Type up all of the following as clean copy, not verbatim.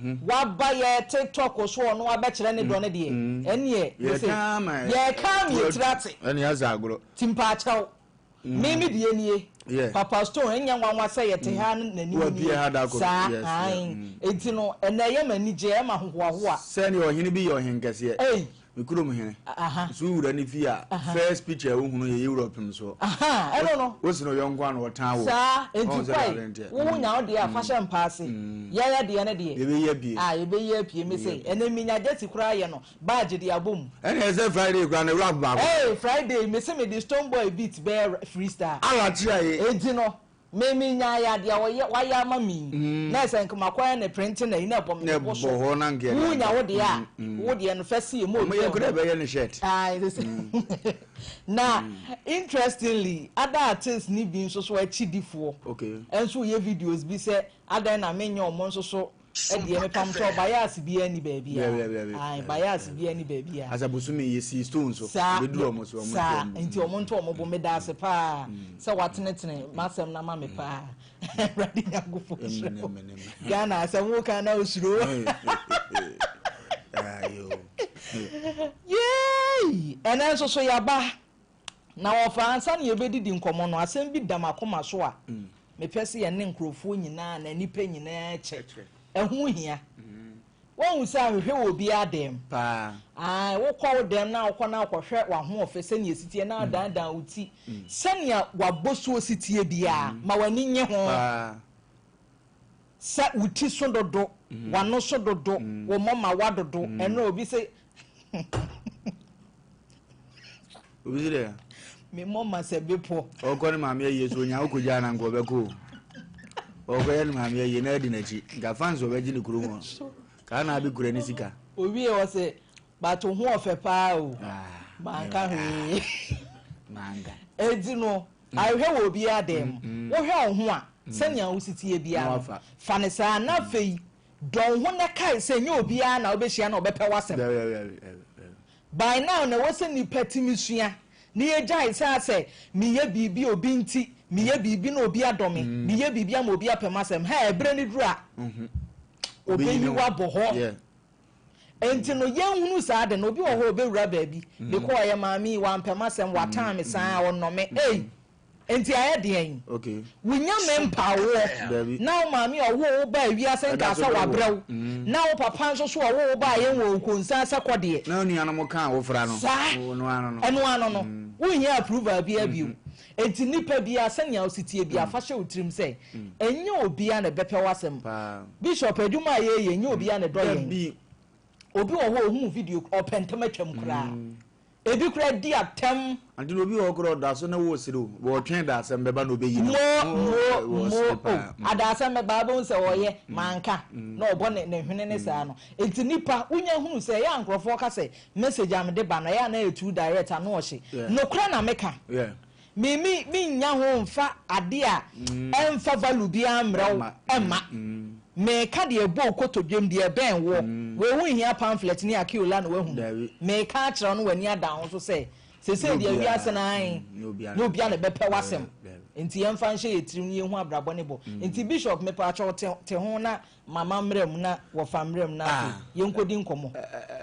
Waba yɛ TikTok so, ɔno abɛkyerɛ ne dɔ no deɛ, ɛneɛ mese Yɛka ama yɛka ama yɛtiri ate. Ɛne asɛ agorɔ. Ti mpaakyɛw, me deɛ nie. Papa Stone, ɛnyɛ nwanwa sɛ yɛte ha no n'anim Wapue nie ha da koro. Saa. Yes. Ae. Enti no ɛnɛ ɛyɛ ma anigye, ɛma ahohoahoa. Sɛdeɛ ɔhene bi yɛ ɔhen kɛseɛ. Ei. Me kurom hene. So wura ne fie a, first picture a wohunu yɛ yɛwura ɔpem soɔ. Aha, ɛno no. Wosi no yɔnko a na ɔtan wo. Saa, enti Ɔhu sɛ kwae, deɛ ade nteɛ. wo nya wo deɛ a, fa hyɛ mpa ase. Yɛyɛ deɛ no deɛ. Yɛbɛyi apue. Ah, yɛbɛyi apue. Me se, ɛnɛ minya gyesi koraa yɛ no, badge de abɔ mu. Ɛna ɛsɛ Friday koraa na rap baako. Hey, Friday, me se mede Stonebwoy beat bɛyɛ freestyle. Ala kyerɛ ye. Enti no, me me nya yɛ adeɛ a wɔyɛ wayɛ ama me yi. Na ɛsɛ nka makɔyɛ ne printing na yi na ɛbɔ me Na bo so. ɛbɔ hɔ na nka yɛde Wo nya aba. wo deɛ a, wo deɛ no fɛ si emu Ɔmo obi yɛ a koraa ɔho. ɛbɛyɛ ne shirt. Ah, na interestingly, other artists ni bi nso so akyidifoɔ nso yɛ videos bi sɛ adan na menyɛ ɔmo nso so ɛdeɛ mepam sɛ bias bi ani baabi Dabi, dabi, dabi. a ayi bias bi ani baabi a. Asa bosomi yɛ si stone so. Saa. Ebeduru ɔmo so, ɔmo saa nto ɔmo. Nti ɔmo nto ɔmo bo. Meda ase paa sɛ watenetene m'asɛm na ma me paa. Awurade Nyankopɔn Amen, hyira wo. amen, amen. Ghana asɛm wo kan na osuro. Ayo. Yay! Ɛnɛ nso so yaba na wɔfa ansa na yɛbɛdidi nkɔmmɔ no, asɛm bi da m'akoma so a mepɛ sɛ yɛne nkurɔfoɔ nyinaa na nnipa nyinaa kyɛ. Ɛho hia. Wɔhu sɛ ahwehwɛ wɔ obiara dɛm. Paa. Ae, wokɔ wo dɛm na wokɔ na wokɔhwɛ w'ahoɔfɛ sɛnea esi teɛ na adandan wo ti sɛnea wabɔsuo si teɛ biara, ma w'ani nye ho. Sɛ wo ti so dodo, w'ano so dodo, wo mɔma wa dodo, ɛno obi sɛ Obi si dɛ. Me mɔma sɛ bepɔ. Ɔkɔ ne maame ayie so onya okogya na nka ɔbɛkɔ o. Ɔkɔyɛ ne maame ayie na adi n'akyi. Nka fans ɔbɛgye ne kurom hɔ. Kaa na abi kura ne sika. Owie wɔ sɛ bato ho ɔfɛ paa o. Ah, manka hwee. Manka. Edi no ahwehwɛ wɔ obiara dɛm mu. Wohwɛ wo ho a, sɛnea wosi tie biara Na no, wafa. fa ne saa. Na afei dɔn ho na kae sɛ nyɛ obiara na wobɛhyia na ɔbɛpɛ w'asɛm. Dabi, dabi, dabi, dabi, dabi. By now na ɛwɔ sɛ nipa tumi sua na yɛgyae sɛ asɛ meyɛ biribi obi nti, meyɛ biribi na obi adɔ me, meyɛ biribi ama obi apɛ m'asɛm. Ha, ɛberɛ no duru a, Obeyi obɛyi ne ho. wabɔ hɔ. Nti no yɛnhunu saa de no, obi wɔ hɔ a obɛwura baabi because ɔyɛ maame yi, wampɛ m'asɛm, wataa me saa, ɔnɔ me ei, nti ayɛ deɛn? Wonya me mpawoɔ. Dabi. Na wo maame a ɔwo wo ba ewiase nka Ɛda so sɛ dɔ wo. wabrɛ wo, na wo papa nso so ɔwo wo ba a yɛn wɔ nkonsa sɛ kɔdeɛ. Na onuanom ka a wofra no. Saa. Wo no ano no. Ɛno ano no, wohia approval biara bio. Nti nipa biara, sɛnea wosi tie biara, fa hyɛ wo tirim sɛ ɛnyɛ obiara na ɛbɛpɛ w'asɛm. Bishop, adwuma a yɛyɛ, ɛnyɛ obiara na ɛdɔ yɛn. Dabi. Obi wɔ hɔ a ohun video, ɔpɛ ntɛm atwam koraa, ebi koraa di atɛm. Ante na obi wɔ hɔ koraa ɔda so ne wo sere o. Wɔtwɛn da asɛm bɛba na obɛyi no. Mo mo Wɔ mo sere o paa. Adaasɛm bɛba, abɛhu sɛ ɔyɛ manka na ɔbɔ ne hwene ne saa no. Nti nipa wonya hunu sɛ ɛyɛ a nkurɔfoɔ ka sɛ message a mede ba no, ɛyɛ a na ɛyɛ too direct, ano ɔhye. Nokorɛ na meka. Me me menya ho mfa ade a ɛmfa value biara mmerɛ wo. Ɛmma. Ɛmma meka deɛ ɛbɔ wo kotodwam deɛ ɛbɛn woɔ wei ho nhia pamphlet ne akeola na wahunu. Dabi. Meka akyerɛ wo no, w'ani ada ho so sɛ sesei Nyɛ deɛ obiara. wiase no ae Nyɛ obiara. nyɛ obiara na ɛbɛpɛ w'asɛm. Dabi. Nti yɛmfa nhyɛ yɛ tirim ne yɛhu abrabɔ ne bɔ. Nti Bishop, mepaakyɛw, te ho na mama mmerɛ mu na wɔfa mmerɛ mu na afei yɛnkɔdi nkɔmmɔ.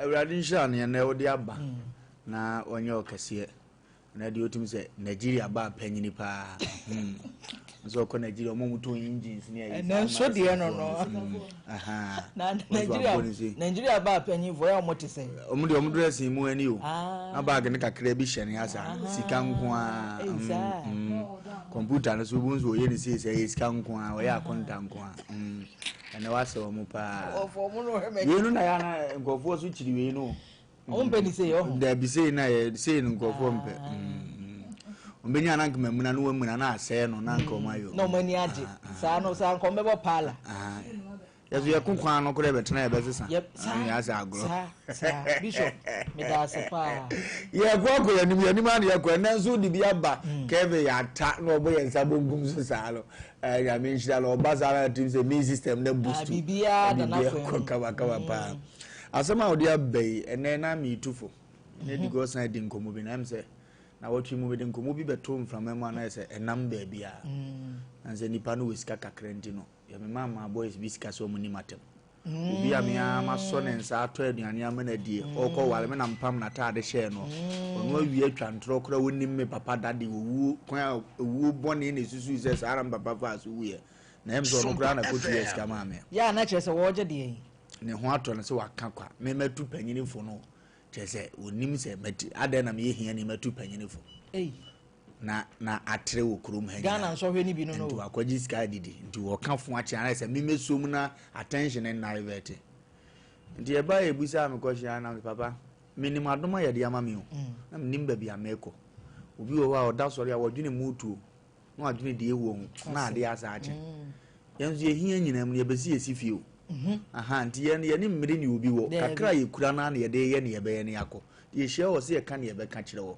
Awurade nhyira no yɛn wode aba na ɔnyɛ ɔkɛseɛ na deɛ ɔtumi sɛ Nigeria ba panyini paa nso ɔkɔ Nigeria, ɔmo a ɔmo tɔn engines ne ayi. Ɛnɛ nso deɛ no. Na Nigeria, Nigeria ba panyinfoɔ yɛ ɔmo te sɛ. Ɔmo deɛ, ɔmo dressing mu ani o. Ah. Na baagi ne kakra bi hyɛ ne asa, sika nko ara. Ei, saa. Kɔmputa no so obi nso ɔyɛ ne sei sɛ ɛyɛ sika nko ara, ɔyɛ akonta nko ara. Ɛnɛ wasɛ ɔmo paa. Ɔfɔ ɔmo no hwɛ mɛ. Wei no na yɛ ana nkurɔfoɔ so kyiri wei no. Ɔmo mpɛ ne sei ɔho. Dabi, sei na yɛ sei no nkurɔfoɔ mpɛ. Ɔmbɛnya na nka mamuna na wamuna na asɛe no na nka ɔmo ayɔ. Na ɔmo ani agye saa no saa nka ɔmo bɛbɔ paala. Ah, yɛso yɛko kwan no koraa yɛbɛtena yɛbɛsesa. Yɛ saa. Yɛ asɛ agorɔ. Saa saa, Bishop, meda ase paa. Yɛkɔ akɔ yɛnim yɛnim ana yɛkɔ. Ɛnɛ nso de bi aba. Kevin yɛata na ɔbɔ yɛn nsa bonkum so saa no. Nyame nhyira no, ɔba saa na tim sɛ main system na boost. Biribiara da biribiara n'akwan kɔ mu. kamakama paa. Asɛm a wɔde aba yi, ɛnɛ na meetu fo ne di gɔsan di nkɔmmɔ bi na ɛm sɛ na wɔtwe mu mede nkɔmmɔ bi bɛto mframa mu anayɛ sɛ ɛnam baabi a na sɛ nipa no wɔ sika kakra nti no yɛmema ama boys bi sika sɛ ɔmo nim atɛm. Obi a me ara masɔ ne nsa atɔ aduane ama no adie, ɔrekɔ ware me na mpam n'ataade hyɛɛ no. Ɔno awie atwa ntorɔ koraa ɔnim me papa dade owuo kwan a owuo bɔne na ɛsusuu sɛ saa na me papa faa so wuiɛ. Na ɛm sɛ ɔno koraa na kɔtua sika maa me. Yɛ a na kyerɛ sɛ wɔregye deɛn? Ne ho atɔ no sɛ waka kwa. Me matu panyini fo no kyerɛ sɛ ɔnim sɛ mati adɛn na meyɛ hiani matu panyini fo. Ei. Na na atrɛ wɔ kurom ha nyinaa. Ghana nsɔhwɛ no bi no no. Nti wakɔgye sika adidi. Nti wɔka fo akyerɛ anayɛ sɛ memɛsom na attention nna divert. Nti ɛbaa yɛ busaa me kɔhyia na me papa menim adom a yɛde ama me o. Na menim baabi a mekɔ. Obi wɔ hɔ a ɔda sɔre a wɔdwene mutuo na wadwene deɛ ɛwɔ ho na adeɛ asa akye. Yɛn nso yɛhia nyinaa mu no yɛbɛsi yɛsi fie o. Aha nti yɛn yɛne mmere ne obi wɔ kakra a yɛkura no na yɛde yɛ ne yɛbɛyɛ ne yɛakɔ. Nti yɛhyia wɔ sɛ yɛka ne yɛbɛka kyerɛ wɔ.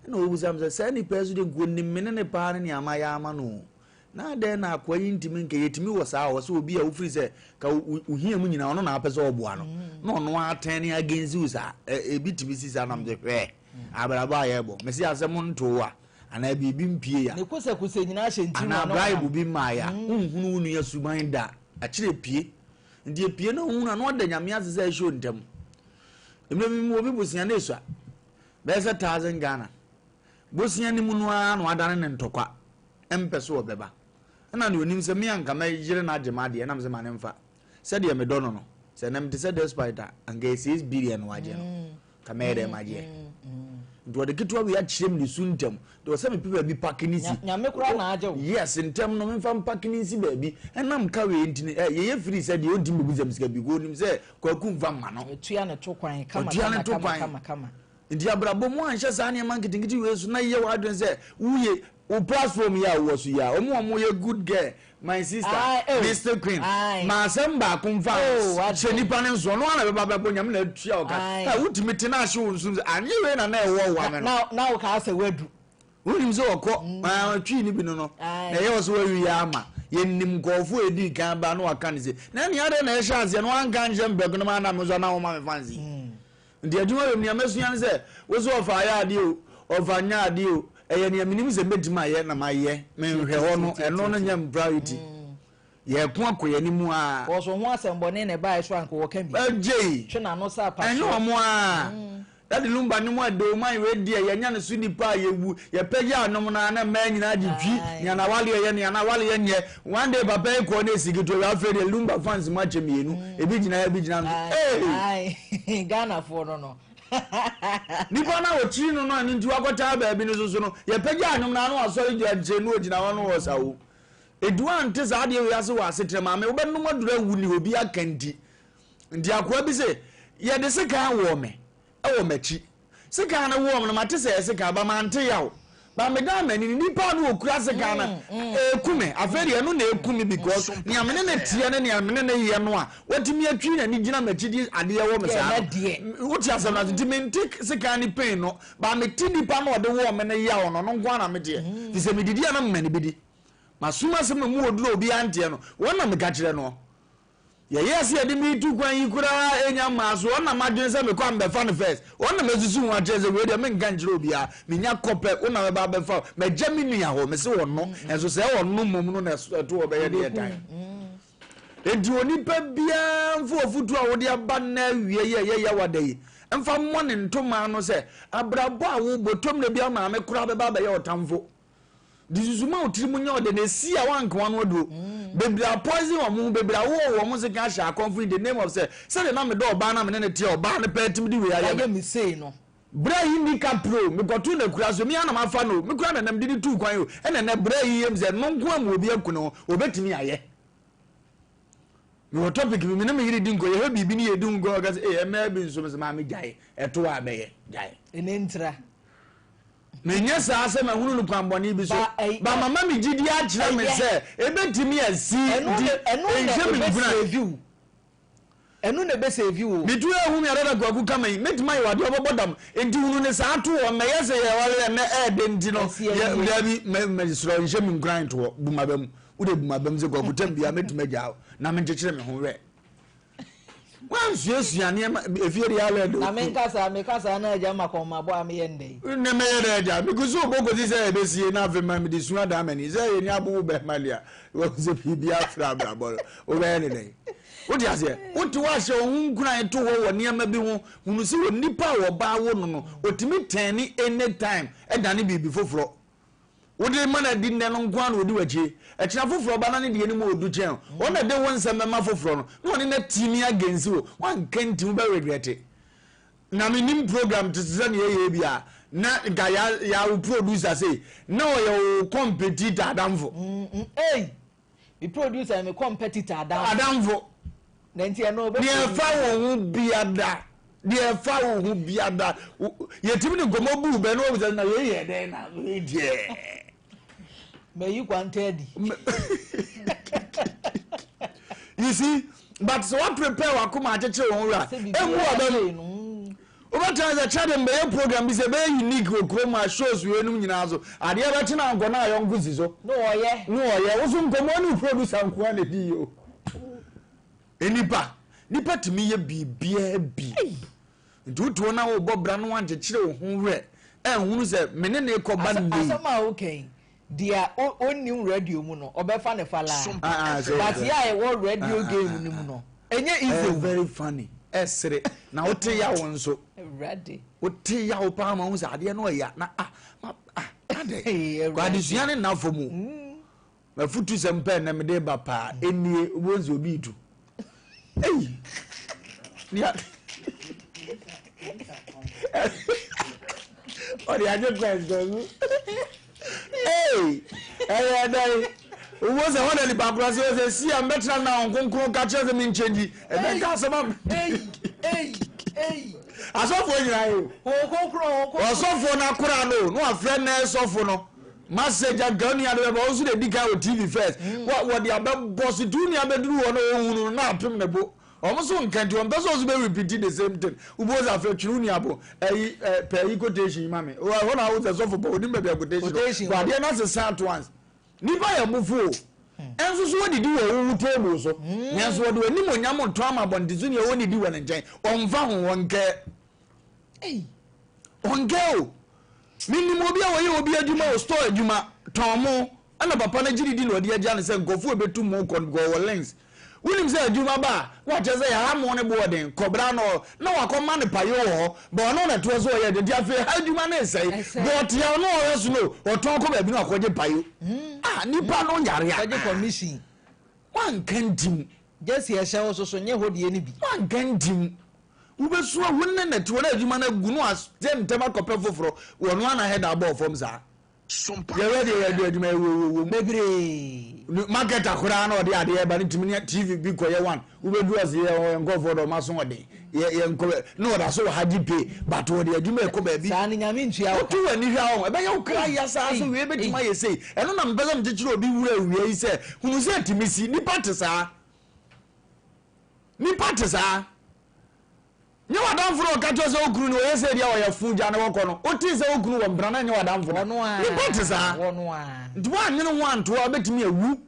Ɛna wɔbusa me sɛ saa nipa yi so de nka onim me ne ne paa ne nea mayɛ ama no o. Na adɛn na akoa yi ntumi nka yɛtumi wɔ saa wɔ sɛ obi a wofiri sɛ ka wo hia mu nyinaa ɔno na apɛ sɛ ɔboa no na ɔno atɛn ne against wo saa. Ebi tumi si saa nam sɛ hwɛ abrabɔ a yɛbɔ mesi asɛm ntoo a anaa biribi mpie ya Ne kosɛkosɛ nyinaa hyɛ ntirim anaa a na bribe ɔnam. bi mmaa ya wonhunu wo nua suban da akyerɛ pie. Nti epie na ohunu a na ɔda Nyame ase sɛ ɛhyɛ ntɛm. Mmerɛ bi mu obi bosia na esua bɛyɛ sɛ 1,000 Ghana bosia ne mu no ara na wadane ne ntɔkwa mpɛ so ɔbɛba ɛna ne onim sɛ me anka mɛyere no agye m'adeɛ ɛnam sɛ ma ne mfa sɛdeɛ medɔ no no sɛ ɛnam te sɛ despite a anka yɛ 6 billion wagye no ka mɛyɛ dɛ magyeɛ. Nti ɔde ketewa wei akyerɛ me ne su ntɛm nti ɔsɛ mepɛ baabi park ne si. Nyame koraa na agye wo. Yes, ntɛm no memfa mpark ne nsi baabi ɛnam ka wei nti no yɛyɛ firi sɛ deɛ ɔntimi bɛbusa me sika bi kɔ onim sɛ Kwaku mfa mma no. Ɔtua ne to kwan kama Ɔtua ne kama to kama kwan. kama kama. Nti abrabɔ mu anhyɛ saa nneɛma nketenkete wei so na yɛ w'adwene sɛ woyɛ wo platform yi a wowɔ so yi a ɔmo a ɔmo yɛ good girl, my sister, Aye, oh. Mr Queen, Aye. ma asɛm baako mfa Oh, wade. hyɛ nipa ne nso ɔno ana bɛba bɛbɔ Nyame na atua wo ka. Aye. Ɛ, wotumi te na ahye wo nsom sɛ anyɛ wei na na ɛwɔ wo ame no. Na wo kaa sɛ wadu. Wonim sɛ ɔkɔ twi ne bi no Aye. na ɛyɛ wɔ sɛ wawie ama yɛnim nkɔɔfoɔ a ɛdii kan ba na waka ne sɛ na nea adɛn na ɛhyɛ aseɛ no wanka nhyɛ mpɛko no ma na me nso na woma me fansi. Nti adwuma wɔ mu nea mɛsua ne sɛ wo sɛ ɔfa ayɛ adeɛ o ɔfa nyɛ adeɛ o ɛyɛ nea menim sɛ mɛtumi ayɛ na mayɛ menhwɛ hɔ no ɛno no nyɛ m priority. Yɛko akɔ yɛn anim a Wɔso ho asɛmbɔne na ɛbaeɛ so anka wɔka bi. Ɛgyei. Twe n'ano sɛ ɛnyɛ apasoɔ. ɔmo a Daddy Lumba nnwom a ɛdɔ ɔman wei deɛ yɛnya ne so nipa a yɛwu yɛpɛ gye anom no a na mmaa nyinaa gye twi. Nea na wale yɛ nea na wale yɛ nyɛ one day papa yi kɔɔ na esi ketewa bi afei deɛ Lumba fans mu akyɛ mmienu ebi gyina ha ebi gyina ha. Ee. Aye. Ghanafoɔ no. Nipa na wɔkyiri no ɛno nti wakɔtaa baabi no soso no yɛpɛ gye anom no ano asɔre gya nkyɛn no ogyina hɔ no wɔ sa wo edu ante saa adeɛ wei ase wɔ asetena maame wobɛnom aduru awu ne obi aka nti akoa bi sɛ yɛde sekan wɔ me ɛwɔ m'akyi sekan no wɔ me no mate sɛ ɛyɛ sekan ba mante yaw ba meda m'ani ni nipa no okura sekan no eku me. Afei deɛ ɛno na eku me because nea me ne ne teɛ ne nea me ne ne yɛ no a watumi atwi n'ani gyina m'akyi di adeɛ wɔ me Yɛ, saa na no deɛ. Wote asɛm no ase nti mente sekan ne pain no ba mete nipa no ɔde wɔ me no yaw no no nko ara na meteɛ fi sɛ medidi a na mema ne bi di masoma asɛm na mu wɔ duro obiara nteɛ no wɔn na meka kyerɛ no yɛyɛ sɛ yɛde me tu kwan yi koraa ɛnya mmaa so ɔna madwene sɛ mekɔ a mbɛfa no first ɔna masusu ho akyerɛ sɛ wei deɛ menka nkyerɛ obiara menya kɔpɛ wo na mɛba abɛfa wo magya me nua hɔ mese ɔno ɛnso sɛ ɔno mmom no na ɛto hɔ bɛyɛ deɛ ɛtan. Enti onipa biara mfa ofutu a wode aba nna awie yɛ ɛyɛ yawada yi mfa mmɔ ne ntoma no sɛ abrabɔ a wobɔ tom na bi amaame koraa bɛba abɛyɛ ɔtamfo de susuma wo tiri mu nyɛ ɔde na esi a wanka no aduro bebree a poison wɔn ho bebree a wɔwɔ wɔn ho sika ahyɛ akɔnfo in the name of sɛ sɛdeɛ na medɔ ɔbaa na me ne ne teɛ ɔbaa ne pɛɛ timi de wei ayɛ Wayɛ me me sei no. Berɛ yi ni ka pro mekɔto na kura so mi anam afa no me kura nanam de ne tuu kwan o ɛna nɛ berɛ yi yam sɛ no nko amu obi aku ne ho obɛtumi ayɛ. Mewɔ topic bi me ne me yere di nkɔ yɛhwɛ biribi ne yɛdi ho nkɔ ɔka sɛ ee ɛmɛɛ bi nso mesɛ maame gyae ɛto a bɛyɛ gyae. Ɛne ntira. Menyɛ saa sɛ mahunu no kwanbɔne bi so Ba, ɛy- ba mama me gyidi akyerɛ me ɛyɛ. sɛ ɛbɛtumi asi Ɛno nti na ɛno na ɛnhyɛ me nkuran. ɛbɛsave wo. Ɛno na ɛbɛsave wo. Metu ehu mi adada Kwaku kama yi mɛtumi ayɛ wadeɛ ɔbɛbɔ dam nti hunu ne saa to wɔ mɛyɛ sɛ yɛware ɛnɛ ɛɛde nti no Ɛsi yɛ awie. dabi mɛ mɛsrɛ nhyɛ me nkuran toɔ bu ma bɛ mu wode bu ma bɛ mu sɛ Kwaku tam bia mɛtumi agya wo na menkyekyere me ho werɛ wansuasua nneɛma efie deɛ alɛ de Na menka saa meka saa na agya ma kɔn ma bɔ a meyɛ ndɛ yi. Ne mɛyɛ dɛ agya megu so bɔ kɔsi sɛ ɛbɛsie na afei ma mede su adaa m'ani sɛ yɛni abowo bɛma deɛ a wɔn sɛ biribi afra abrabɔ no wobɛyɛ ne dɛn. Wote aseɛ? Wote hɔ ahyɛ wo ho nkuran to hɔ wɔ nneɛma bi ho, hunu sɛ onipa a wɔbaa wo no no, ɔtumi tɛne anytime dane biribi foforɔ. Wode ma no adi nnɛ no nko ara na ɔdi w'akyi. Ɛkyena foforɔ ba na ne deɛ no mu ɔdu kyɛn wo. Ɔno na ɛde wo nsɛm bɛma foforɔ no, na ɔne no atimi against wo. Woanka nti wobɛ regrɛte. Na menim program te sɛ nea ɛyɛ bi a, na nka ya ya wo producer sei, na ɔyɛ wo competitor adamfo. Mm, mm, ei! Me producer yɛ me competitor adamfo. Adamfo. Na nti ɛno ɔbɛ. Deɛ ɛfa wo ho biada, deɛ ɛfa wo ho biada, yɛtumi de nkɔmmɔ buu bɛ na wɔn sɛ na yei yɛ dɛn na wei deɛ. Mayi kwanta adi. You see, but sɛ wa prepare wakoma akyekyere wo ho wura, emu ɔbɛm. Wobɛtena sɛ kyɛ de mbɛyɛ program bi sɛ ɛbɛyɛ unique wɔ kurom a shows wei nom nyinaa so adeɛ bɛkye na ankɔ na ayɔnko si so. Na ɔyɛ. Na ɔyɛ. Wo so nkɔmmɔ ne wo producer nko ara na ɛdi yie o. Nnipa, nnipa tumi yɛ biribiara bi. Nti wote hɔ na wobɔ bra na woankyekyere wo ho werɛ anhunu sɛ me ne no rekɔba nnɛ yi. Asɛm a woka yi, Deɛ ɔnnim radio mu no ɔbɛfa no falaa but yɛ a yɛwɔ radio game no mu no ɛnyɛ easy o. Very funny ɛsere na wote yaw nso. Awurade. Wote yaw paa ma ho sɛ adeɛ no ɔya na ah ma ah adɛ. Kɔ adesua ne nna fam o. Mafutu sɛm pɛɛ na mede ba paa enie wobɛhu sɛ obi retu. Ei! Nea ɔde agye Christ kwaku. Ei! Ɛyɛ dɛn? Wo sɛ hɔ na nipa korɔ sɛ ɔsɛ si a mbɛtena na wɔn kronkron ka kyerɛ sɛ me nkyɛngyi. Ɛbɛn ka asɛm am. Asɔfoɔ nyinaa yi o. Ɔsɔfoɔ no akora no na wafrɛ nɛɛsɔfo no. Message anka wo nua de bɛba wo nso na edi kan wɔ TV first. Mm. Wɔ wɔde abɛbɔ so ti wo nua bɛduru hɔ na ɔhunu no na apem ne bo. Wɔn nso nka nti wɔn pɛ sɛ ɔso bɛ repeat the same thing. Wobɔ sɛ afɛ twene wo nua bo. Ɛyi ɛ pɛ ɛyi quotation yi ma me. Wɔ ɛhɔ na awo sɛ sɔfo bɔ onim baabi a quotation. Quotation. Bɔ adeɛ na sesa at once. Nipa yɛ bofo o. Ɛnso so wɔdidi wɔ wo table so. Hmm. Nanso wɔde wɔn animonyam ntɔn ama abɔnten so nea wɔnidi wɔ ne nkyɛn. Ɔmfa ho wɔn kɛ. Ɔnkɛ o. Menim obi a ɔyɛ obi adwuma wɔ store adwuma, tɔn mo, ɛna papa no gye didi na ɔde agya no sɛ nkurɔfoɔ ɛbɛtu mo kɔ no because ɔwɔ links. Wonim sɛ adwuma ba a, na wakyerɛ sɛ yɛha mo no bo ɔden, kɔbra no na wakɔma no payo wɔ hɔ, but ɔno na ɛtoɔ sɛ ɔyɛ adwuma, nti afei ha adwuma no resɛe, but ɔte a ɔno ɔhwɛ so no, ɔtɔn kɔ baabi na wakɔgye payo. Ah, nipa no yare a. Kɔgye commission. Wanka ntim. Gyesi ɛhyɛ wo so so nyɛ hɔ deɛ no bi. Wanka ntim. Wobɛsu awu ne nɛte wɔ na adwuma no agu no asɛ ntɛm akɔpɛ foforɔ wɔ no ana head abɔɔ fam saa. Yɛwɛ deɛ yɛde adwuma yɛ wɔ wɔ Bebree. Market akoraa na ɔde adeɛ ba ne tumi ne TV bi kɔyɛ one wobɛdu ɔse yɛ yɛ nkɔfoɔ dɛ ɔma so ɔden yɛ yɛ nkɔ na ɔda so wɔ ha gye pay but ɔde adwuma ɛkɔ baabi. Saa no Nyame ntua wo ka. Woto w'ani hwɛ a ɔho ɛbɛyɛ wo kra ya saa so wei bɛtumi ayɛ sei ɛno na mepɛ sɛ mekyekyere obi wura awia yi sɛ hunu sɛ ɛtumi si nipa te saa. Nipa te saa. Nyɛ w'adamfo na ɔka kyerɛ sɛ wo kunu no ɔyɛ sɛ deɛ ɔyɛ fo gya ne wɔkɔ no. Wotee sɛ wo kunu wɔ mpena na nyɛ w'adamfo da. Nipa te saa. Nti woannwene ho anto a wobɛtumi awu.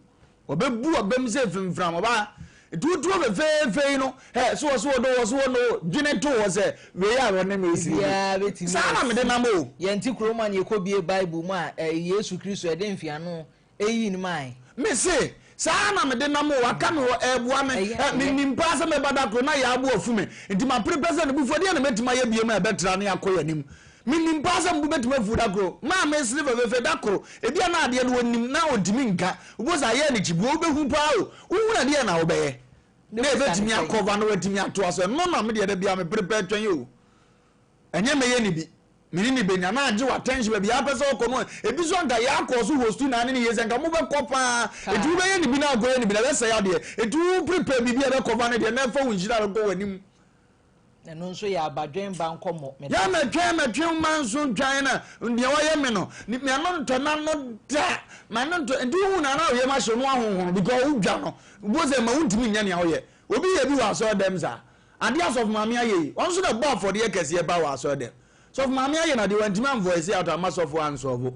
Ɔbɛbu w'abam sɛ mfimfram ɔbaa. Nti wotu hɔ fɛfɛɛfɛ yi no, ɛ so wɔ so wɔ no wɔ so wɔ no dwene to hɔ sɛ wei a wɔne me siri bi. Saa na mede nam o. Yɛnte kurom a na yɛkɔbie Bible mu a Yesu Kristo ɛde mfeano Eyii no mae. Me se, Saa ara na mede nam o, aka me hɔ, ɛreboa me. Ɛyɛ, Ɛ, ɛyɛ. menim paa sɛ mɛba da koro na yaa bo afu me, enti mapere pɛ sɛ ne bo fu a, deɛn na mɛtumi ayɛ biom a ɛbɛtra ne akɔ yɛn anim? Menim paa sɛ me bo bɛtumi afu da koro. Maa mesere fɛfɛɛfɛ da koro. Ebia na adeɛ no ɔnim na ɔntumi nka. Wobɛhu sɛ ayɛ anikyibuo, wobɛhu paa o. Wohunu a, deɛn na wobɛyɛ? Ne Na bo sa ɛbɛtumi ne sɛn? akɔva na watumi atoa so. Ɛno na me deɛ da biara mepere pɛ twɛn o. Ɛnyɛ mɛyɛ ne bi. Me ne no bɛnya na agye w'attention baabi a wopɛ sɛ wokɔ no. Ebi nso anka yɛakɔ so hostu na ne ne yie sɛ anka mobɛkɔ paa. Enti wobɛyɛ ne bi na ankɔyɛ ne bi na ɛbɛsɛe adeɛ. Enti wo prepare biribi a ɛbɛkɔva no deɛ na ɛfa wo nhyira bɛkɔ w'anim. Ɛno nso yɛ abadwen ba nkɔmmɔ. Meda Yɛ ase. mɛtwɛn mɛtwe wo manso ntwan na deɛ wayɛ me no m'ano ntɔ n'ano da m'ano ntɔ nti wohu no a na wo yam ahye wo na woahonhono because wodwa no wobɛhu sɛ ma wontumi nyɛ nea woyɛ obi yɛ bi wɔ asɔre dɛm saa Adeɛ a sɔfo maame ayɛ yi, ɔno nso na ɛbɔ afɔdeɛ kɛseɛ paa wɔ asɔre dɛm. Sɔfo maame ayɛ no adeɛ, wantumi anvoice out amma sɔfo ansɔɔvo.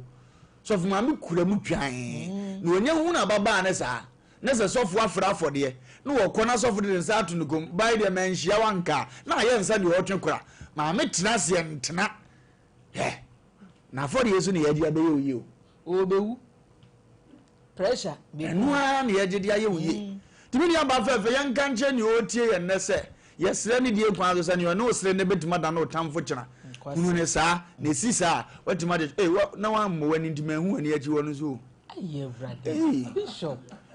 Sɔfo maame kura mu twann, na ɔnya hunu ababaa no saa, na sɛ sɔfo afrɛ afɔdeɛ, na wɔkɔ na sɔfo de ne nsa ato ne kɔn mu, bae deɛ manhyia wo anka a, na ayɛ nsa deɛ ɔretwe kora. Maame tena aseɛ ntena. Hwɛ, n'afɔdeɛ so na yɛagye abɛyɛ wo yie o. Ɔrebɛwu. Pressure bɛku Ɛno ara na yɛgye de ayɛ wo yie. Nti me nuabaa fɛɛfɛ, yɛnka nkyerɛ nea ɔretie yɛn nnɛ sɛ, yɛsrɛ ne die kwan so sɛ nea ɔne wo sere nnɛ bɛtumi adane wo tamfo kyena. Hunu no saa, na ɛsi saa a, woatumi agye Ei, wa, na wammɔ w'ani nti manhu w'ani akyi hɔ no nso o. Ei,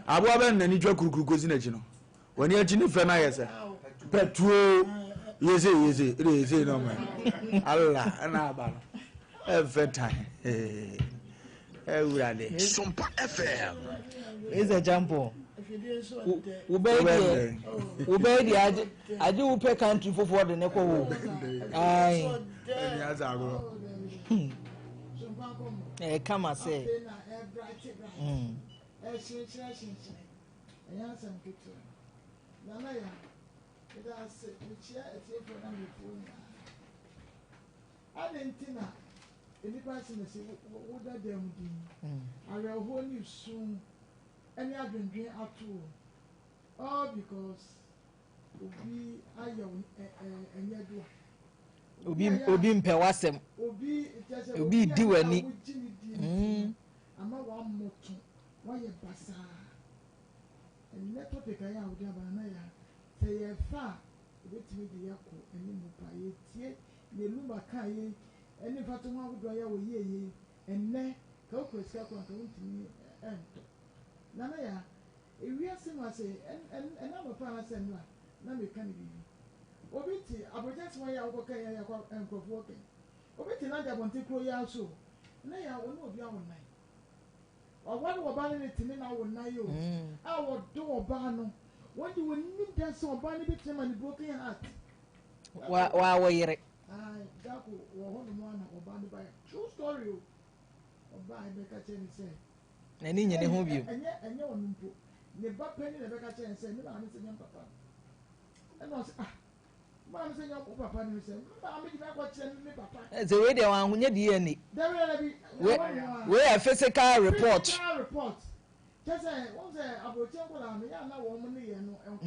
aboa bɛn na n'ani twa kurukuru kɔsi n'akyi no? W'ani akyi ne fɛ no ayɛ sɛ pɛtuo. Yese, yese, ɛde yese na ɔma. Allah, ɛna aba no. Ɛfɛ tan. Awurade. Sompa FM. Mr. Champon, wobɛyɛ deɛ wobɛyɛ deɛ agye agye wopɛ country foforɔ de ne kɔ wo. Ayi. Ɛyɛ kama sɛ. Adɛn nti na nnipa asimesi wo da dan mu dinn? Awerɛhoɔ ne su ne adwendwen ato wo all because obi ayɛ wo ɛnyɛ do a. Obi obi mpɛ w'asɛm. Obi kyerɛ sɛ obi di w'ani. Obi a wogye ne di nti no ama w'amoto wayɛ basaa. Ɛnnɛ topic a yɛ a wode aba no na yɛ a sɛ yɛfa a Ebetumi de yɛn akɔ anim paa. Yetie nea Lumba kae yi ne mfatoho ahodoɔ a ɛyɛ a wɔyɛɛ yi ɛnnɛ, ka wokura sika koraa anka wontumi ntɔ. Nana Yaa, ewiase mu ase, ɛnnɛ anɔpa anaasɛ nnora na mereka no biribi. Obi te abrɔkyɛ asɛm a ɛyɛ a wokɔka yi a ɛyɛ a nkurɔfoɔ ka yi. Obi te London abɔnten kuro yi ara so o. Nana Yaa, ɔne obi awo nnan. Waware ɔbaa ne ne te ne no awo nnan o, a wɔdɔ ɔbaa no. Wɔn de wɔnnim da sɛ ɔbaa no bɛtumi ama no broken heart. Wa wa wɔ yere. Ae, dako wɔ hɔ nom a na ɔbaa no baeɛ. True story o. Ɔbaa bɛka kyerɛ ne sɛ. N'ani nye ne ho bio. Ɛnyɛ ɛnyɛ ɔno mpo. Ne ba panin na ɛbɛka kyerɛ ne sɛ ne maame sɛ nyɛ papa no. Ɛna ɔsɛ ah maame sɛ nyɛ wo papa no sɛ maame de me akɔkyerɛ me papa. Sɛ wei deɛ wɔn nyɛ DNA. Dabi dabi. Wei wei yɛ physical report. Physical report. Kyɛ sɛ, wohu sɛ aburokyire nkwadaa no, yɛ a na wɔn nneyɛɛ no nko.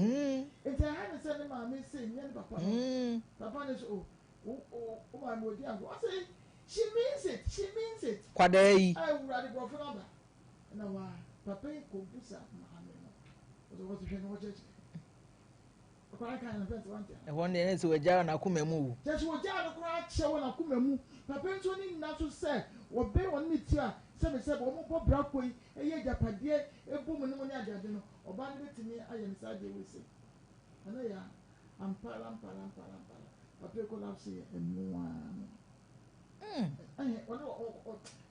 Nti ɛha ne sɛ ne maame se nyɛ ne papa no. Papa no se, oh, wo, wo, wo maame ɔdi agorɔ. Ɔse, she means it, she means it. Kwadaa yi. Awurade, borɔfo no aba. Ɛna wa, papa yi kɔbusa maame no. Ɔse, ɔse hwɛ ne wɔkyerɛkyerɛ. Ɛhɔ no deɛ na sɛ wagyaa n'akoma mu o. Kyerɛ sɛ wɔgyaa no koraa kyɛ wɔ n'akoma mu. Papa yi nso ani nna so sɛ wɔbɛn ɔne ne ti a sɛbesɛbe wɔbɔ bra kɔ yi yɛ agyapadeɛ bɔ mu ne mu ne adeade no, ɔbaa no bɛtumi ayɛ no saa adeɛ wei sei. Ɛno yɛ ampa ara ampa ara ampa ara ampa ara. Papa yi collapse yɛ ɛno ara no. Ɛhɛ, ɔne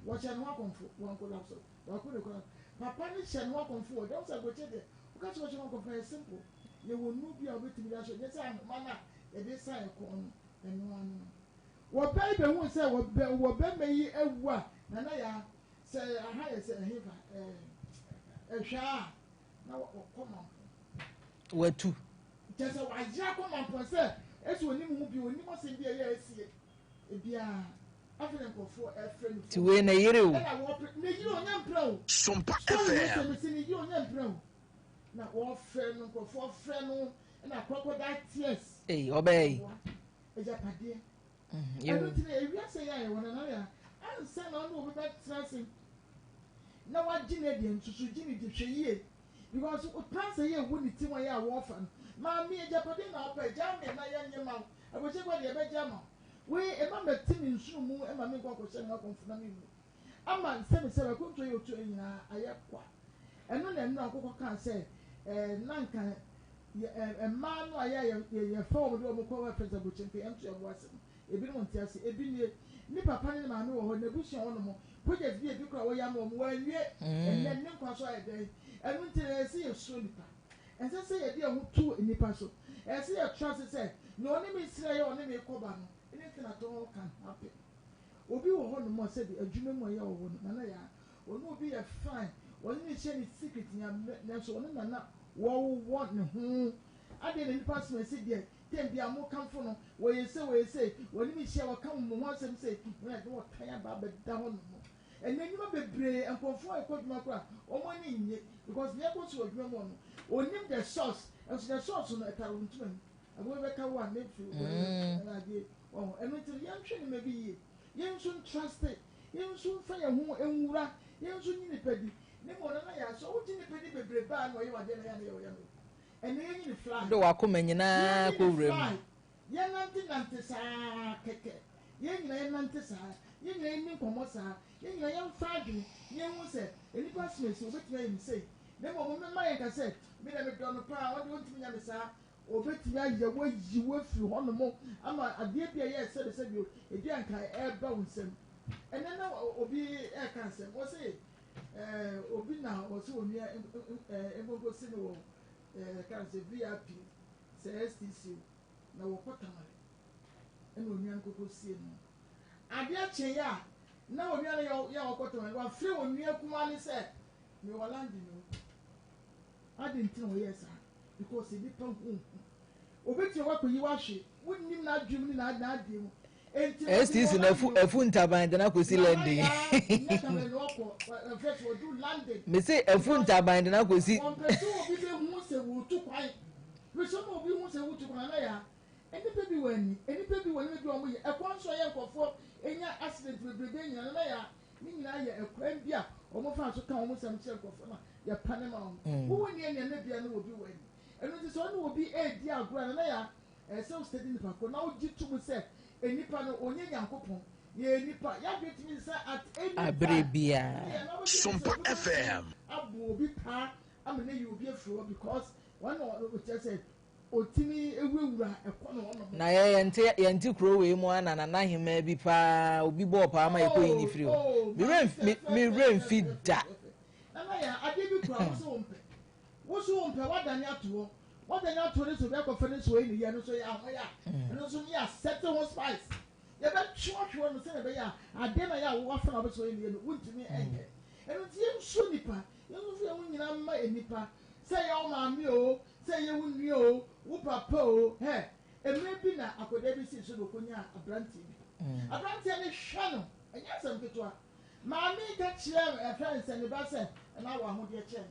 wɔhyɛ ne ho akɔmfo, wɔn collapse baako ne collapse. Papa no hyɛ ne ho akɔmfo wɔ dɛm sɛ aburokyɛ deɛ, woka sɛ wɔhyɛ ho akɔmfo ɛyɛ simple. Yɛwɔ nnuru bi a wobetumi de ahyɛ, nyɛ sɛ ahoma no a yɛde san yɛn kɔn no, ɛno ara no. Wɔbɛ yi behuu sɛ wɔbɛ wɔ bɛma yi awu a, Nana Yaa, sɛ aha yɛ sɛ ɛhefa, ɛɛ, ɛhwɛ a, na wɔkɔ Mampong. Watu. Kyerɛ sɛ wayera kɔ Mampong sɛ esi onim ho bio, onim asɛm bi a ɛyɛ asie biara. Afei na nkurɔfoɔ ɛfrɛ no Ti wei ne yere o. Ɛna wɔpre, ne yere ɔnyɛ mpra o. Sompa Story wei FM. sɛ mese ne yere ɔnyɛ mpra o. Na wɔfrɛ no nkurɔfoɔ frɛ no na crocodile tears. Ei ɔbɛɛ yi. Agyapadeɛ. Ɛno nti na ewiase yɛ a yɛwɔ no na yɛ ansa na ɔne obi bɛtena ase na wagye no adi nsusu gye ne di hwɛ yie because plans a yɛ ewu ne ti mu a yɛ a wɔrefa no maame agyapadeɛ na ɔpɛ gya me na yɛnyɛ ma wo abɔkyɛ kɔ deɛ ɛbɛgye ama wo wei ɛma mɛte me nsono mu ɛma me nkɔ akɔhyɛ me akɔmfo na me nwu ama nsɛmnsɛm, akwantuo a yɛtu no nyinaa ayɛ kwa. Ɛno na nnora nkokɔ kaa sɛ, eh, na nka yɛ, eh, mmaa no a yɛ a yɛfa wɔn de wɔn kɔ reference aburokyire nka yɛnto yɛn bo ase no, ebinom nte ase. Ebi nie, ne papa ne ne maame wɔ hɔ, n'abusua wɔ nom, project bi a ebi koraa wɔyɛ ama wɔn, wɔanwie. Ɛnnɛ ne nkwa so ayɛ dɛn? Ɛno nti na ɛsɛ sɛ yɛsuro nnipa. Ɛnsɛ sɛ yɛde yɛn ho to nnipa so. Ɛsɛ sɛ yɛtra ase sɛ, nea ɔne me srɛ yɛ ɔne me rekɔba no, anything at all can happen. Obi wɔ hɔ nom a sɛbi adwuma mu a ɛyɛ ɔwɔ no Nana Yaa ɔne obi yɛ fine ɔne no hyɛ ne secret nyinaa nanso ɔno na na wɔwowɔ ne ho adɛn na nipa asem ɛsi deɛ term biara mo kamfo no wɔyɛ sei wɔyɛ sei wɔne me hyia wɔka mo ho asɛm sei wɔn ade wɔtan aba abɛda hɔ nom ɛnɛ nnwuma bebree nkurɔfoɔ a ɛkɔ adwuma koraa wɔn ani nnye because nea ɛkɔ so wɔ adwuma mu hɔ no onim the source nso the source no ɛtare wo ntoma mu. Aboa bi bɛka wo a ne fi adeɛ wɔn ɛno nti no yɛnhwɛ nneɛma bi yie yɛn nso ntraste yɛn nso nfa yɛn ho nwura yɛn nso nye nipa di ne mu ɔno na yɛ asɔ wogye nipa di bebrebe a na ɔyɛ wadeɛ na yɛ na yɛ ɔyɛ no. Ɛnɛ yɛnyi ne fly. Wode w'akoma nyinaa Yɛnyi kɔ ne wura mu. fly. Yɛnnantenante saa kɛkɛ. Yɛn nyinaa yɛnnante saa. Yɛn nyinaa yɛnni nkɔmmɔ saa. Yɛn nyinaa yɛmfa adwene na yɛnhu sɛ nnipa asomasi, wɔbɛtumi ayɛ me sei. Na mmom momma yɛnka sɛ, Me deɛ medɔ no paa, ɔno deɛ ɔntumi nyɛ me saa. Ɔbɛtumi ayɛ wo ayi wo afiri hɔnom ama adeɛ bi a ɛyɛ sɛbesɛbe o, ebi a nka ɛreba wo nsam. Ɛnnɛ na obi reka asɛm, ɔse ɛɛ obi na ɔse onua nkonkosi no wɔ ɛɛ ka no sɛ VIP sɛ STC o, na wɔkɔ Tamale ɛna onua no kɔkɔsie no. Adeɛ kyeeɛ a na onua no yɛ a ɔkɔ Tamale, wafrɛ onua kumaa no sɛ mewɔ London o. Adɛn nti na ɔyɛɛ saa? Because nnipa ho hu. Obetumi akɔyi wo ahwe. Wonnim n'adwene mu ne n'adeɛ mu. Enti no, STC na afu afu ntaban de no akɔsi London. Mese afu ntaban de no akɔsi. Wɔmpɛ sɛ obi bɛhu sɛ wotu kwan. Firi sɛ ma obi hu sɛ wotu kwan na ya. Nnipa bi wɔ ani, nnipa bi wɔ nneɛma bi a wɔyɛ. Ɛkwan so a ɛyɛ nkurɔfoɔ nya accident bebrebe nyinaa no na ya. Ne nyinaa yɛ ɛkwan bi a wɔfa so ka wɔn nsɛm kyerɛ nkurɔfoɔ na yɛpane ma wɔn. Wowo nni ani a na bia ne obi wɔ ani. Ɛno nti sɛ ɔne obi redi agorɔ a, na na yɛ ɛsɛ sɛ wo study nipa korɔ na wogye to mu sɛ nnipa no ɔnyɛ Nyankopɔn. Yɛyɛ nnipa, yɛadwene tumi sesa at any time. Abere biara. Ɛnti yɛ na wobɛgye di sɛ Sompa obi bɛtumi FM. abɔ obi paa ama no ayi obi afiri hɔ because wɔn na kyerɛ sɛ Otumi wurawura ɛkɔ ne hɔnom. Na yɛ yɛnte yɛnte kuro wei mu ara na nana hemaa bi paa obi bɔɔ paa ma yɛkɔyi ne firi hɔ. Me werɛ mf me me werɛ mfi da. Nana yɛ adeɛ bi kura wo so wo mpɛ wo so wo mpɛ wadane ato hɔ wadane ato hɔ ne sɛ obi akɔfa ne so ɛni yɛ ɛno nso yɛ ahoyɛ a ɛno nso ne yɛ asɛte ho spice yɛbɛtwe ahwe hɔ no sɛdeɛ ɛbɛyɛ a adeɛ na yɛ a wafa na wobɛsɛ ɔyɛ ne yɛ no wontumi ɛnyɛ ɛno nti yɛnsuo nipa yɛnsuo yɛn ho nyinaa mma nipa sɛ yɛ wo maame o Sɛ ɛyɛ wo nua oo, wo papa oo, hɛ! Mmerɛ bi na akwadaa bi sii so na ɔkɔnyaa aberanteɛ bi. Aberanteɛ no hwɛ no, ɛnyɛ asɛm ketewa. Maame yi ka kyerɛɛ ɛfrɛ no sɛ ne ba sɛ, ɛna wɔ ahodeɛ kyɛn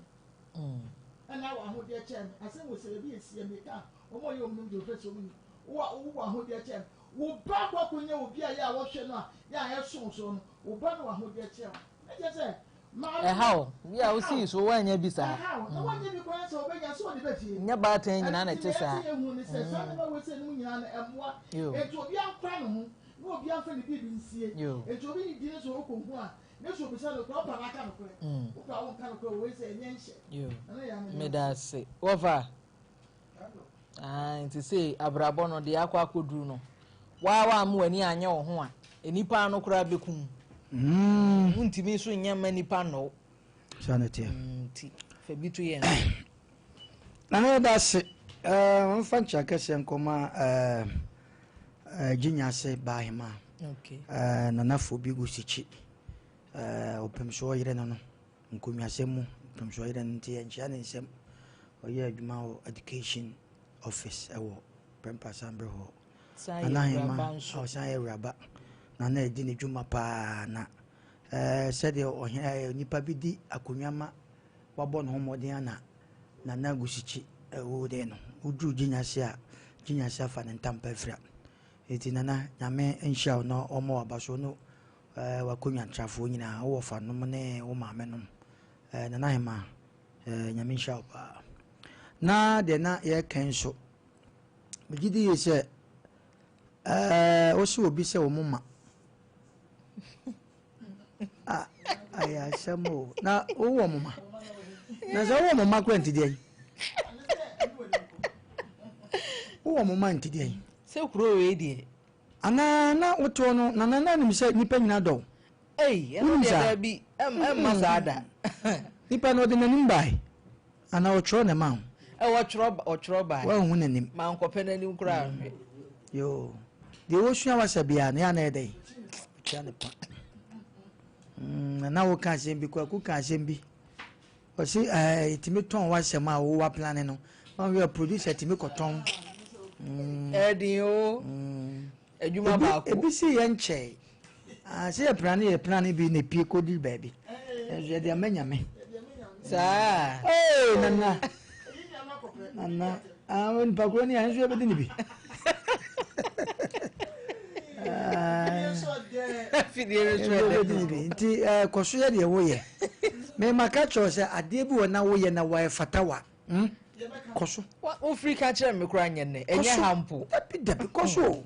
me. Ɛna wɔ ahodeɛ kyɛn me. Asɛm wɔ sɛ baabi a ɛsi yɛ meka a, wɔn a wɔyɛ wɔn nim deɛ wɔfrɛ sɛ wɔn nim. Wo a wowɔ ahodeɛ kyɛn me. Wo ba akɔ akɔnya obi a yɛ a wɔhwɛ no a yɛ a ɛso soɔ no, wo ba no wɔ ahodeɛ kyɛn wo. Na kyerɛ sɛ Ɛhaw bi a wosii so woannya bi saa. Nyɛ baatan nyinaa na ɛte saa. Yo. Yo. Yo. Meda ase. Wɔfa. Ah, nti sei abrabɔ no deɛ akɔ akɔduru no waa waa mo w'ani anyɛ wo ho a nnipa ano koraa bɛkum mm. wontumi nso nyɛ mma nnipa nnɔ saa na ɛteɛ mm, nti fa bi to yɛn so nana yɛda ase wɔmfa nkyea kɛseɛ nkɔma gyinya ase baahema nanafoɔ bi gu sikyi ɔpem so ɔyere no no Nkonnwasɛm mu mfomsoɔ yerɛ no nti yɛnkyea ne nsam. Ɔyɛ adwuma wɔ education office wɔ Prempeh Assembly Hall. San yɛ Nana awuraba Ahema nso. ɔsan yɛ awuraba. Na na ɛdi ne dwuma paa na ɛɛ sɛdeɛ ɔhene ɛɛ nipa bi di akonnwa ma wabɔ ne ho mmɔden ana Nana Agusikyi ɛwɔ dɛ no. Woduru Gyinyase a Gyinyase afa ne ntampa afira. Eti Nana Nyame nhyira wo na ɔmmɔ w'aba so no Eh, w'akonnwa-trafoɔ nyinaa, wo wɔfa nom ne wo maame nom. Eh, Nana Hemaa, eh, Nyame nhyira wo paa. Na deɛ na yɛreka nso, megye di yie sɛ, eh, wo se obi sɛ wo moma. Ah, ayɛ asɛm o. Na wowɔ moma. Na sɛ wowɔ moma kora nti deɛn? Wowɔ moma nti deɛn? Sɛ kuro wei deɛ. Anaa na wotoɔ no na na nim sɛ nnipa nyina dɔ wo. Ei, ɛno Wonim deɛ saa? daabi, ɛmma saa da. Nipa no ɔde n'anim bae anaa ɔtwerɛ na ɛmaa wo? Ɛ, ɔtwerɛ, ɔtwerɛ bae. Woanhu n'anim? Mankɔpɛ n'anim koraa anhwɛ. Yoo, deɛ wɔsua wasa biara no, yɛ a na ɛyɛ dɛn? Ɔtua ne pa. Mm, na woka asɛm bi, Kwaku ka asɛm bi. Ɔse ɛɛ yɛtumi tɔn w'asɛm a wo w'aplane no wanhwɛ a producer tumi kɔtɔn. Mm. Ɛden o. Mm. Adwuma baako. Ebi si yɛ nkyɛe. Ah, sɛ yɛ plane yɛ plane bi na epie kɔduru baabi. Ɛnso yɛde ama nyame. Saa. Ee nana. Nana. Ah, nipa koro ni a nso yɛbɛdi ne bi. Yɛbɛdi ne bi. Nti eh, kɔ so yɛ deɛ woyɛ. Mema ka kyerɛ sɛ adeɛ bi wɔ na woyɛ na wɔyɛ fata wa. Hmm? Kɔ so. Wofiri ka kyerɛ me koraa nyɛ nnɛ. Ɛnyɛ ha mpo. Dabi dabi kɔ so o.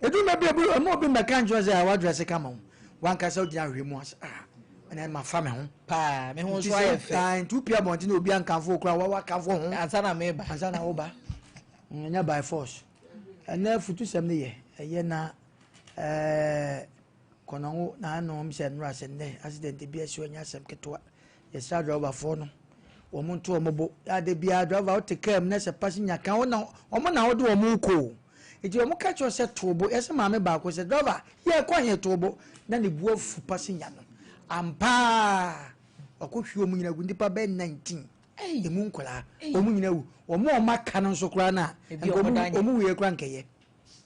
Edu mɛ bi ebi ɛmu obi mɛka nkyɛn sɛ awa dress kama o. Wankasa ogyina ahwɛ mu ase ah ɛna ɛma fa me ho. Paa me ho nso ayɛ fɛ. Nti wopia abɔnten na obi ankanfo wo koraa wawa kanfo ho. Ansa na meba. Ansa na woba. Ɛnyɛ by force. Ɛnɛ futusɛm no yɛ ɛyɛ na ɛɛ kɔnɔngo na ano sɛ nnora sɛ nnɛ accident bi asi ɔnyɛ asɛm ketewa. Yɛsrɛ adrɔbafoɔ no wɔn nto wɔn bo. Ade biara driver wote kaa mu na sɛ passenger ka wo na wɔn na wode wɔn rekɔ o. Nti wɔn ka kyerɛ sɛ to bo. Yɛsɛ maame baako sɛ driver yɛrekɔ he to bo na ne bu afu passenger no. Ampaa ɔkɔ hwie wɔn nyinaa gu nnipa bɛyɛ 19. Emu nkwadaa wɔn nyinaa wu. Wɔn a wɔn aka no nso koraa no a nka wɔn wuiɛ koraa nkɛyɛ.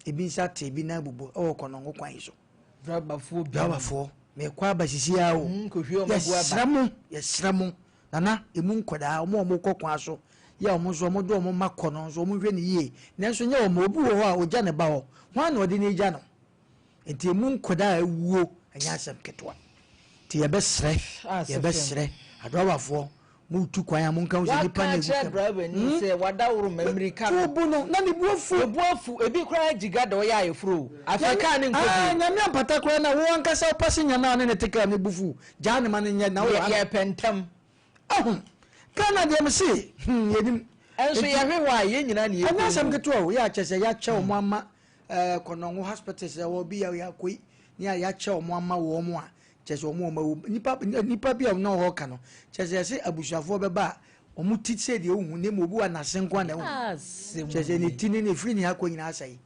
Ebi nsa te ebi nan abubu ɛwɔ kɔnɔngo kwan yi so. Driverfoɔ bi. Driverfoɔ mekɔ aba sisi ara o. Yɛsrɛ mo yɛsrɛ mo nana emu nkwadaa wɔn a wɔkɔ kwan so yɛ wɔn nso wɔn de wɔn mma kɔ no nso wɔn hwɛ no yie nanso nyɛ wɔn obi wɔ hɔ a ogya ne ba hɔ hwan na ɔde ne gya no nti emu nkwadaa a ewuo ɛnyɛ asɛm ketewa nti yɛbɛsrɛ yɛbɛsrɛ adriverfoɔ Moretu kwan a, monka ho sɛ nnipa na Waka egu akyerɛ kam. driver ni sɛ wadaworo ma mmirika no. To bo no, na ne bo afu. Ne bo afu. Ebi koraa gyiga da ɔyɛ ayeforo o. Afei Nyame, kaa no nkɔ ah, bio. Nyame ampata koraa na wo ankasa wo passenger no a ɔne no te kaa no bo fu. Gyaa no ma no nyɛ na wowɔ Yɛ, ha no. yɛpɛ ntɛm. Ahu. Ghana deɛ mese, hmm, yɛnim. Ɛnso Enti, yɛhwe hɔ a, yɛn nyinaa na ɛnyɛ asɛm yɛkɔwuo. ketewa o. Yɛ a kyerɛ sɛ yɛakyɛ wɔn ama eh, Kɔnɔngo hospitals ɛwɔ bi a yɛakɔyi ne a yɛakyɛ wɔn ama wɔn a Kyerɛ sɛ wɔn a wɔawu, nnipa, nnipa bi a na wɔwɔ hɔ ka no, kyerɛ sɛ yɛse abusuafoɔ bɛba a, wɔn ti sɛ deɛ wohu, na mmom obi wɔ n'ase nko ara na ɛhu. Kyerɛ sɛ ne ti ne ne firi ne akɔ nyinaa asɛe.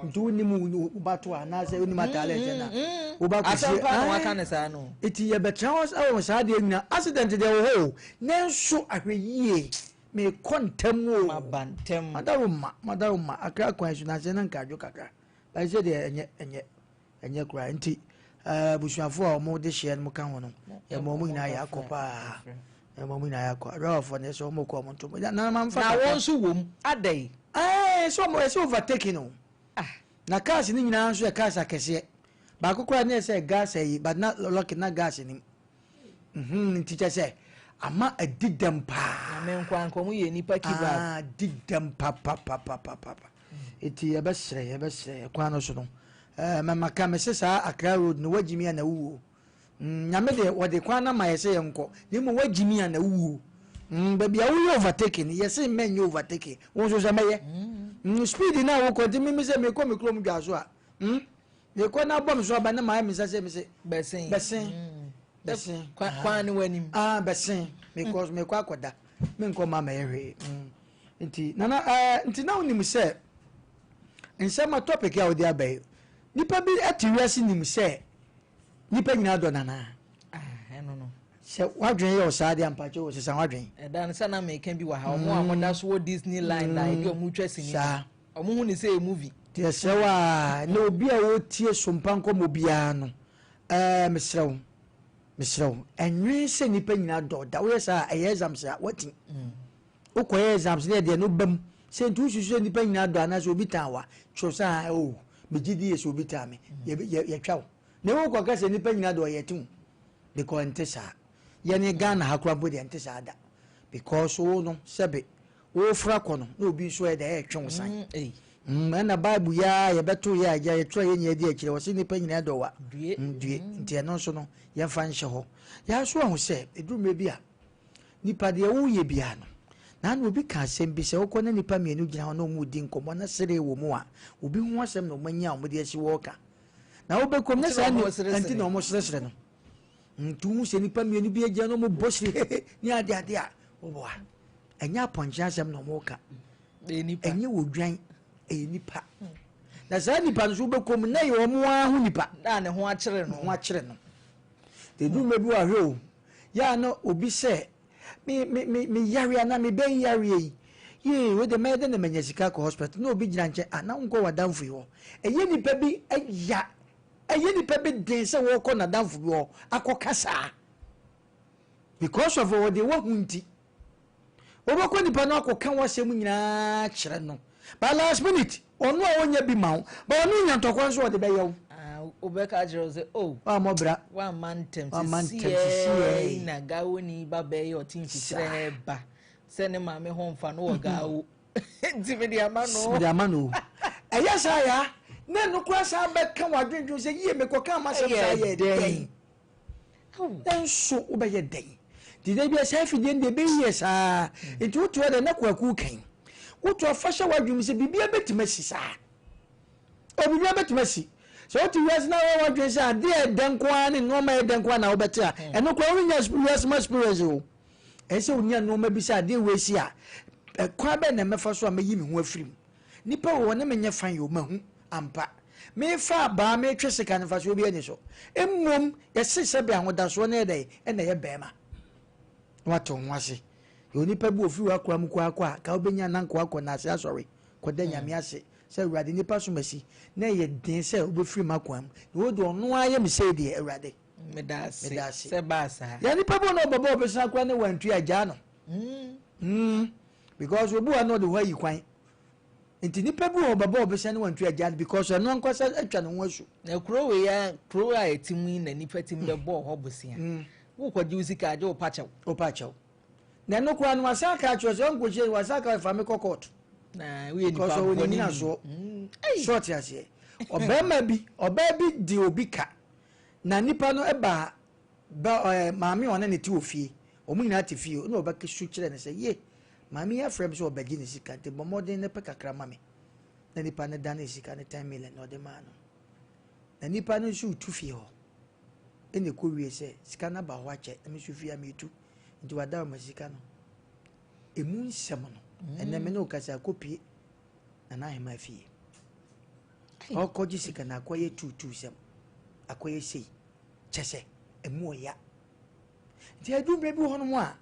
Nti wonim wo ba to a, anaasɛ wonim ataare a ɛhyɛ no a, wo ba kɔsie. Asɛm paa na waka no saa no. Nti yɛbɛtena hɔ wɔ saa adeɛ nyinaa. Accident deɛ wɔ hɔ o, nanso ahwɛ yie. Mekɔ ntɛm o. Maba ntɛm. Madaroma, madaroma, Accra kwan so, nansa na nka adwo kakra. But sɛ deɛ ɛnyɛ, ɛnyɛ. Ɛnyɛ koraa. Nti abusuafoɔ a wɔn de hyeɛ no ka ho no, yɛma wɔn nyinaa yɛ akɔ paa. Yɛma wɔn nyinaa yɛ akɔ. Adɔfoɔ no yɛ sɛ wɔn kɔ wɔn ntom. Na na ma nfa Na kakra. wɔn nso wom adɛn? Ɛɛ sɛ wɔn ɛsɛ overtaking o. Ah. Na cars no nyinaa nso yɛ cars akɛseɛ. Baako koraa ne yɛ sɛ gas ayi but na lucky na gas nim. Mhm nti kyɛ sɛ ama adi dɛm paa. Nyame nkoa nka wɔn yɛ nipa kebab. Ah adi dɛm papapapapapa. Eti yɛbɛsrɛ yɛbɛsrɛ kwan no so no. Ɛɛ mɛma ka mese saa Accra road no wagyimi a na wuo. Mm, nyame deɛ wɔde kwan no ama yɛ sɛ yɛnkɔ na mmom wagyimi a na wuo. Mm, baabi a woyɛ overtaking yɛse mmɛnyɛ overtaking wo nso sɛ mɛyɛ. Mm, speed no a wokɔ nti mimi sɛ mekɔ me kurom dwa so a mm, mekɔ na abɔ me so aba na mayɛ me nsa sɛ mese bɛsen bɛsen bɛsen kwan ne w'anim ah bɛsen mekɔ mekɔ akɔda menkɔ ma mɛyɛ hwee mm. Nti nana ɛɛ nti na wonim sɛ nsɛm a topic a wode aba yi nipa bi te wiase nim sɛ nipa nyinaa dɔ nana. Ah, ɛno no. Sɛ wadwene yɛ ɔsaa deɛ ampakyɛ o sesa wadwene. Ɛda no sɛ na meka bi wɔ ha ɔmo a ɔmo da so wɔ Disney line na ebi ɔmo twa sini. Saa. Ɔmo hu ne sɛ yɛ movie. Nti ɛsrɛ wo a na obi a ɔretie sompa nkɔmmɔ biara no ɛɛ mesrɛ wo mesrɛ wo ɛnwen sɛ nipa nyinaa dɔ da woyɛ saa a ɛyɛ exams a wati. Wokɔyɛ exams na ɛdeɛ no ba mu sɛ nti wosusu sɛ nnipa nyinaa dɔ anaasɛ obi tan wa kyerɛ sɛ ah oh megye di yɛ sɛ obi tan me yɛtwa wo na wokɔka sɛ nnipa nyinaa dɔ yɛte wo because nte saa yɛne Ghana ha koraa mpo deɛ nte saa da because wo no sɛbe wofra kɔ no na obi nso ɛda ɛtwe wo san mm, ɛna Bible yi a yɛbɛto yɛ agya yɛtwerɛ yɛ nyinaa di akyirɛ wɔ sɛ nnipa nyinaa dɔ wa due nti ɛno nso no yɛmfa nhyɛ hɔ yɛaso ahu sɛ ɛduru mmerɛ bi a Nipa deɛ woyɛ biara no, na na obi ka asɛm bi sɛ wokɔ na nipa mmienu gyina hɔ na wɔn redi nkɔmmɔ na seree wɔ mu a, obi ho asɛm na wɔn anyi a wɔn de asi hɔ reka. Na wobɛkɔ mu na saa ni nti na wɔn seresere no. Nti wohu sɛ nipa mmienu bi agyina na wɔn bɔ sere hehe ne ade ade a, wɔboa. Ɛnyɛ apɔnkye asɛm na wɔn reka. Ɛnyɛ odwan, ɛyɛ nipa. Na saa nipa no so wobɛkɔ mu na ɛyɛ wɔn ara ho nipa. Na ne ho akyere no. Ne ho akyere no. Ɛduru mmerɛ bi wɔ ahwɛ o, Yɛ a na obi sɛ, Me, me, me, me yare anaa me bɛn yareɛ yi, yee, wei deɛ mɛyɛ dɛn na manya sika akɔ hospital? Na obi gyina nkyɛn, ah, na wonkɔ w'adamfo yi hɔ. Ɛyɛ nipa bi ya, ɛyɛ nipa bi den sɛ wɔrekɔ n'adamfo bi hɔ akɔka saa. Because of ɔde wahu nti. Wobɛkɔ nipa no akɔka w'asɛm nyinaa kyerɛ no. But last minute, ɔno a ɔnya bi ma wo, but ɔno nya ntɔkwa nso ɔde bɛyɛ wo. Ah, wobɛka akyerɛ wo sɛ, oh, Wammɔ bra. Wamma ntɛm Wamma ntɛm sisiɛ sisiɛ. na gawoni ba bɛyɛ ɔte mfikyerɛ ba. Sɛ ne maame ho mfa no wɔ gaawo. Nti mede ama no. Mede ama no. Ɛyɛ saa ya na ɛno koraa saa bɛka w'adwendwen sɛ yie mekɔka m'asɛm saa yɛ dɛn? Nanso wobɛyɛ dɛn? Nti da bia saa afidie no deɛ ɛbɛyi yɛ saa. Nti wote hɔ dɛ na kwaku kan. Woto afa hyɛ w'adwene mu sɛ biribiara bɛtumi asi saa. O biribiara bɛtumi asi. Sɛ wote wiase na woyɛ w'adwene sɛ adeɛ a ɛdɛ nko ara ne nneɛma a ɛdɛ nko ara na wobɛte a, ɛno koraa worennya wiase mu experience o. Ɛsɛ sɛ wonya nneɛma bi sɛ adeɛ wei si a, ɛkwan bɛn na mɛfa so a mɛyi me ho afiri mu. Nnipa wɔ hɔ ne me nyɛ fine o, mahu ampa. Mefa abaa metwe sika no mfasoɔ biara nni so. Mmom yɛse sɛbe ahodasoɔ no yɛ dɛn ɛna ɛyɛ bɛɛma. Na wate wo ho ase. Yɛwɔ nipa bi ofiri w'akora mu koraa kɔ a, ka wobɛnya na nka wakɔ naase asɔre kɔda Nyame ase sɛ Awurade nipa som asi na ɛyɛ den sɛ wobɛfiri m'akwan mu na wei deɛ ɔno ara yɛ me sei deɛ Awurade. Meda ase sɛ baa saa. Yɛ nipa bi wɔ na ɔbɛbɔ ɔbɛsena koraa ne wantua gyaa no. Mm. Because obi wɔ na ɔde hɔ ayi kwan. Nti nipa bi wɔ hɔ ɔbɛbɔ ɔbɛsena ne wantua gyaa no because ɛno ankasa atwa ne ho asu. Na kuro wei a kuro a ɛte mu yi na nipa ti mu bɛbɔ hɔ bosea. Wokɔgye wo sika agye wo pa kyɛw. Wo pa kyɛw. Na ɛno koraa no wasan aka akyerɛ sɛ ɔnkɔhyia yi wasan aka fa me kɔ court. Na woyɛ nipa Because ɔwɔ ne bɔne ni. nyinasoɔ. So ɔte aseɛ. Ɔbarima bi ɔbaa bi de obi ka na nipa no baa bɛ ɛɛ maame a ɔne ne te wɔ fie. Wɔn nyinaa te fie na ɔbɛka su kyerɛ no sɛ ye maame yi afrɛ me sɛ ɔbɛgye ne sika nti bɔ mmɔden na pɛ kakra ma me. Na nipa no danee sika no 10 million na ɔde maa no. Na nipa no nso retu fie hɔ. Ɛna ɛkɔwie sɛ sika no aba hɔ akyɛ na me nso fie a meretu nti wada ma sika no. Ɛmu nsɛm no ɛnɛ me ne wo kasa akɔpie Nana Ahema fie. Ɔkɔgye sika no akɔyɛ tuutuu sɛm akɔyɛ sei kyɛ sɛ ɛmu ɔya. Nti ɛdu mmerɛ bi wɔ hɔnom a,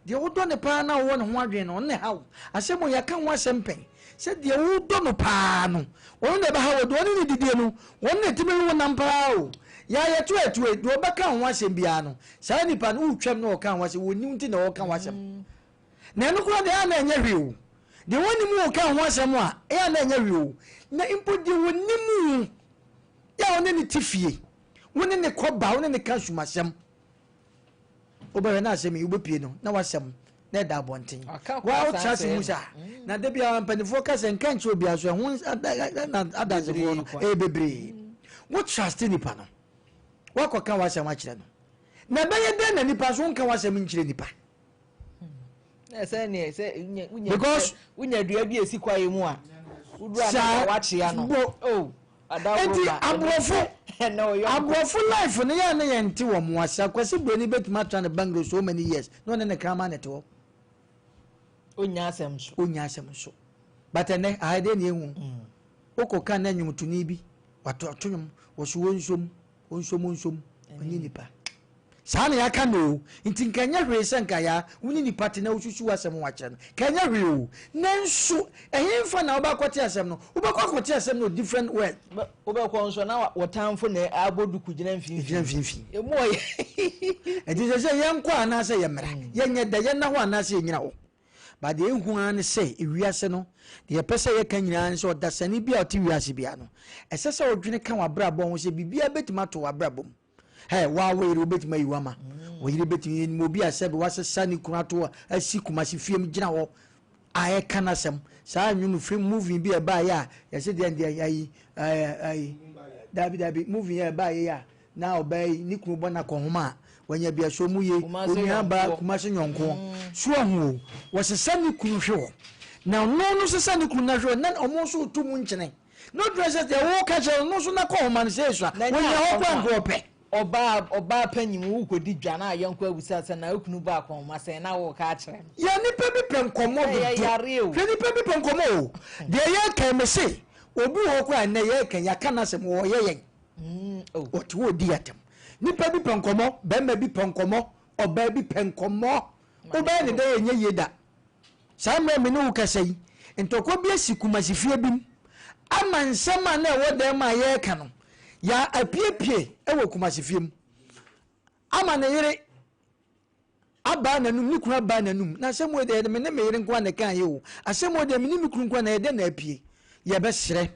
deɛ wodɔ no paa na wowɔ ne ho adwene no, ɔno na ɛha wo. Asɛm wei, yɛaka ho asɛm pɛn, sɛ deɛ wodɔ no paa no, ɔno na ɛbɛha wo. Deɛ ɔne no didie no, ɔno na ɛtumi we wo nam paa o. Yɛ a yɛto atue, deɛ ɔbɛka wo ho asɛm biara no, saa nipa no, wotwam na ɔka ho asɛm, ɔnni wo nti na ɔreka ho asɛm. Na ɛno koraa deɛ, ɛyɛ a na ɛnyɛ hwee o. Deɛ wɔnnim wo ka ho asɛm a, ɛyɛ a na ɛnyɛ hwee o. Na mpo deɛ ɔnim wo, yɛ a ɔne no te fie, wo ne no kɔ ba, wo ne no ka sumasɛm, wobɛhwɛ na asɛm yi wobɛpie no na wasɛm na ɛda abɔnten. Waa wotra ase hu saa. Mm. Na da biara mpanimfoɔ ka sɛ nka nkyerɛ obiara so ɛho na adansefoɔ no ɛyɛ bebree. Wo trust nipa no, woakɔka w'asɛm akyerɛ no. Na ɛbɛyɛ dɛn na nipa nso wonka w'asɛm nkyerɛ nipa? Sɛ neɛ sɛ wonya because wonya dua bi esi kwaeɛ mu a woduru a na wakyea no. Oh. Enti aborɔfo aborɔfo life no yɛ a na yɛn nte wɔn ase. Akwasi Broni bɛtumi atra ne bungalow so many years na ɔne ne kraman na ɛte hɔ. Onya asɛm nso. Onya asɛm nso. But ɛnɛ aha deɛ na ehu. Mm. Wokɔ kan na nnwomtoni bi wato ato nnwom wɔso wɔnsom wɔnsom wɔnsom ɔnyɛ nipa. Saa na yɛaka no o, nti nka ɛnyɛ hwee sɛ nka yaa wo ne nipa te na wosusuw asɛm ho akyerɛ no, nka ɛnyɛ hwee o. Nanso ɛhenfa na wobɛakɔte asɛm no? Wobɛkɔ akɔte asɛm no wɔ different world. Wobɛkɔ nso na wo tamfo na abɔ duku gyina mfimfini. Gyina mfimfini. Emu ɔyɛ. Nti sɛ sɛ yɛnkɔ anaasɛ yɛmmra, yɛnyɛ dɛ, yɛnna hɔ anaasɛ yɛnyina hɔ. But deɛ ehu ara ne sɛ ewiase no, deɛ yɛpɛ sɛ yɛka nyinaa ne sɛ ɔdasani bi a ɔte wiase biara no, ɛsɛ sɛ ɔdwene ka w'abrabɔ ho sɛ biribiara bɛtumi ato w'abrabɔ mu. Hey, waa wo yere wobɛtumi ayi wo ama. Wo yere bɛtumi yɛnim obi a sɛbe wasesa ne kunu ato asi Kumasi fie mu gyina hɔ a ɛka n'asɛm. Saa nnwom film movie bi a ɛbaeɛ a yɛse deɛ deɛ ayi ayi dabi dabi movie a ɛbaeɛ yi a na ɔbaa yi ne kunu bɔ no akɔnhoma a wanya bi aso mu ye onua baa Kumasi nyɔnkoɔ so ahu o wɔsesa ne kunu hwe hɔ na ɔno no sesa ne kunu na hwe hɔ na ɔmo nso to mu nkyene. No dwene sɛ deɛ woka kyerɛ no no nso na kɔ homa no sɛ esua. Na Wɔnya hɔ koraa nka ɔpɛ. Ɔbaa ɔbaa panyin wo kɔdi dwa na ayɔnko abisa sɛ na okunu bɔ akɔnhoma sɛn na woka akyerɛ no. Yɛ nipa bi pɛ nkɔmmɔ Ɛyɛ dodo. yareɛ o. Hwɛ nipa bi pɛ nkɔmmɔ o. Deɛ yɛreka yi mese obi wɔ hɔ koraa nnɛ yɛreka yi yɛaka n'asɛm ɔreyɛ yɛn. Oh. Ɔte hɔ ɔdi yɛn atɛm. Nipa bi pɛ nkɔmmɔ, barima bi pɛ nkɔmmɔ, ɔbaa bi pɛ nkɔmmɔ. Wobɛyɛ ne dɛn ɛnyɛ yie da. Saa mmerɛ a me ne wo kasa yi, ntɔkwa bi asi Kumasi fie bi mu ama nsɛm a na ɛwɔ dan mu a yɛreka no, yɛapiepie wɔ Kumasi fie mu ama ne yere abaa n'anum, ne kunu abaa n'anum. Na asɛm wei deɛ me ne me yere nko ara na ɛka yɛ o. Asɛm wei deɛ me ne me kunu nko ara na ɛyɛ dɛn na apue. Yɛbɛsrɛ,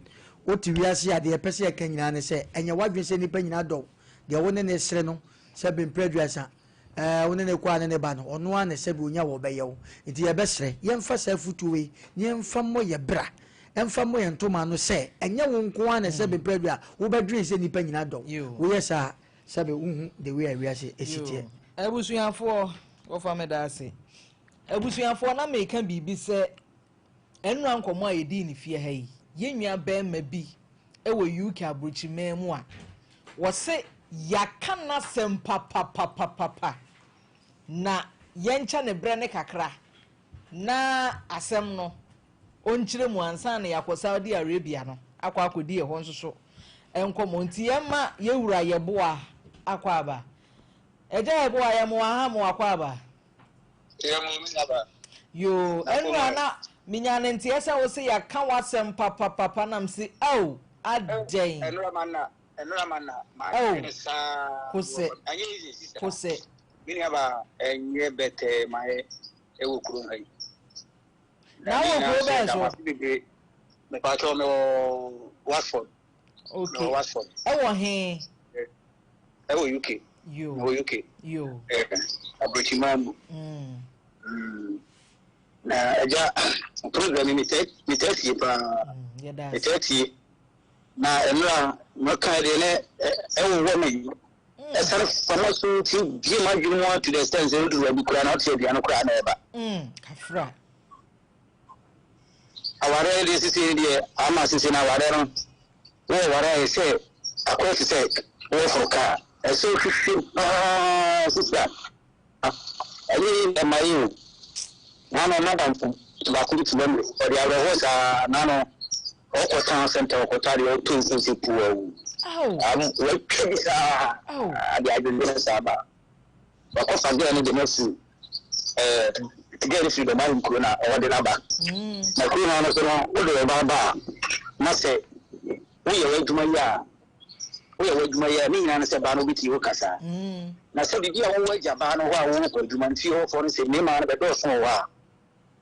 wote wiase a deɛ yɛpɛ sɛ yɛka nyinaa ne sɛ, ɛnyɛ w'adwene sɛ nnipa nyinaa dɔ wo. Deɛ wo ne no resere no, sɛ bere mprɛ aduasa. Ɛɛ, wo ne no kɔ a ne ne ba no, ɔno ara na sɛbe onya wɔ ɔbɛyɛ wo. Nti yɛbɛsrɛ, yɛmfa saa afutuo wei na yɛmfa mmɔ yɛ bra, mfa mmɔ yɛn ntoma ano sɛ, ɛnyɛ wo nko ara na sɛbe mprɛ du a wobɛdwene sɛ nnipa nyinaa dɔ wo. Woyɛ saa a, sɛbe wonhu the way a wiase si teɛ. Abusuafoɔ, wɔfa me da ase. Abusuafoɔ, na meka biribi sɛ Ɛnnora nkɔmmɔ a yɛdii no fie ha yi, yɛn nua barima bi wɔ UK aburokyiman mu a wɔse yɛaka n'asɛm papapapapa na yɛnkyɛ ne berɛ no kakra na asɛm no ɔnkyerɛ mu ansa na yɛakɔ Saudi Arabia no akɔ akɔdi ɛhɔ nso so nkɔmmɔ. Nti yɛma yɛwura Yeboah akɔ aba. Agya Yeboah, yɛmo aha mo akɔ aba. Yɛ mo me nua baa. Yoo ɛnora na menya ne nteɛ sɛ wose yɛaka w'asɛm papapapa na mese ao adɛn. Ɛnora ma na ɛnora ma na ma ao dwene saa kosɛ ɛnyɛ easy sister. Kosɛ. Me nua baa ɛnyɛ bɛtɛɛ ma yɛ ɛwɔ kurom ha yi. Na wɔ kuro bɛn so? Mepatwɔ me wɔ Watford. Okay. Me wɔ Watford. Ɛwɔ he? Ɛwɔ UK. Yo. Wɔ UK. Yo. Aburokyiman mu. Mm. Na ɛgya program yi metaa tie paa. Metaa tie. Na mmerɛ mɛka deɛ ne ɛwowɔ me. Ɛsane fama so nti bie m'adwene mu to the extent sɛ woduru baabi koraa na wote aduane koraa na ɛba. Kafra. Awareɛ deɛ sisi deɛ ama sisi na awareɛ no Wowɔ ware a ɛsɛ akɔyɛ te sɛ woreforo kaa. Ɛsɛ wohwehwɛ mu paa sisi a ɛnyɛ yi na ɛma yɛ o. Naano madamfo baako bi te London, ɔde awerɛhoɔ saa naano ɔkɔ town center ɔkɔtɔ adeɛ ɔtɔ nsuo sɛ puu awu. Watwa bi saa de adwendwene saa ba. Wakɔfa girl no de no afiri ɛɛ girl no firi dɛm ahenkuro na ɔde no aba. Na kuro no ano so no wode ɔbaa ba a na sɛ woyɛ w'adwuma yi a woyɛ w'adwuma yi a ne nyinaa no sɛ baa no wobɛtie wo kasa. Na sɛ biribi a wowɔ agya baa no hɔ a wowɔ kɔ adwuma no fie hɔfoɔ no sɛ mmarima no bɛdɔɔso wɔ hɔ a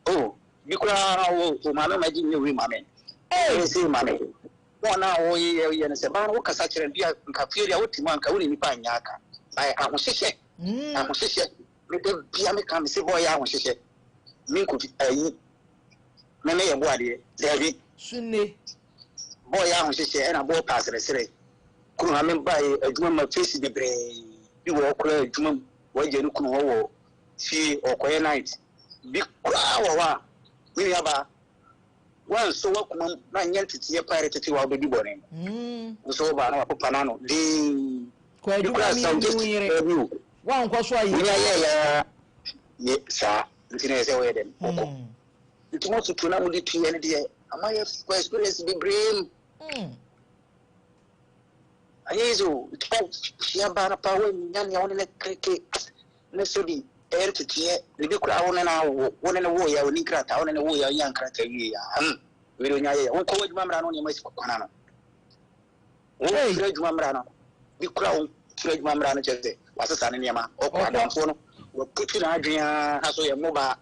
oh bi koraa na wo wo maame ma gye nyɛ wei ma me. Ɛyɛ sei ma me. Wɔn a wɔyɛ yɛ no sɛ baa no wokasa kyerɛ no bi a nka fie deɛ wote mu a nka wo ne nipa nyɛ aka. By ahohyehyɛ ahohyehyɛ me da bia me ka me se bɔyɛ ahohyehyɛ me nko ayi me me yɛ bo adeɛ daabi. Sunne. Bɔyɛ ahohyehyɛ ɛna bɔɔ pa aseresere kunu ha me ba yɛ adwuma ma face bebree bi wɔ hɔ koraa adwuma mu wɔagya ne kunu hɔ wɔ fie ɔkɔyɛ night bi koraa wɔ hɔ a me nua baa Woansɔ w'akoma mu na anyɛ nteteeɛ pa a ɛretete wo a wobɛdi bɔne no. Nso wobaa na wapopa n'ano dinn. Kɔ Bi adwuma koraa mu some yɛ just wo yere. baabi o. Woankɔ so ayɛ Wonya adwuma. yɛɛ ya yɛ saa nti na ɛyɛ sɛ woyɛ dɛn wokɔ. Nti mo atutu na mode tuiɛ no deɛ ama yɛ kɔ experience bebree mu. Anyɛ easy o. Nti wohyia baa no paa woannya nea wo ne no kreke ne sɛbi ɛyɛ nteteɛ biribi koraa wo ne no awo wo ne no woeɛ a ɔnni nkrataa wo ne no woeɛ a ɔnyaa nkrataa wieeɛ a hmm wei deɛ ɔnya yɛyɛ wonkɔ w'adwuma mmra no nneɛma si kwan ano wofiri adwuma mmra no bi koraa wofiri adwuma mmra no kyerɛ sɛ wasesa ne nneɛma ɔkɔ adamfoɔ no waputu n'adwene ara ha so yɛ mmo baa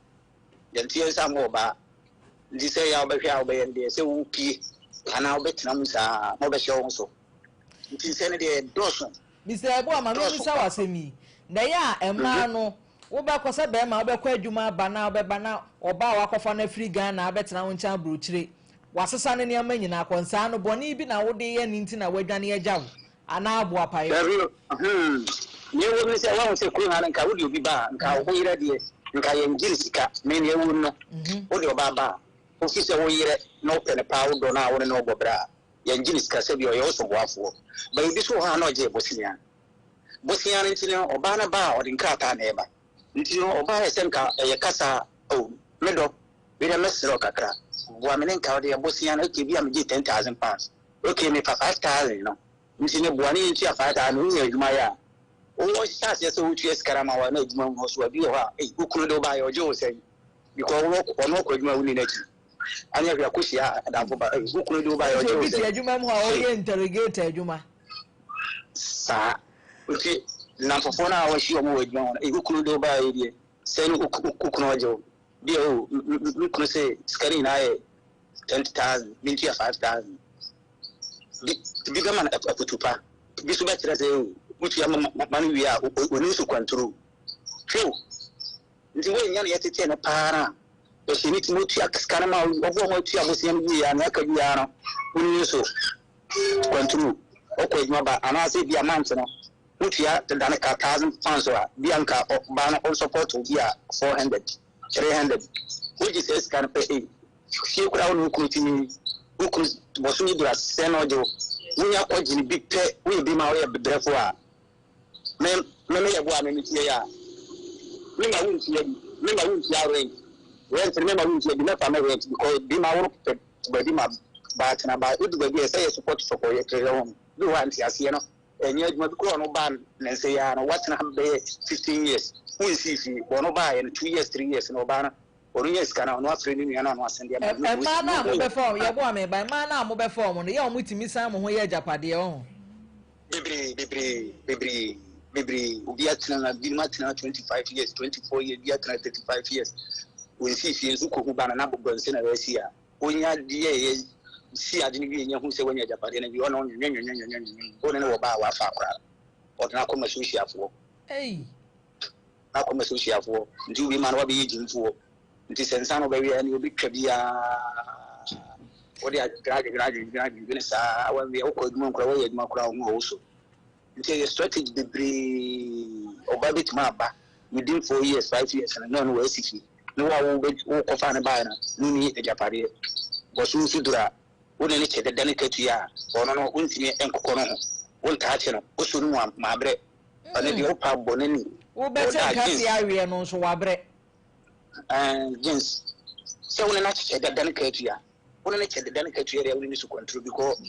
yɛnteɛ nsa mmɔ ɔbaa nti sɛ yɛ a wobɛhwɛ a wobɛyɛ no deɛ sɛ wopie anaa wobɛtena mu saa na wobɛhyɛ wo ho so nti sɛ no deɛ dɔɔso Mister Yeboah ma memmisa wo asɛm yi, na ɛyɛ a mmaa no wobɛkɔ sɛ barima wobɛkɔ adwuma aba na wobɛba na ɔbaa a wakɔfa no afiri Ghana abɛtena wo nkyɛn aburokyire, wasesa ne nneɛma nyinaa kɔ, nsaa no bɔne bi na wode yɛ no nti na wadwane agya wo anaa aboa paeɛ? Dabi o, hmm, nea ɛwom ne sɛ woahu sɛ kurom ha no nka wode obi ba a nka wo yerɛ deɛ nka yɛngye no sika, me nea ɛwom no wode ɔbaa ba a wofi sɛ wo yerɛ na wopɛ no paa wodɔ no a wo ne no bɔ bra a yɛngye no sika sɛdeɛ ɔyɛ wo so boafoɔ. But ebi nso wɔ hɔ a na ɔgye bosea. Bosea no nti no, ɔbaa no ba a, ɔde nkrataa na ɛba. Nti no, ɔbaa yɛ sɛ nka ɛyɛ kasa a, oh, me dɔ, wei deɛ mɛsrɛ wo kakra, boa me ne nka wode bosea no, okay, bi a megye £10,000, okay, mefa 5,000 no, nti no boa ne yɛntua 5,000 no, wonya adwuma yɛ a, wowɔ hyɛ aseɛ sɛ wotua sika no ama wo a, na adwuma mu hɔ so a, bi wɔ hɔ a, ei, wo kunu de wo baeɛ, ɔgye wo sɛn? Because ɔno ɔkɔ adwuma a wonni n'akyi. Anyɛ hwee akohyia adamfo ba. Ei, wo kunu de wo baeɛ, ɔgye wo Obi te sɛn? adwuma mu hɔ a ɔyɛ interrogator adwuma. Saa. Nti nnamfofoɔ no a wɔahyia wɔn wɔ adwuma hɔ no, ei, wo kunu de wo baeɛ deɛ, sɛn ne wo kunu ɔgye wo? Deɛ o, me kunu se sika no nyinaa yɛ 20,000, mentua 5,000. Bi, bi bɛma no afutu pa. Bi nso bɛkyerɛ sɛ o, wotua ma no wie a, ɔnim so kwanturu. Hwɛ o, nti woannya nea ɛtetee no paa no a, ɔhyɛ ne tirim, otua sika no ma wo, ɔboa ma otua bosea no wie a, nea aka biara no, wonni so kwanturu, ɔkɔ adwuma ba, anaasɛ ebia month no, wotua da no ka £1,000 a, bia nka ɔbaa no ɔnsɔpɔto wo bi a 400, 300, wogye saa sika no pɛ, ei, fie koraa wo ne wo kunu tumi, wo kunu bɔsome duru a, sɛn na ɔgye wo, wonya kɔgye no bi pɛ, woyɛ bi ma woyɛ brɛfo a, Me me meyɛ boa me metie a me ma wo ntua bi me ma wo ntua rent rent no me ma wo ntua bi mɛfa me rent because bi ma wo pɛ baabi ma ba tena ba edu baabi a ɛsɛ yɛ support support yɛ kyerɛ wɔn bi wɔ a nteaseɛ no ɛnyɛ adwuma bi koraa ɔno ba ne nsa yi ara no watena ha bɛyɛ 15 years wonsii fie ɔno baayɛ no 2 years 3 years na ɔbaa no ɔno nya sika no ɔno afrɛ ne nua no ano asɛn deɛ ma Mmaa no a mobɛfa wɔn, yɛboa me ba, mmaa no a mobɛfa wɔn no, yɛ a wɔtumi san mo ho yɛ agyapadeɛ, ɔho. Bebree, bebree, bebree, bebree. Obi atena ha, binom atena ha 25 years, 24 years, bi atena 35 years. Wɔnsii fie nso kɔhu ba no na bobɔ nse na wɔasi a. Ɔnya adeɛ a ɛyɛ si ade no wie nya hu sɛ wanya agyapadeɛ no wie ɔno nwinwinwinwinwinwin. Ɔne no wɔ ba a wafa akora no. Ɔde no akɔma sosiafoɔ. Ei! Na akɔma sosiafoɔ. Nti wobi ma no wabɛyɛ gyimfoɔ. Nti sɛ nsa no bɛwe a ɛne obɛtwa biara. Wode adwene adwene adwene adwene saa wawie wokɔ adwuma nkora woyɛ adwuma koraa wo ho a wo so. Nti ɛyɛ strategy bebree. Ɔba bɛtumi aba within 4 years, 5 years no na ɔno wɔasi fie. Ne wo a wokɔfa ne baeɛ no no ni agyapadeɛ. Bɔso nso duru a wo ne ne kyɛ dada ne katua a ɔno no wontumi nkokɔ no ho. Wontaakye no wosɔ no mu a maabrɛ. Ɔno deɛ wopa bɔ n'ani. Wobɛte Ɔda nkate jeans. aweɛ no nso wabrɛ. Jeans. Sɛ wo ne no akyekyɛ dada ne katua. Wo ne no kyɛ dada ne katua deɛ wo ne no so control because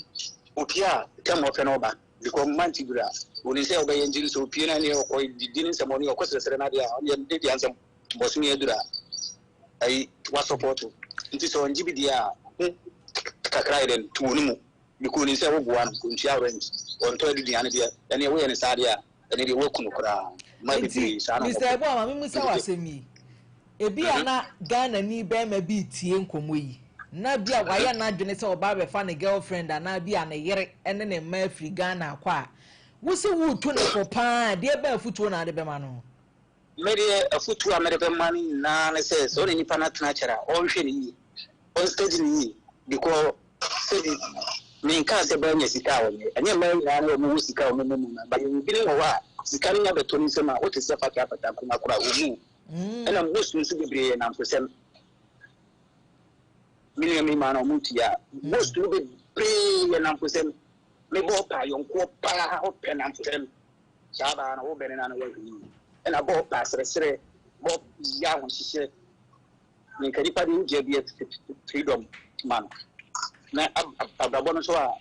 opie a tam ɔpɛ no ɔba because month duru a onim sɛ ɔbɛyɛ nti sɛ opie na ne ɔkɔ didi ne nsɛm ɔne ɔkɔ srɛsrɛ no adeɛ a ɔne de deɛ nsɛm bɔsome aduru a ayi wa support nti sɛ ɔngye bi deɛ a ho kakra yɛ dɛn to wɔ no mu because onim sɛ woboa no ɔntua rent ɔntɔ aduane deɛ ɛne woyɛ ne saa deɛ a ɛne deɛ woaku no koraa ma Nti, bebree saa na Mr. ɔmɔpɛ. Eboa, ma memmisa wo asɛm yi. Ebi a na Ghana ni bɛrima bi tie nkɔmmɔ yi, na bi a wayɛ n'adwene sɛ ɔba abɛfa ne girlfriend anaa bi a ne yere ne ne mma afiri Ghana akɔ a, wo se woretu ne fo paa, deɛ bɛn afotuo na wode bɛma no? Me deɛ afotuo a mede bɛma no nyinaa ne sɛ sɛ ɔne nipa no atena kyɛrɛ a ɔnhwɛ ne yie, ɔnstudy ne yie because sɛbi menkaa sɛ bɛanya sika a ɔnyɛ ɛnyɛ mmaa nyinaa na wɔwɔ sika a wɔn mu na ba yɛwɔ binom wɔ hɔ a sika no nya bɛtɔ ne nsam a wote sɛ fata afata nkonnwa koraa wɔmu ɛna most nso bebree yɛ namfosɛm. Me nua mi maa na ɔmo tua most no bebree yɛ namfosɛm. Mebɔ ɔpa yɔnkoɔ paa ɔpɛ namfosɛm saa baa no wobɛne no ano wahwɛ yie ɛna bɔ ɔpa seresere bɔ yɛ ahohyehyɛ nka nipa de wogya bi freedom ma no na abrabɔ no nso a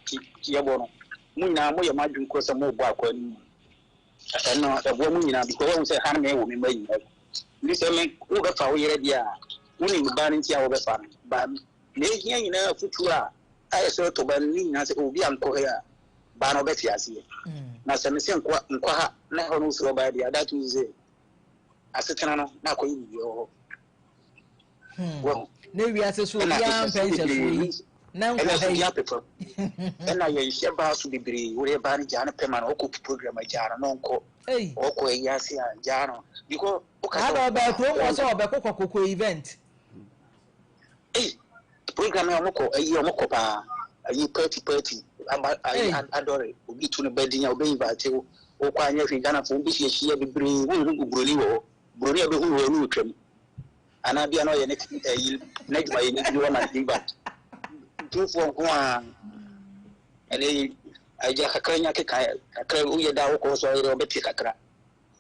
yɛbɔ no mo nyinaa moyɛ mo adwene korɔ sɛ mobɔ akɔ anim ɛno ɛboa mu nyinaa because wahu sɛ ha no mewɔ me mma nyinaa nti sɛ me wobɛfa wo yerɛ deɛ a wonim ba no nti a wobɛfa no ba na ɛhia nyinaa afotuo a ayɛ sɛ ɔtɔ ba no ne nyinaa sɛ obi ankɔ ha a ba no ɔbɛte aseɛ na sɛ mese nkɔ ha na hɔ no wofiri ɔbaa deɛ that means sɛ asetena no na akɔyɛ biribi wɔ hɔ. Na wiase so obiara mpɛ nhyɛsoɔ yi na nkɔ ha yi. Ɛna yɛnhyɛ baa so bebree. Wode baa no gyaa no pɛ ma no ɔkɔ program a gyaa no na ɔnkɔ ɔkɔ ayi ase a gyaa no because ada ɔbaa kurom wɔ sɛ ɔbɛkɔ kɔkɔkɔ event. Ei, program a ɔmokɔ ayi ɔmokɔ paa ayi party party aba ayi adɔre obi tu no ba din a ɔbɛ invite wo wokɔ anyɛ hwee. Ghanafoɔ bi hyiahyia bebree wonhu buroni wɔ hɔ. Buroni a bɛhu wɔ no wotwam anaa bia na ɔyɛ ne ayi n'adwumayɛ ne bi wɔma no invite ntumfoɔ nko a ɛne agya kakra nya keka kakra woyɛ da wokɔ so ɔyɛ ɔbɛte kakra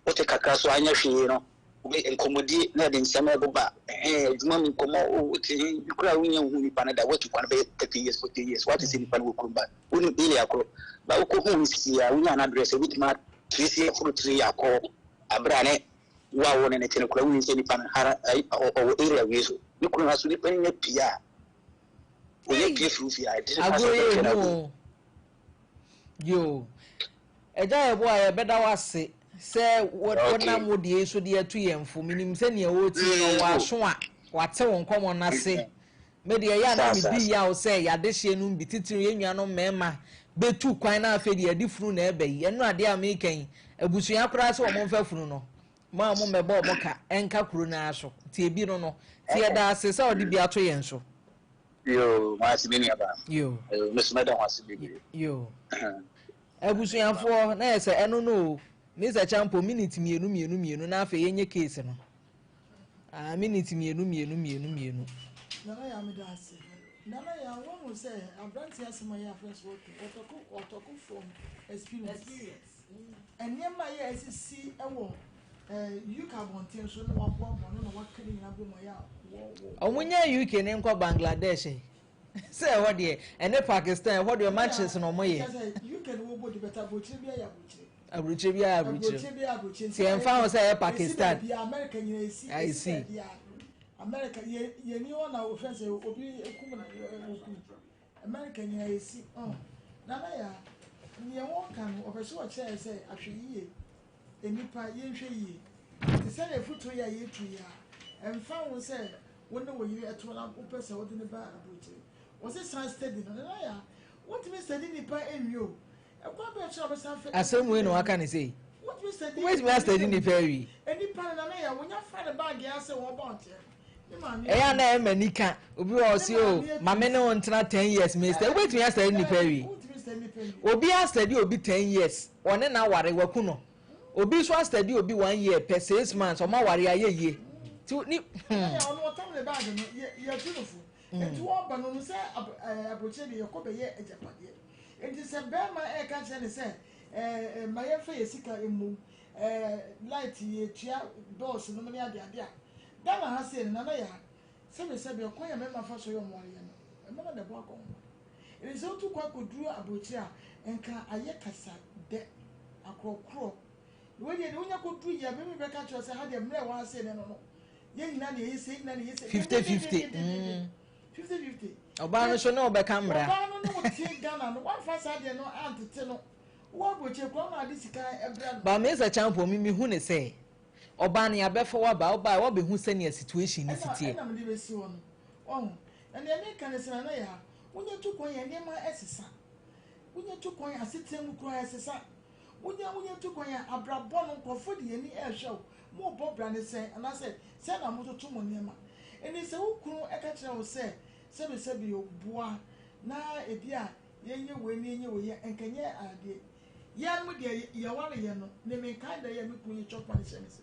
wote kakra so anyɛ hwee no wobe nkɔmmɔdie na ɛde nsɛm ɛboba ɛhɛn adwuma mu nkɔmmɔ wote he bi koraa wonya hu nipa no da woatu kwan bɛyɛ 30 years, 40 years woate sɛ nipa no wɔ kurom ba wonim area korɔ ba wokɔhu no sisi a wonya no address wobɛtumi atrace aforo tiri akɔ aberɛ a ne wo a wo ne ne te no koraa wonim sɛ nipa no hara ɔwɔ area wei so ne kuro ha so nipa no nya pie a ɔnya pie firi fie a ɛde ne fa sɛ agorɔ yɛ ɔbɛhwɛ no hu agu o yo ɛgya yɛ bo a yɛbɛda wo ase sɛ wonam wo deɛ yi so de atu yɛn fo. Menim sɛ nea wɔretie no ɔwɔ aso a wate wo nkɔmmɔ no ase. Me deɛ ɛyɛ a na medi yaw sɛ yɛadehyeɛ no bi titiri yɛn nuanom mmarima bɛtu kwan na afei deɛ yɛde funu na ɛba yi ɛno adeɛ a meka yi abusua koraa sɛ wɔn mfa funu no. Mo a mo mmɛbɔ ɔmo ka ɛnka kuro no ara so nti ebi no no nti yɛda ase sɛ ɔde bi ato yɛn so. Yoo, mo ase me nua baa. Yoo. Yoo, me so mɛda ho ase bebree. Yoo. Abusuafoɔ na yɛ sɛ ɛno no o, Mister Champo minute mmienu mmienu mmienu na afei yɛnyɛ case no. Ah, minute mmienu mmienu mmienu mmienu. Nana Yaa meda ase. Nana Yaa woahu sɛ aberanteɛ asɛm a ɛyɛ afrɛ so wɔto wɔtɔko wɔtɔko from experience. Nneɛma a ɛyɛ asisi wɔ UK abɔnten so na waboaboa no na waka ne nyinaa bom ɛyɛ a wɔ wɔ. Wɔn nyɛ UK ne nkɔ Bangladesh ɛ. Sɛ ɛhɔ deɛ ɛne Pakistan ɛhɔ deɛ matches na wɔn yɛ. Kyɛ sɛ UK no wɔbɔ di bɛtɛ aburokyire bi ayɛ aburokyire. Aburokyire bi ayɛ aburokyire. Aburokyire bi ayɛ aburokyire. Sɛ yɛn fa ho sɛ ɛyɛ Pakistan. Esi baabi America nyina esi. I see. Esi baabi America yɛ yɛ ni hɔ na ofɛn sɛ obi ekum na okum. America nyina esi. Oh. Nana ya nea wɔka no ɔpɛ sɛ ɔkyerɛ sɛ ahwɛ yie. Nnipa yɛnhwɛ yie. Te sɛ deɛ foto yi a yɛtu yi a ɛmfa ho sɛ wo ne wo yere ɛto na wopɛ sɛ wode ne ba aburokyire. Wɔse san steady no. Nana ya wontumi steady nipa nwie o. Ɛkwan bɛɛ so na wɔbɛsan fɛ. Asɛm wei na waka ne sei. Wontumi steady. Wobɛtumi asteady nipa awie. Nipa no nana ya wonya fa ne baage ase wɔn ba ɔnkyɛn. Ne maame. Ɛyɛ a na ɛma ni ka obi wɔ ɔse o maame ne wo ntena 10 years me steady. Wobɛtumi asteady nipa awie. Wontumi steady nipa nwie. Obi asteady obi 10 years ɔne na aware waku no. Obi nso asteady obi 1 year pɛ 6 months ɔmo aware ayɛ yie. Ti ni. Ɛyɛ ɔno ɔtam ne baage no yɛ yɛtu no fo. Nti wɔba no no sɛ aburokyire de yɛkɔ bɛyɛ agyapadeɛ. Nti sɛ bɛrima ɛreka kyerɛ ne sɛ ɛɛ ma yɛmfa yɛ sika mmom ɛɛ light yɛtua bills nom ne adeade a Ghana ha sei no nana yɛ ha sɛbi sɛbi ɔkwan a mmarima fa so yɛ ɔmo adeɛ no mmarima na ɛbɔ akɔnhoma. Nti sɛ wotu kwan kɔduru aburokyire a nka ayɛ kasa dɛ akorɔkorɔ. Wei deɛ deɛ wonya kɔduru yɛ mimi bɛka kyerɛ sɛ ha deɛ mmerɛ ɛwɔ ha sei no no yɛn nyinaa na yɛyɛ sei nyinaa na yɛyɛ sei. 50-50. 50-50. Ɔbaa no so ne ɔbɛka mmara. Ɔbaa no ne wo te Ghana no wamfa saa deɛ no antete no. Wɔ aburokyire kura na ade sika ɛbrɛ no. Ba Mesa Champo mi mi hu ne sɛ ɔbaa no yabɛfa waba ɔbaa wabɛhu sɛnea situation ne si teɛ. Ɛna mede bɛsi hɔ no ɔho na nea meka ne sɛ nana yɛ ha wonya tu kwan yɛ nneɛma ɛsesa wonya tu kwan asetena mu koraa ɛsesa wonya wonya tu kwan yɛ abrabɔ no nkurɔfoɔ de yɛn ani ɛrehwɛ wo mo bɔ bra ne sɛn anaasɛ sɛn na mototo mo nneɛma ɛni sɛ wo kunu ɛka kyerɛ wo sɛ sɛbisɛbi o boa na ebi a yɛnyɛ wei ne yɛnyɛ wei yɛ nkɛnyɛ adeɛ yɛn mo deɛ yɛware yɛ no ne menkae da yɛ me kunu yɛ chop money hyɛ me sɛ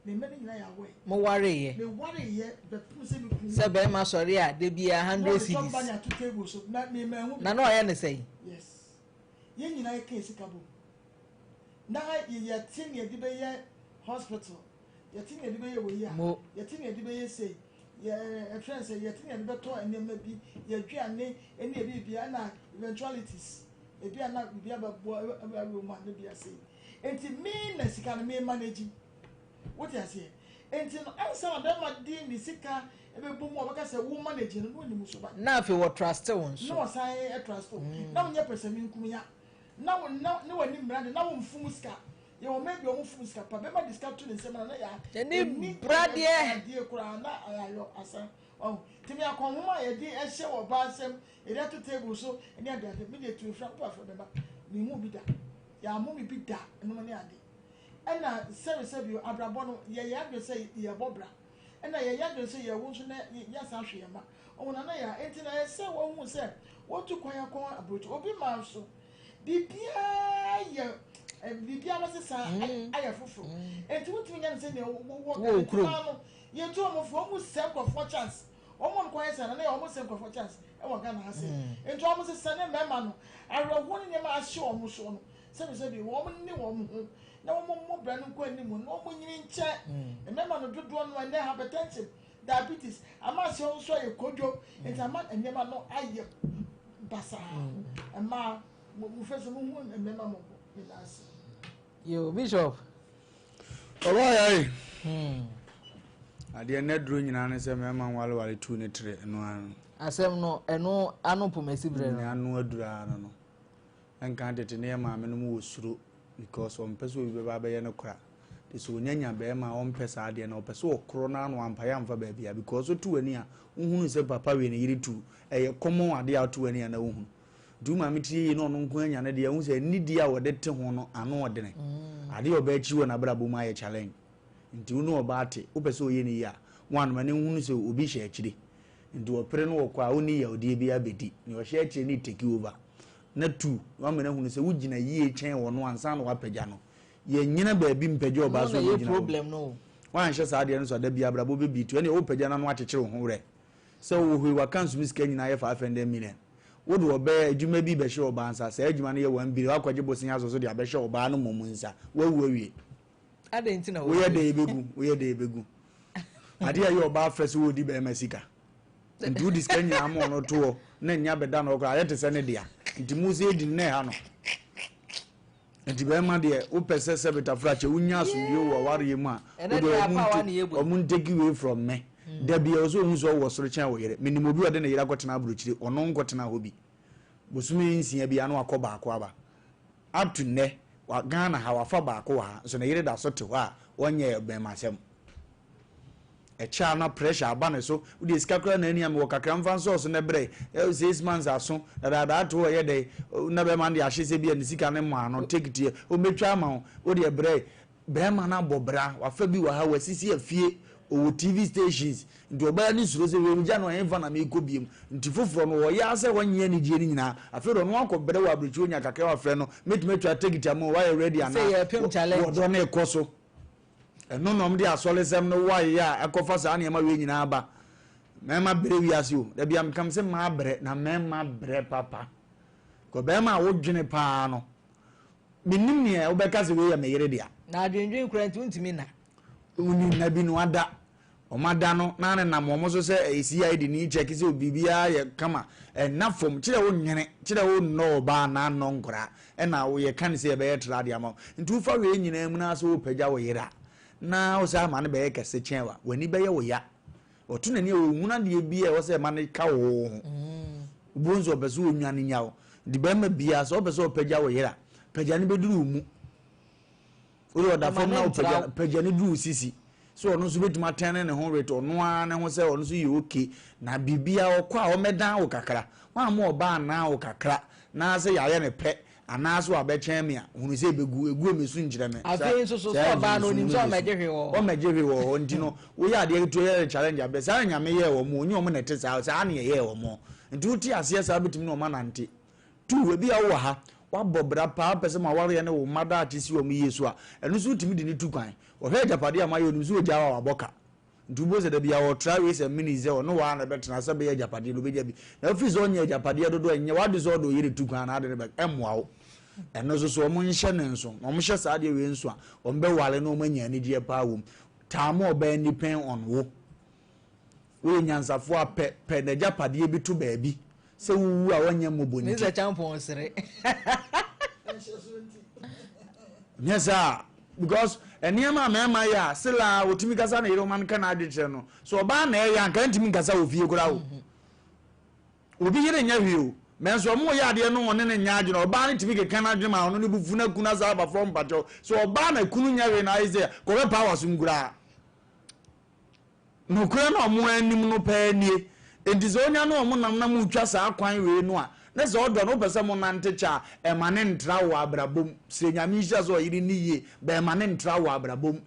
ne mma no nyinaa yɛ awɔ Mo ware yɛ. me ware yɛ bɛpem sɛ me kunu Sɛ bɛrima sɔre a de bia 100 chop money cedis. ato table so na me ma ehu Na na ɔyɛ ne sɛn. Yes yɛn nyinaa yɛ ka sika bom na yɛte ne yɛde bɛyɛ hospital yɛte ne yɛde bɛyɛ wei a Mo. yɛte ne yɛde bɛyɛ sei yɛ ɛfrɛ sɛ yɛte ne yɛde bɛtɔ nneɛma bi yɛaduane ɛne ebi bia ɛna eventualities ebi a na biribi abɛboa ɛwɔ mu a ne bi ase nti me na sika no me manage wote aseɛ nti no ansa na bɛrima de ne sika ɛbɛbɔ mu a ɔbɛka sɛ wo manage no na onim so ba Na afei wɔ trust wo na nso. ɔsan ɛtrust wo na wonyɛ pɛsɛmi nkum ya na wo na ne w'ani mmira de na wo nfum sika yɛ wɔn mɛ bi wɔn fum sika pa bɛrima de sika to ne nsam na na yɛ N'ani bradeɛ. adeɛ koraa na ayɔ asa ɔho tèmi akɔnhoma a yɛde ɛhyɛ wɔ ɔbaa nsam yɛde ato table so ɛne ade ade mi de etu efura kó afɔ bɛba mi hu bi da yɛamo mi bi da ɛnum ne ade ɛna sɛbi sɛbi abrabɔ no yɛyɛ adwene sɛ yɛbɔ bra ɛna yɛyɛ adwene sɛ yɛwo nso na yɛsan ahwɛ yɛn ma ɔwɔ nana yɛ nti na yɛ sɛ wɔn hu sɛ wɔtu kwan akɔ aburokyi obi maa so biribiara yɛ biribiara sesa ayɛ foforɔ nti wotumi nya ne sɛ nea wɔwɔ Wɔ kurom. no yɛtu wɔn fo wɔn mu sɛ nkurɔfoɔ chance wɔn mu nkwan sɛ nana yɛ wɔn sɛ nkurɔfoɔ chance ɛwɔ Ghana ha se nti wɔn sesa ne mmarima no awerɛhoɔ ne nneɛma ahyɛ wɔn so no sɛbisɛbi wɔn ne wɔn ho na wɔn mmɔ bra no nkɔ anim na wɔn nyini nkyɛn mmarima no dodoɔ no ɛnɛ hypertension diabetes ama aseɛ wɔn nso ayɛ kodwo nti ama nneɛma no ayɛ basaa mmaa mo mo fɛ sɛ mo hu mmarima mo bɔ ne nan ase. Yo Bishop. Ɔbaa yɛ adeɛ nnɛ duro nyinaa ne sɛ mmarima nwalewale tu ne tere ɛno ano. Asɛm no ɛno ano pomasi brɛ Ne no. ano aduru ano no. Ɛnka tete ne yɛ maame no mu wɔ suro because ɔmpɛ sɛ obi bɛba abɛyɛ no kora. Te sɛ onyanya bɛrima a ɔmpɛ saa adeɛ no ɔpɛ sɛ ɔkorɔ no ano ampaeɛ amfa baabi a because wotu w'ani a wohunu sɛ papa wei ne yere tu ɛyɛ common adeɛ a wotu w'ani a na wohunu. Nti wo maame tie yie na ɔno nko anya no deɛ wohu sɛ nidie a wɔde te ho no ano ɔdene. Adeɛ a ɔbaa akyi wɔ n'abrabɔ mu ayɛ challenge. Nti wo ne ɔbaa te, wopɛ sɛ ɔyɛ no yie a, one, ma no nhunu sɛ obi hyɛ akyire. Nti ɔpere no ɔkɔ a, wonni yawdeɛ biara bɛdi. Nea ɔhyɛ akyire no retake over. Na two, wama no ahunu sɛ wogyina yie kyɛn ɔno ansa na woapagya no. Yɛnnyina baabi mpagya ɔbaa Ɛno sɛ na ɛyɛ ɔbɛgyina hɔ. problem no o. Woanhyɛ saa adeɛ no so a, da biara abrabɔ bɛbeat wo. Ɛnneɛ wopagya no a na woakyekyere wo ho werɛ. Sɛ wowɔ hɔ yi, w'accounts mu sika nyinaa yɛ 500 million. Wode ɔbaa adwuma bi rebɛhyɛ ɔbaa nsa, saa adwuma no yɛ 1 billion, woakɔgye bosea asɔ so de abɛhyɛ ɔbaa no mmom nsa. Woawu awie. Adɛn nti na Woyɛ wɔwu? dɛn ɛbɛgu, woyɛ dɛn ɛbɛgu. Adeɛ a ɛyɛ ɔbaa fɛ sɛ wɔredi bɛrima sika. Nti wode sika nyinaa ma ɔno to hɔ na nya bɛda no hɔ koraa ayɛ te sɛ ne dea. Nti mo sɛ ɛdi no na ɛha no. Nti bɛrima deɛ wopɛ sɛ sɛ betafra kyɛ wonya asomdwoe wɔ awareɛ mu a Ɛnɛ wode deɛ ɔmo apaawa nte ne yɛbɔ yi. ɔmo ntake way from me. Da bi ɛwɔ sɛ ohun sɛ ɔwɔ soro kyɛn wo yere. Menim obi a ɔde ne yere akɔtena aburokyire ɔno nkɔtena hɔ bi. Bosome nsia biara na wakɔ baako aba. Up to nnɛ wa Ghana ha wafa baako wɔ ha nso ne yere da so te hɔ a ɔnyɛɛ bɛrmasɛm. Ɛkyɛ a na pressure aba ne so. Wodeɛ sika koraa na ani a mewɔ kakra mfa nsɔɔ so na brɛ. 6 months aso dadaada ato hɔ ɛyɛ dɛ na bɛrima no de ahyɛ sɛ bi a ne sika no mmɔ ano take teɛ ɔmmɛtwa ama wo. Wodeɛ brɛ. Bɛrima no abɔ bra wafa bi wɔ ha wasisi afie ɔwɔ TV stations nti ɔbaa no suro sɛ wei megya no ɛhefa na merekɔ biom nti foforɔ no ɔyɛ ara sɛ ɔnyɛ anigyeɛ no nyinaa afei deɛ ɔno akɔ brɛ wɔ aburokyire ɔnya kakra wafrɛ no mɛtumi atwa tekiti ama wo wayɛ ready Sɛ anaa yɛpem challenge. wɔdɔ no rekɔ so. Ɛno na wɔde asɔresɛm no waeɛ a ɛkɔfa saa nneɛma wei nyinaa ba. Mmarima brɛ wiase o. Da bia meka sɛ mmaa brɛ na mmarima brɛ papa. Kɔ barima a wodwene paa no, menim nea wobɛka sɛ wei yɛ me yere dea. Na adwendwen koraa nti wontumi nna. Wonni nna bi no ada. Wɔn ada no na ne nam wɔn so sɛ ɛyɛ CID ni kyɛke sɛ biribiara yɛ kama. Ɛnna fam kyerɛ wo nwene kyerɛ wo nnɔ ɔbaa anaa nnɔ nkoraa ɛna wo yɛ ka ne sɛ yɛbɛyɛ tra de ama wo. Nti wofa wei nyinaa mu na sɛ wopagya wo yere a na wo sɛ ama no bɛyɛ kɛse kyɛn wa w'ani bɛyɛ wo ya. Ɔto n'ani a ɔhunu adeɛ bi a ɛwɔ sɛ ɛma no ka wo ho. Wobɛhu sɛ ɔpɛ sɛ ɔnwane nya wo. Nti barima biara sɛ wopɛ sɛ ɔpagya wo yere a pagya no bɛduru wo mu. Wode ɔda fam na wopagya pagya no duru wo sisi sɛ ɔno nso bɛtumi atɛne ne ho with ɔno ara ne ho sɛ ɔno nso yɛ okay na biribiara ɔkɔ a ɔmmɛdan wo kakra. Woamma ɔbaa annan wo kakra na sɛ yɛayɛ no pɛ anaasɛ wabɛkyɛn me a hunu sɛ ɛbɛgu ɛgu a mɛsu nkyerɛ me. Afei nso so sɛ ɔbaa no onim sɛ ɔmmɛgye hwee wɔ hɔ. Ɔmmɛgye hwee wɔ hɔ nti no woyɛ adeɛ ketewa yɛ challenge abrɛ saa na Nyame yɛɛ wɔn ɔnyɛ wɔn na ɛte saa saa na yɛyɛɛ wɔn nti wote aseɛ saa bɛtumi ne wɔn anante. Tu, ebia wowɔ ha, woabɔ bra paa, wopɛ sɛ mo awareɛ ne wo mma daakye si wɔn yie so a, ɛno nso wotumi de no tu kwan. Ɔhwɛ agyapadeɛ a moayɛ, ɔnim sɛ ɔgyaa wo a wabɔ ka. Nti wobɛhu sɛ da biara ɔtra ways and means sɛ ɔne wo ara na ɛbɛtena sɛ ɛbɛyɛ agyapadeɛ no ɔbɛnya bi. Na wofiri sɛ ɔnyɛ agyapadeɛ dodoɔ a, ɛnyɛ w'ade sɛ ɔde wo yere tu kwan anaa ade no bɛ, ɛmmoa wo. Ɛno nso so wɔnhyɛ no nso. Na wɔhyɛ saa adeɛ wei nso a, wɔbɛware na wɔanya anigyeɛ paa wɔ mu. Taa ma ɔbaa ani pɛn on wo. Woyɛ nyansafoɔ a, pɛ pɛ n'agyapadeɛ bi to baabi sɛ wowu a ɔnyɛ mmɔbɔ nti. Mr. Champon sere. Nyɛ saa because nneɛma a mmarima yɛ a sila otumi kasa ne yere ɔma no ka n'adwe kyerɛ no so ɔbaa na ɛyɛ anka ntumi nkasa wɔ fie koraa o. Obi yere nyɛ hwee o. Nanso ɔmo yɛ adeɛ no ɔne no nyɛ adwene ɔbaa no tumi keka n'adwene ma ɔno ne bo fu na kunu asa aba fam mpakyɛw so ɔbaa na kunu nyɛ hwee na ayɛ sɛ kɔbɛ paa wasom koraa. Nokorɛ no a wɔn anim no paa nie. Enti sɛ onya ne wɔn nam na moretwa saa kwan wei no a, ne sɛ ɔdɔ no, wopɛ sɛ monante kyɛ a, ɛma no ntra wɔ abrabɔ mu. Srɛ Nyame nhyira sɛ ɔyere nni yie, but ɛma no ntra wɔ abrabɔ mu.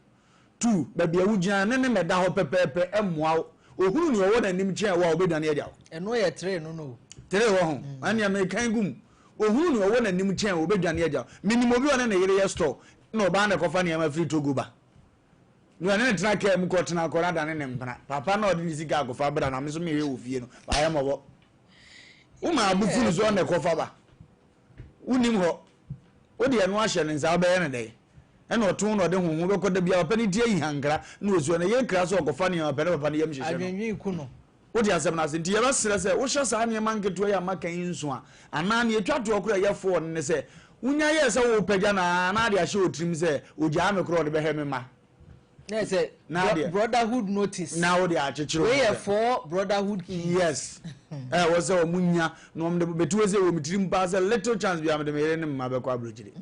Tu, baabi a wogyina no, ne no mmɛda hɔ pɛpɛɛpɛ, ɛmmoa wo. Ohunu nea ɔwɔ n'anim kyɛn wo a, ɔbɛdwane agya wo. Ɛno yɛ tree no no o. Tree wɔ ho? Ɛnneɛ mekan gu mu. Ohunu nea ɔwɔ n'anim kyɛn wo, ɔbɛdwane agya wo. Menim obi a ɔne ne yere yɛ store, ɛna ɔbaa na ɛkɔfa nneɛma firi Togo ba. Nea ɔne no tena kaa mu kɔtena kɔ no adane ne mpena. Papa no a ɔde ne sika akɔfa bra na me nso mehwɛ wɔ fie no, wayɛ mmɔbɔ. Wo maa bo fu no so ɔna ɛkɔfa ba. Wonim hɔ. Wode ɛno ahyɛ ne nsa wobɛyɛ no dɛn? Ɛna ɔto na ɔde honho bɛkɔ da biara papa no ti ayi hankra na ɔsi hɔ. Ne yere kra sɛ ɔkɔfa nneɛma pɛ ne papa no yam hyehyɛ no. Adwendwen ku no. Wote asɛm no ase? Nti yɛbɛsrɛ sɛ wohyɛ saa nneɛma nketewa yi a maka yi nso a, anaa nea etwa toɔ koraa a ɛyɛ fɔɔ no ne sɛ, wonya yɛɛ sɛ worepagya no ara na ade ahyɛ wo tirim sɛ, ogyaa me koraa a ɔde bɛhwɛ me mma. Na ɛsɛ Na adeɛ. brotherhood notice. Na wode akyekyere Wei wo yɛ ho sɛ. for brotherhood keys. Yes. Ɛwɔ sɛ wɔn nya na wɔn de bɛtu hɔ sɛ wɔ me tirim paa sɛ little chance biara mede me yere ne me mma bɛkɔ aburokyire.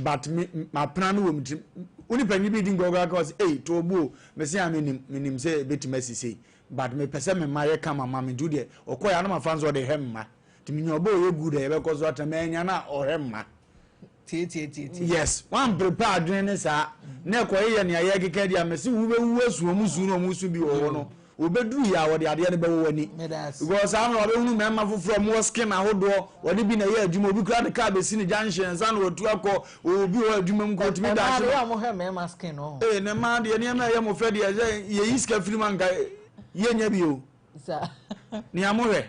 But me mapena no wɔ me tirim. Wo ne panyin bi redi nkɔmmɔ koraa ka ɔse, ei, to wo bo o. Mese a menim, menim sɛ ebetumi asi sei. But mepɛ sɛ me mma yɛ kama ma me nti wodeɛ ɔkɔɛ a na mafa no sɛ ɔde hwɛ me mma nti menya ɔba a ɔyɛ good a yɛbɛkɔ so atena manya no a ɔhwɛ mma. Tietietietie. Yes, wan prepare adwene ne saa na ɛkɔyeyɛ nea yɛkeka di a mese wobɛwu asu wɔn su na wɔn su bi wɔ hɔ no wɔbɛduru yɛ a wɔde adeɛ no bɛwɔ w'ani because saa mmerɛ wɔbɛhunu mmarima foforɔ wɔn wɔ skin ahodoɔ wɔde bi na ɛyɛ adwuma obi kura de kaa bɛsi ne junction nsa na wɔatu akɔ obi wɔ adwuma mu kɔ otumi da ase. Ɛmaa deɛ wɔhwɛ mmarima skin no. Ee ne mmaa deɛ nneɛma ɛyɛ mo fɛ deɛ sɛ yɛyi sika firi mu anka yɛnya bi o. Nea mo hwɛ.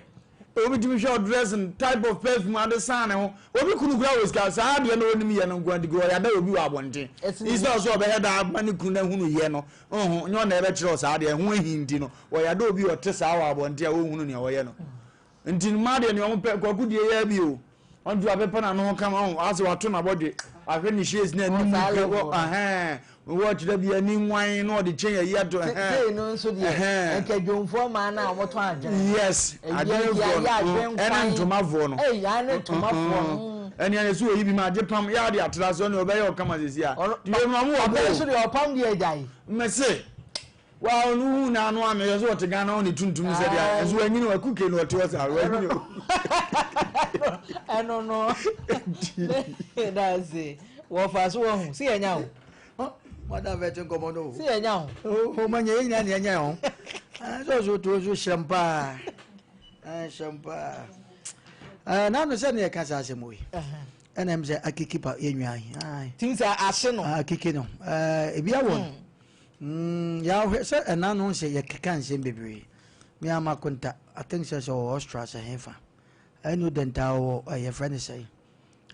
Obi tumi hwɛ ɔdressing type of perfume ade san ne ho. Obi kunu kura wɔ sika saa adeɛ na onim yɛ no nko nti ɔyɛ ada obi wɔ abɔnten. Instead of sɛ ɔbɛhɛ da ama ne kunu na ehunu yɛ no, nho nyɛ ɔna ɛbɛkyerɛ saa adeɛ ɛho ahi nti no ɔyɛ ada obi ɔte saa wɔ abɔnten a ɔnhunu nea ɔyɛ no. Nti mmaa deɛ nea wɔn pɛ kwaku deɛ yɛ bi o. Ɔntu apepa n'ano ho kama ɔho asɛ wato n'abɔdwe ahwɛ ne shades na anim wɔ ahɛn wɔ kyerɛ bi ani nwan na ɔde kyɛn ayi ato ɛhɛn. Sei no nso deɛ nka dwomfoɔ maa no a wɔtɔn adwene. Yes adwenefoɔ no ɛne ntomafoɔ no. Ɛyi ɛne ntomafoɔ no. Ɛne ɛne so oyi bi ma agye pam yɛ ade atra so ɛne ɔbɛyɛ ɔkama sisi a. Deɛ mu ɔmo wɔ bo. Ɔbɛn so deɛ ɔpam deɛ agya yi. Mɛse. Wa ɔno hu na ano ano yɛ so ɔte Ghana ɔne tuntum sɛ deɛ nso wanyini wa kuke na ɔte hɔ saa wanyini o. Ɛno no daase wɔfa so wɔhu si yɛ nya o. Wada bɛ te nkɔmɔ no o. Si yɛ nya o. O ma nyɛ yɛ nyinaa na yɛ nya o. Sɛ ɔso to so hyɛm paa hyɛm paa. N'ano sɛ ne yɛ ka saa asɛm yi. Ɛna ɛm sɛ akiki pa yɛ nwa yi. Tim sɛ ahye no. Akiki no ebi awɔ no. Mm, yɛahwɛ sɛ ɛna no sɛ yɛkeka nsɛm bebree. Me ara m'akonta, I think sɛ sɛ ɔwɔ Austria sɛ hefa. Ɛno dɛntaa ɔwɔ ɛ yɛfrɛ no sɛn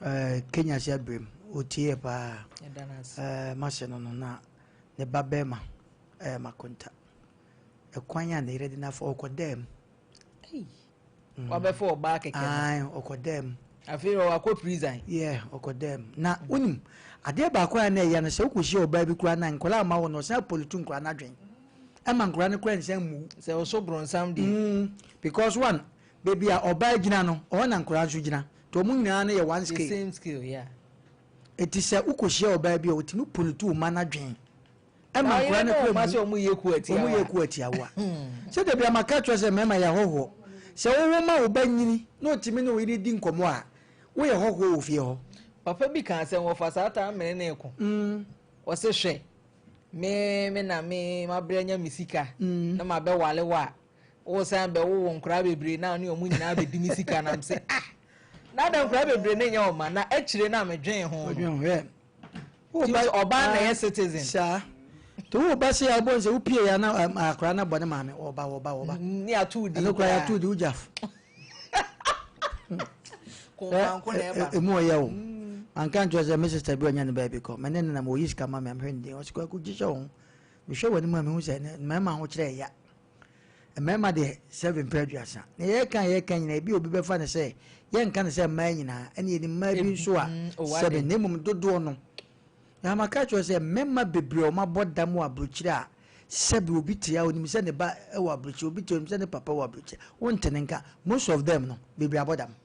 ɛɛ Kenya sɛ abirem. Ɔtie yɛ paa. Yɛda no ase. Ɛɛ m'ase no no na ne ba bɛrima ɛyɛ m'akonta. Ɛkwan a ne yere de no afa ɔkɔ dɛm. Ei. Wabɛfa ɔbaa kɛkɛ no. Ae, ɔkɔdaa mu. Afei deɛ wakɔ prison. Yeah, ɔkɔdaa mu. Na wonim, adeɛ baako a na ɛya no, sɛ wokɔhyia ɔbaa bi koraa na nkwadaa amma wo no, ɔsan pollute nkwadaa no adwene. Ɛma nkwadaa no koraa nsan mmu. Sɛ ɔso bronsam deɛ. Because one, baabi a ɔbaa gyina no, ɔhɔ na nkwadaa nso gyina. Nti wɔn nyinaa no yɛ one The scale. same scale, yeah. Eti sɛ wokɔhyia ɔbaa bi a, ɔtumi pollute wo mma no adwene. Ɛma nkwadaa no kura mu. Wɔn yɛ kuo atia Wɔn yɛ kuo atia wa. Sɛ dabi ama ka kyerɛ sɛ mmarima yɛ ahɔhoɔ. Sɛ wowo ma wo ba nyini na ɔtumi ne wo yere di nkɔmmɔ a, woyɛ hɔhoɔ wɔ fie hɔ. Papa bi kaa sɛ wɔfa saa taa mene ne ko. Ɔse hwɛ, me me na me mabrɛ anya me sika na mabɛwale wo a, wosan bɛwo wo nkoraa bebree na ne ɔmo nyinaa bɛdi me sika na mese ah, na ada nkoraa bebree ne nyɛ ɔma na akyire na medwen ho no. Wo Ti sɛ ɔbaa na ɛyɛ citizen. Saa. Nti wo ba se a wobɔ nsɛ wopie ya na akwaraa no abɔ ne maame ɔba ɔba ɔba. Ne ato di. Ɛno koraa yɛato di wogyaf. Kɔnkwanko na ɛba. Emu ɔyɛ o. Manka nkyerɛ sɛ me sister bi ɔnya ne baabi kɔ. Me ne no nam ɔyi sika ma me a mehwɛ ne din. Ɔse Kwaku gye hyɛ wo ho. Mehwɛ w'anim a mehu sɛ mmarima ho kyerɛ ɛya. Mmarima deɛ sɛbe mpɛ aduasa. Nea yɛreka a yɛreka nyinaa ebi obi bɛfa no sɛ yɛnka no sɛ mmaa nyinaa ɛne yɛnim mmaa bi nso a sɛbe na mmom dodoɔ no. Na maka akyerɛ sɛ mmarima bebree a wɔabɔ dam wɔ aburokyire a sɛbe obi te a onim sɛ ne ba wɔ aburokyire obi te onim sɛ ne papa wɔ aburokyire wonte ne nka most of them no bebree abɔ dam.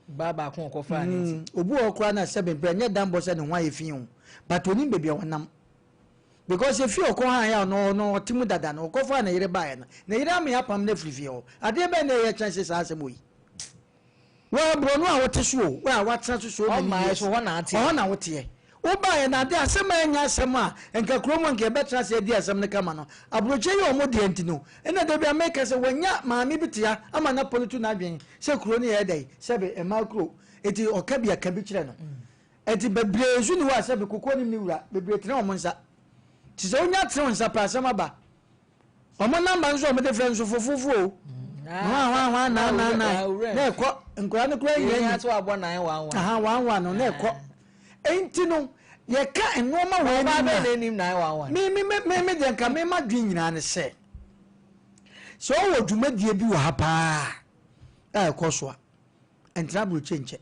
Baa baako a ɔkɔfaa ne nti. Obi wɔ hɔ koraa na sɛbe mpɛ ɛnyɛ dambɔ sɛ ne ho ayɛ fi o but onim baabi a ɔnam. Because efie a ɔkɔ hann a ɔno ɔno ɔte mu dada no ɔkɔ faa ne yere baeɛ no ne yere ame apam no afiri fie hɔ adeɛ bɛn na ɛyɛ kyɛn se saa asɛm wɔ yi wɔ borɔno a wote so o wɔ a watena so so many years Ɔmmaa so hɔ na ateɛ ɔhɔ na woteɛ wobaeɛ na adeɛ asɛm a ɛnyɛ asɛm a nka kurom a nka yɛbɛtena ase adi asɛm no kama no aburokyire yi ɔmo deɛ nti no ɛna da bi a meka sɛ wanya maame bi tea ama no apɔlutu n'adwene sɛ kuro no yɛ dɛn sɛbe mmaa kuro eti ɔka bi a ka bi kyerɛ no Enti bebree nso nni hɔ a sɛbe kokoa nim ne wura, bebree tene wɔn nsa. Nti sɛ wonya tene wo nsa pɛ asɛm aba. Wɔn namba nso a wɔde frɛ nso fofofo o. Hwan hwan hwan nine nine nine na ɛkɔ nkwadaa no koraa nyinaa nim. Aha one one no na ɛkɔ. Enti no yɛka nneɛma wɔ anim a me me me me deɛ nka me ma dwen nyinaa ne sɛ sɛ ɔwɔ dwumadie bi wɔ ha paa a ɛkɔ so a ɛntena aburokyi nkyɛ.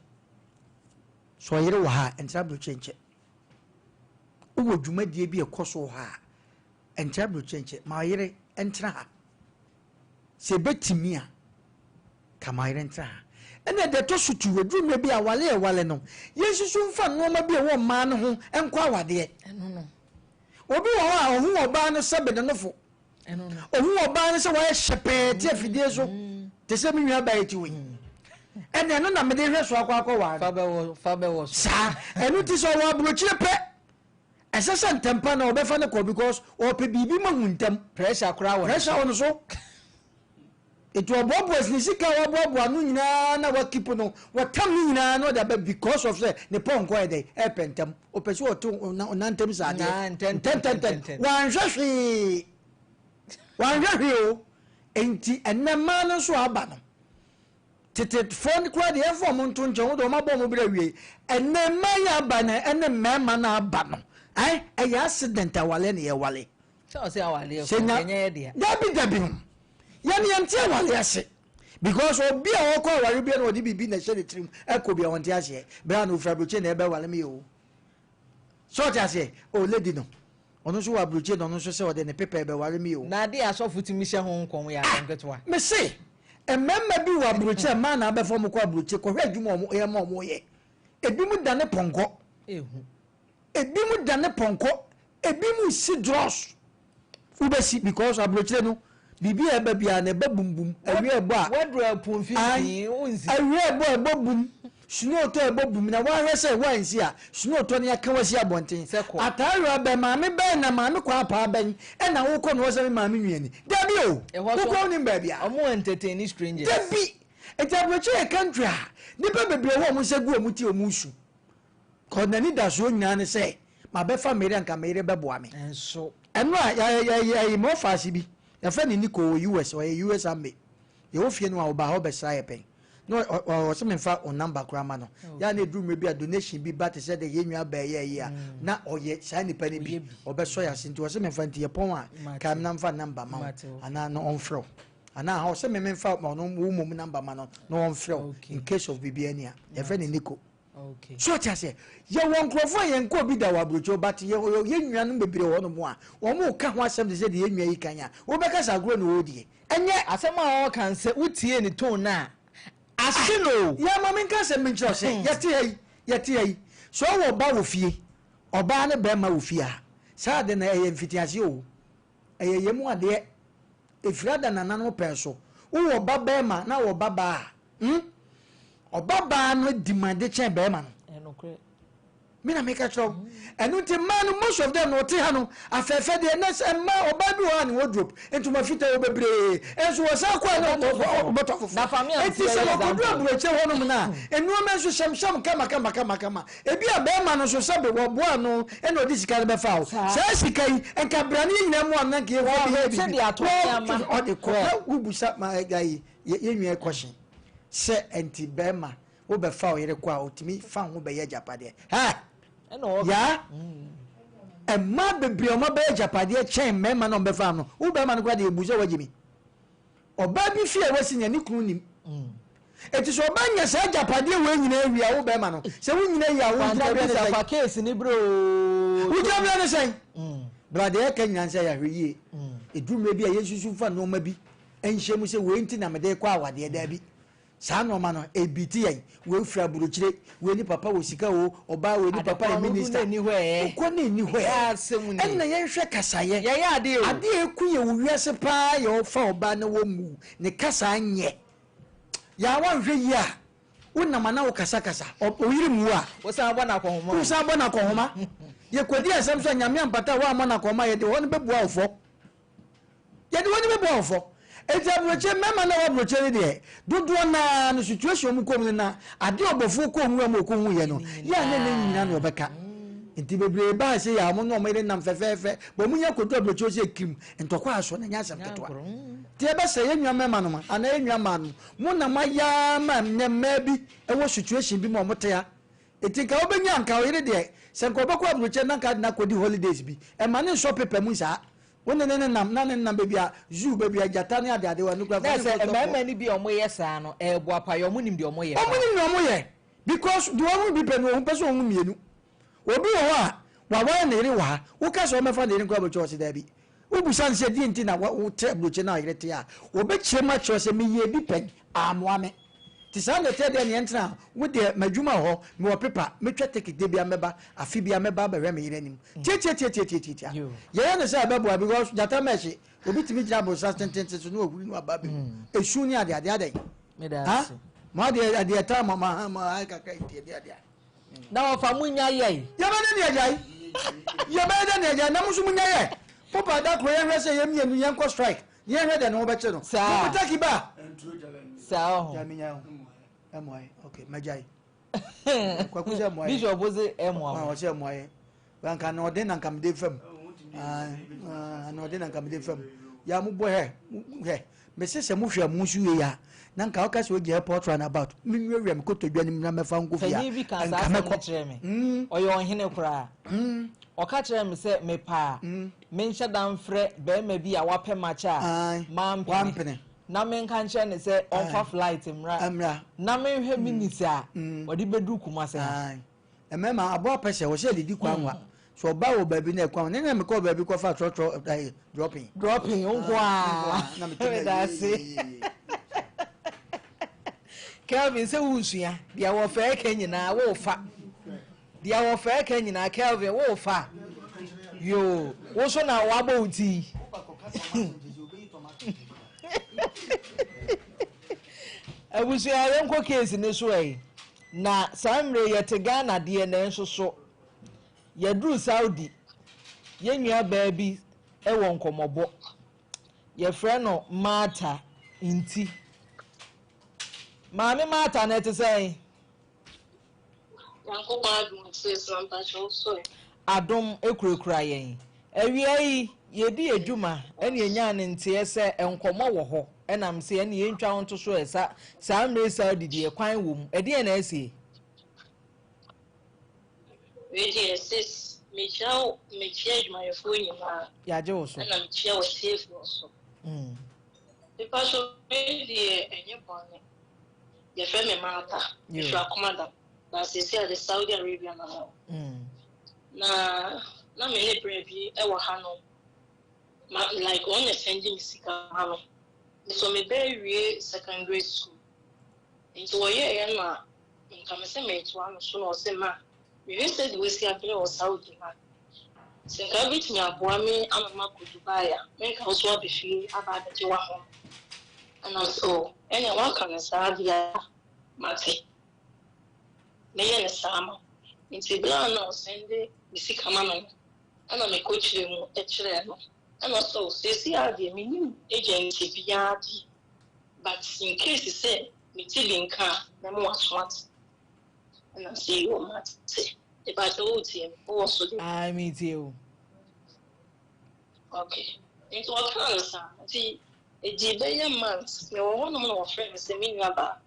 Sɛ ɔyere wɔ ha a, ɛntra aburokyire nkyɛ. Wowɔ dwumadie bi a ɛkɔ so wɔ ha a, ɛntra aburokyire nkyɛ. Ma ɔyere ntena ha. Sɛ ɛbɛtumi a, ka ma ɔyere ntena ha. Ɛna deɛ ɛtɔ so tu, ɛduru mmerɛ bi a awale a ɛwale no, yɛnsusu mfa nneɛma bi a ɛwɔ mmaa no ho nkɔ awadeɛ. Obi wɔ hɔ a, ɔhu ɔbaa no sɛ benenofo. Ohu ɔbaa no sɛ wayɛ hyɛpɛɛ te afidie so te sɛ me nua baa yi ti wei. Ɛna ɛno na mede hwɛ so akɔ akɔware no. Fa bɛwɔ so. Saa. Ɛno nti sɛ ɔwɔ aburokyire pɛ, ɛsɛ sɛ ntɛmpa na ɔbɛfa no kɔ because ɔpɛ biribi ma hu ntɛm. Pressure koraa wɔ ne so. Pressure wɔ ne so. Nti ɔboaboa ne sika a waboaboa ano nyinaa na wakeep no, watam ne nyinaa na ɔde aba because of sɛ ne pɔnkɔ yɛ dɛn, ɛrepɛ ntɛm. Ɔpɛ sɛ ɔte ɔnantam sɛ adeɛ. Ntɛntɛntɛm. Wanhwɛ hwee. Wanhwɛ hwee o. Nti ɛnnɛ mmaa no nso a aba no, tetefoɔ no koraa deɛ yɛmfa wɔn nto nkyɛn, wɔn deɛ wɔabɔ wɔn bra awie. Ɛnnɛ mmaa yi aba no ɛne mmarima no aba no, ɛyɛ accident awale na yɛwale. Sɛ ɔsɛ awale ɛkɔ, ɛnyɛ yɛ dea. Dabi dabi ho. Yɛn yɛn te awale ase. Because obi a ɔkɔ aware bi na ɔde biribi na ɛhyɛ ne tirim ɛkɔ bi a ɔnte aseɛ. Bere a na ofura aburokyi na ɛbɛwale me o. Sɛ ɔte aseɛ, o lady no. Ɔno nso wɔ aburokyire na ɔno nso sɛ ɔde ne pepa rebɛware me o. Na adeɛ a asɔfo tumi hyɛ ho nkɔm yɛ asɛm ketewa. Ah! Mese, mmarima bi wɔ aburokyire a mmaa na abɛfa wɔn kɔ aburokyire kɔhwɛ adwuma a wɔyɛ ma wɔyɛ. Ebinom dane pɔnkɔ. Ehu. Ebinom dane pɔnkɔ. Ebinom si drɔs. Wobɛsi because aburokyire no, biribi a ɛba biara no ɛba bum bum. Awia ɛbɔ a. Waduru ɛpo mfimfini, wonsi. Awia ɛbɔ a ɛbɔ bum. Snow tɔ a ɛbɔ bum na woahwɛ sɛ woansi a, snow tɔ no aka wo asi abɔnten. Sɛ kɔ. Ataarewa bɛn, maame bɛn na maame kwaapaa bɛn na wokɔ na wɔsɛ me maame nua ni? Dabi o! Ɛhɔ nso Wokɔ wonim baabi a. Ɔmo entertain strangers. Dabi! Nti aburokyire yɛ country a nnipa bebree wɔ hɔ a wɔn nsa gu wɔn ti a wɔn resu. Cause n'anidasoɔ nyinaa ne sɛ mabɛfa me yere a nka me yere bɛboa me. Nso. Ɛno a yɛ yɛ yɛ yɛ me ɔfaase bi yɛfrɛ no Nico ɔwɔ US ɔyɛ US Army. Yɛwɔ fie no a ɔbaa hɔ bɛsraa yɛ pɛn. Na ɔse memfa wo number koraa ma no. Yɛ a na ɛduru mmerɛ bi a donation bi ba te sɛ deɛ yɛn nua baa yɛɛ yi a, na ɔyɛ saa nipa no bi, ɔbɛsɔ yɛn ase. Nti ɔse memfa, nti yɛpɔn a, kae me na mfa number ma wo anaa na ɔmfrɛ wo. Anaa aha ɔse me memfa ɔno wo mmom number ma no na ɔmfrɛ wo in case of biribi ani a. Yɛfrɛ no Nico. So ɔte aseɛ? Yɛwɔ nkurɔfoɔ a yɛn kɔɔ bi da wɔ aburokyire but yɛ yɛn nuanom bebree wɔ hɔnom a wɔn ka ho asɛm te sɛ deɛ yɛn nua yi kan a, wobɛka sɛ agorɔ na ɔredie. Ɛnyɛ. Asɛm a ɔreka no sɛ wotie ne tone no a, ahye no o. Yɛ ma menka asɛm bi nkyerɛ wo sɛ yɛte ha yi, yɛte ha yi, sɛ ɔwɔ ɔba wɔ fie, ɔbaa ne barima wɔ fie a, saa ade no ɛyɛ mfitiaseɛ o. Ɛyɛ yɛn mu adeɛ. Ɛfiri ada nananom pɛn so. Wowɔ ba barima na wɔ ba baa a, hmm, ɔba baa no di ma de kyɛn barima no. Me na meka kyerɛ wo. Ɛno nti mmaa no most of them no wɔte ha no afɛɛfɛ deɛ na sɛ mmaa ɔbaa bi wɔ hɔ a ne wardrobe ntoma fitaa wɔ bebree nso wɔsan kɔ a na ɔbɛtɔ foforɔ. Enti sɛ wɔkɔduru aburokyire hɔnom no a nneɛma nso hyɛmhyɛm kama kama kama kama. Ebi a bɛrima no nso sɛbe wɔboa ano ɛna ɔde sika no bɛfa o. Saa sika yi nka bra ne yɛn nyinaa mu ano na nka yɛmfa bi yɛ biribi. Ɔde kɔ na wobusa ma ayi yɛn nua kɔhye sɛ ɛnti bɛrima Wobɛfa wo yere kɔ a, ɔtumi fa ho bɛyɛ agyapadeɛ. Hɛ! Yaa! Mmaa bebree a wɔabɛyɛ agyapadeɛ kyɛn mmarima na wɔbɛfa no. Wo barima no koraa deɛ yɛbu sɛ wagye mi. Ɔbaa bi fie a wasi nea ne kunu nim. Eti sɛ ɔbaa nya saa agyapadeɛ wei nyinaa wie a, wo barima no, sɛ wo nyina yie a, wo gyinabea ne sɛn? Fa case ni brɛ oo. Wo gyinabea ne sɛn? Bra deɛ ɛka nyinaa sɛ yɛahwɛ yie. Ɛduru mmerɛ bi a yɛnsusu mfa nneɛma bi nhyɛ mu sɛ wei nti na mede kɔ awadeɛ, daabi. Saa nnoɔma no, ɛbiiti yɛn. Wei firi aburokyire, wei ne papa wɔ sika oo, ɔbaa wei ne papa yɛ minister. Wokɔ na ɛnni hɔ ɛ. Ɛnna yɛnhwɛ kasayɛ. Adeɛ a ɛku yɛn wɔ wiase paa yɛ ɔfa ɔbaa na wɔmmu ne kasa nyɛ. Yaa woanhwɛ yie a, wonam a na wokasakasa. Wo yere mmu a, wosan bɔ no akɔnhoma. Wosan bɔ no akɔnhoma. Yɛkɔdi asɛm so a, Nyame ampata a woammɔ no akɔnhoma a, yɛde hɔ no bɛbua wo fɔ. Yɛde wɔn ani bɛbɔ wɔn fɔ. Enti aburokyire mmarima no a wɔwɔ aburokyire no deɛ, dodoɔ no ara no situation a wɔkɔ mu no na adeɛ a ɔbɔfoɔ kɔɔ nwura mu ɔkɔhuiɛ no, yɛ a na ne nyinaa na wɔbɛka. Nti bebree baa sei a wɔn ne wɔn yere nam fɛfɛɛfɛ, but wɔn nya kɔduru aburokyire hɔ sɛ kirim, ntɔkwa asɔ no ɛnyɛ asɛm ketewa. Nti yɛbɛsrɛ yɛn nua mmarima nom anaa yɛn nua mmaa nom, mo na moayɛ ara ma nnɛ mmaa bi wɔ situation bi mu a wɔte ha. Nti nka wobɛnya nka wo yere deɛ, sɛ nka ɔbɛkɔ aburokyire na nka ade no akɔdi holidays bi, ɛmma no nsɔ paper mu saa. Wo ne no nenam na ne nenam baabi a zoo, baabi a gyata ne adeade wɔ, ɛno koraa fa Na ne sɛ nkɔ stop hɔ. mmarima no bi a wɔyɛ saa no, ɛyɛ boapayɔ, wɔn nim deɛ wɔyɛ paa. Wɔn nim nea wɔyɛ because deɛ ɔhunu bi pɛ no ɔhu pɛ sɛ ɔhu mmienu. Obi wɔ hɔ a waware ne yere wɔ ha, woka sɛ ɔmmɛfa ne yere nkɔ aburokyire ɔse daabi. Wobisa no sɛ deɛ nti na wote aburokyire na ɔyere te a, ɔbɛkyerɛ mu akyerɛ wo sɛ meyɛɛ bi pɛn, ammoa me. Nti saa na ɛteɛ deɛ neɛ ntena ha, wo deɛ m'adwuma wɔ hɔ, mewɔ paper, mɛtwa ticket da biara mɛba, afe biara mɛba abɛhwɛ me yere anim. Tiatiatiatiatiatia. Yɛyɛ no sɛ ɛbɛboa because gyata mma ɛhye, obi tumi gyina aborosan tententen so na wahuri na waba abɛwu. Esu ne adeade adɛn? Meda Ha? ase. Mo adeɛ adeɛ taa mo ma ma ayɛ kakra nti ɛdeɛ adeɛ. Na wɔfa mo nya yɛe. Yɛbɛyɛ dɛ ne agyae. Yɛbɛyɛ dɛ ne agyae na mo nso mo nya yɛ. Mo pa da koro yɛnhwɛ sɛ yɛn mmienu yɛnkɔ strike na yɛnhwɛ deɛ ne ho bɛkyere no. Saa. Mo taki ba. Saa ɔho. Gyae me nya ho. Ɛmoa yɛ. Okay, mɛgyae. Kwaku sɛ ɛmoa yɛ. Bishop se ɛmoa mo. Ɔsɛ ɛmoa yɛ. Nka na ɔden na nka mede fam. Na ɔden na nka mede fam. Ya mo bɔ hɛ hɛ. Mese sɛ mohwɛ mo nso yie a na nka woka sɛ wogye airport runabout menwiawia me kotodwe anim na mɛfa nkɔ fie a Panyin bi kaa nka saa asɛm no mɛkɔ. kyerɛɛ me. Ɔyɛ ɔhene koraa. Ɔka kyerɛɛ me sɛ mepɛ a menhyɛ da mfrɛ barima bi a wapɛ m'akyɛ a Ae, mampene wampene. na menka nkyerɛ no sɛ ɔmfa Ae. flight mmra Mmra. na menhwɛ minutes a ɔde bɛduru Kumasi ha. Ae. Mmarima, aboa pɛ sɛ ɔsɛ didi kwan wa. So ɔba wɔ baabi na ɛkwan ne na mekɔ baabi kɔfa trɔtrɔ ɛɛ dropping. Dropping nko Ah, a. na mete Meda ase. Kelvin sɛ wosua deɛ wɔfɛɛ ka nyinaa wofa deɛ wɔfɛɛ ka nyinaa Kelvin wofa yoo wo so na wabɔ wo ti. Abusua yɛnkɔ case ne so ɛ. Na saa mmerɛ yi yɛte Ghana deɛ nanso so yɛduru Saudi yɛn nua baa bi wɔ nkɔmmɔbɔ yɛfrɛ no Martha Nti Maame Martha na ɛte sɛn? Nyankopɔn adom sis na mpakyɛ wo so ɛ? Adom kurakura yɛn. Awia yi, yɛdi yɛn dwuma ɛna yɛnyaa no nteɛ sɛ nkɔmmɔ wɔ hɔ ɛna mese ɛne yɛntwa wo nto so ɛ sa saa mmerɛ yi Saudi deɛ kwan wɔ mu. Ɛdeɛn na asie? Wei deɛ sis mekyia wo mekyia adwumayɛfoɔ nyinaa Yɛagye wo so. ɛna mekyia w'atiefoɔ nso. Mepakyɛ wei deɛ ɛnyɛ bɔne. Yɛfrɛ me Martha. Mefiri Akomadan. Na seesei ade Saudi Arabia na mewɔ. Na na me ne bra bi wɔ hanom. Ma like wɔn na sɛnde me sika ma no. Nso me bɛ wie secondary school. Nti wɔyɛeɛ na nka me sɛ metoa no so na ɔse ma mehwɛ sɛ deɛ wasi abrɛ wɔ Saudi ha. Sɛ nka wobɛtumi aboa me ama makɔ Dubai a, menka wo so aba fie aba abɛgye w'ahome. Ɛna ɔse oh ɛneɛ woaka no saa deɛ a mate. Mɛyɛ no saa ama wo. Nti berɛ a na ɔsɛnde me sika ma me no, ɛna mekɔkyerɛɛ mu kyerɛɛ no. Ɛna ɔse oh seesei ara deɛ mennim agency biara deɛ but in case sɛ mete bi nka a mɛma w'aso ate. Ɛna ɔse yoo mate. Mepakyɛ woretie me? Wowɔ so deɛ? Ae meretie wo. Okay. Nti ɔkaa no saa nti ɛdii bɛyɛ months mewɔ hɔnom na wɔfrɛɛ me sɛ me nuabaa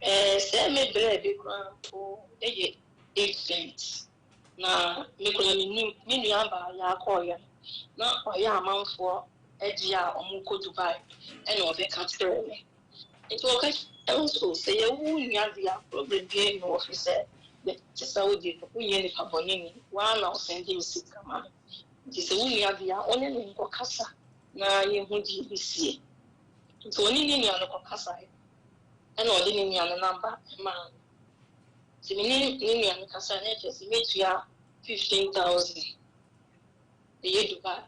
ɛɛ sɛ me brɛ bi koraa mpo yɛ agent na me koraa mennim me nuabaa yɛ akɔɔyɛ no na ɔyɛ amanfoɔ ɛgye a wɔkɔ Dubai ɛna ɔbɛka kyerɛɛ me. Nti wɔka kyerɛɛ me sɛ, Oh, sɛ yɛwo wo nua deɛ a, problem biara nni hɔ, ɛfiri sɛ yɛte sɛ wo deɛ, wonyɛ nipa bɔneni, wo ara na wosan de me sika ma me. Nti sɛ wo nua deɛ a, wo ne no nkɔkasa na yɛnhu deɛ ɛbɛsie. Nti ɔne ne nua no kɔkasaeɛ, ɛna ɔde ne nua no number maa me. Nti me ne ne nua no kasaeɛ, na ɛkyerɛ sɛ mɛtua 15,000 ɛyɛ Dubai.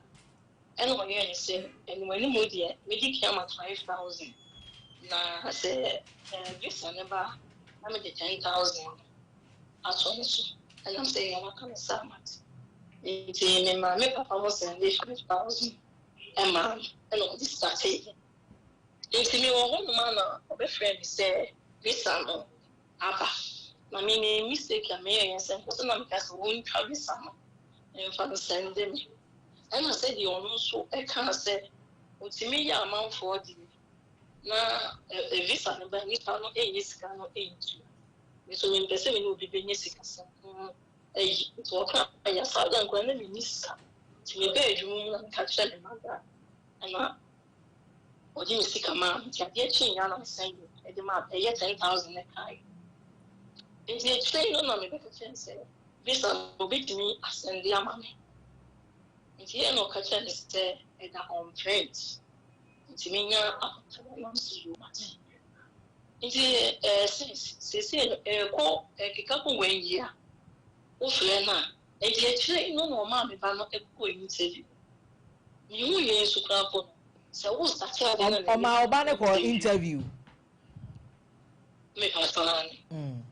Ɛna ɔyɛɛ no sɛ, Animuanimu deɛ, mɛdi kan ama 5,000, na sɛ visa no ba a, na mede 10,000 no ato ne so. Ɛna sɛ nea waka no saa mate. Nti memaa me papa hɔ sɛndee 5,000 maa no, ɛna ɔde starteeɛ. Nti mewɔ hɔnom a na ɔbɛfrɛɛ me sɛ visa no aba. Na me me mistake a meyɛeɛ ne sɛ, nkɔ so na meka sɛ wɔntwa visa no mfa nsɛnde me. Ɛna sɛdeɛ ɔno nso kaa sɛ ɔtumi yɛ amanfoɔ deɛ na visa no ba nipa no ɛnyɛ sika no ɛntua. Me nso mempɛ sɛ me ne obi bɛnya sikasɛm ho ayi. Nti ɔka yɛ saa da nkoraa na menni sika. Nti mebaa adwuma mu na meka kyerɛ me mada ɛna ɔde me sika maa me. Nti adeɛ kyeeɛ a na mesan bio ɛde maa ɛyɛ 10,000 na ɛkaeɛ. Nti akyire no na mebɛka kyerɛ no sɛ visa no ɔbɛtumi asɛnde ama me. Nti yɛ na ɔka kyerɛɛ me sɛ ɛda on print nti menya akɔtɔ na mese yoo mate. Nti eh, since seesei no ɛrekɔ ɛrekeka kɔ one year wofrɛ no a, nti akyire no na ɔmaa me ba no kɔɔ interview. Mehu yei nso koraa mpo no, sɛ wo starte ade no na Ɔmaa wo ba no kɔɔ interview? Mepa aane.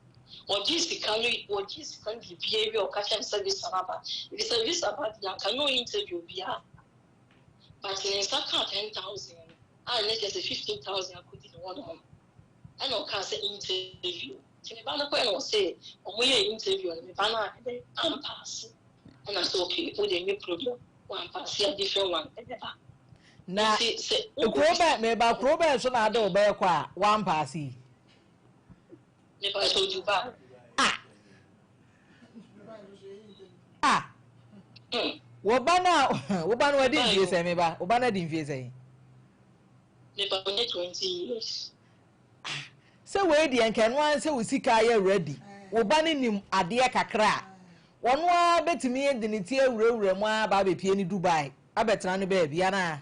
Ɔgyee sika no ɔgyee sika no biribiara wie a ɔka kyerɛɛ me sɛ visa no aba. Efisɛ visa ba deɛ anka no interview biara. But ne nsa kaa 10,000 no a na kyerɛ sɛ 15,000 akɔdi ne hɔ nom. Ɛna ɔkaa sɛ interview. Nti me ba no kɔɛ na ɔse ɔmo yɛɛ interview no me ba no anyɛ dɛn ampaase. Ɛna sɛ okay wo deɛ nyɛ problem wampaase a different one ɛbɛba. Na Nti sɛ kuro wokɔbisa. bɛn meba kuro bɛn so na ade wo bɛɛkɔ a wampaase yi? Mepakyɛw Dubai. Ah! Ah! Wo ba no a wo ba no wadi mfie sɛn me ba? Wo ba no adi mfie sɛn? Me ba ɔnyɛ 20 years. Ah! Sɛ wei deɛ nka ɛno ara sɛ wo sika ayɛ ready. Wo ba no nim adeɛ kakra a, ɔno ara bɛtumi de ne ti awurawura mu ara aba abɛpie ne Dubai abɛtena no baabi anaa?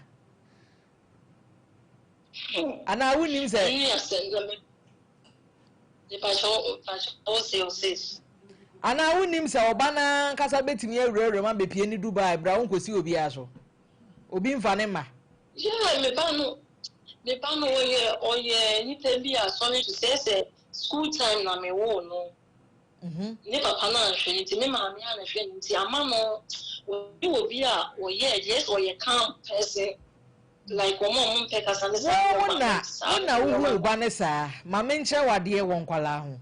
Anaa wonnim sɛ. Anaa wonnim sɛ ɔba no ankasa bɛtumi awurawura mu abɛpie ne Dubai berɛ a wonkɔsi obiara so? Obi mfa ne mma. Yeah, me ba no, me ba no ɔyɛ ɔyɛ nipa bi a sɔre so sɛ sɛ school time na me woo no. Ne papa no anhwɛ no nti me maame a na hwɛ no nti ama no ɔyɛ obi a ɔyɛ yes ɔyɛ calm person like wɔn a wɔn mpɛ kasa ne saa Wo nneɛma na no saa wo na wohu nneɛma wo no. ba no saa. Ma menkyerɛ wo adeɛ wɔ nkwadaa ho.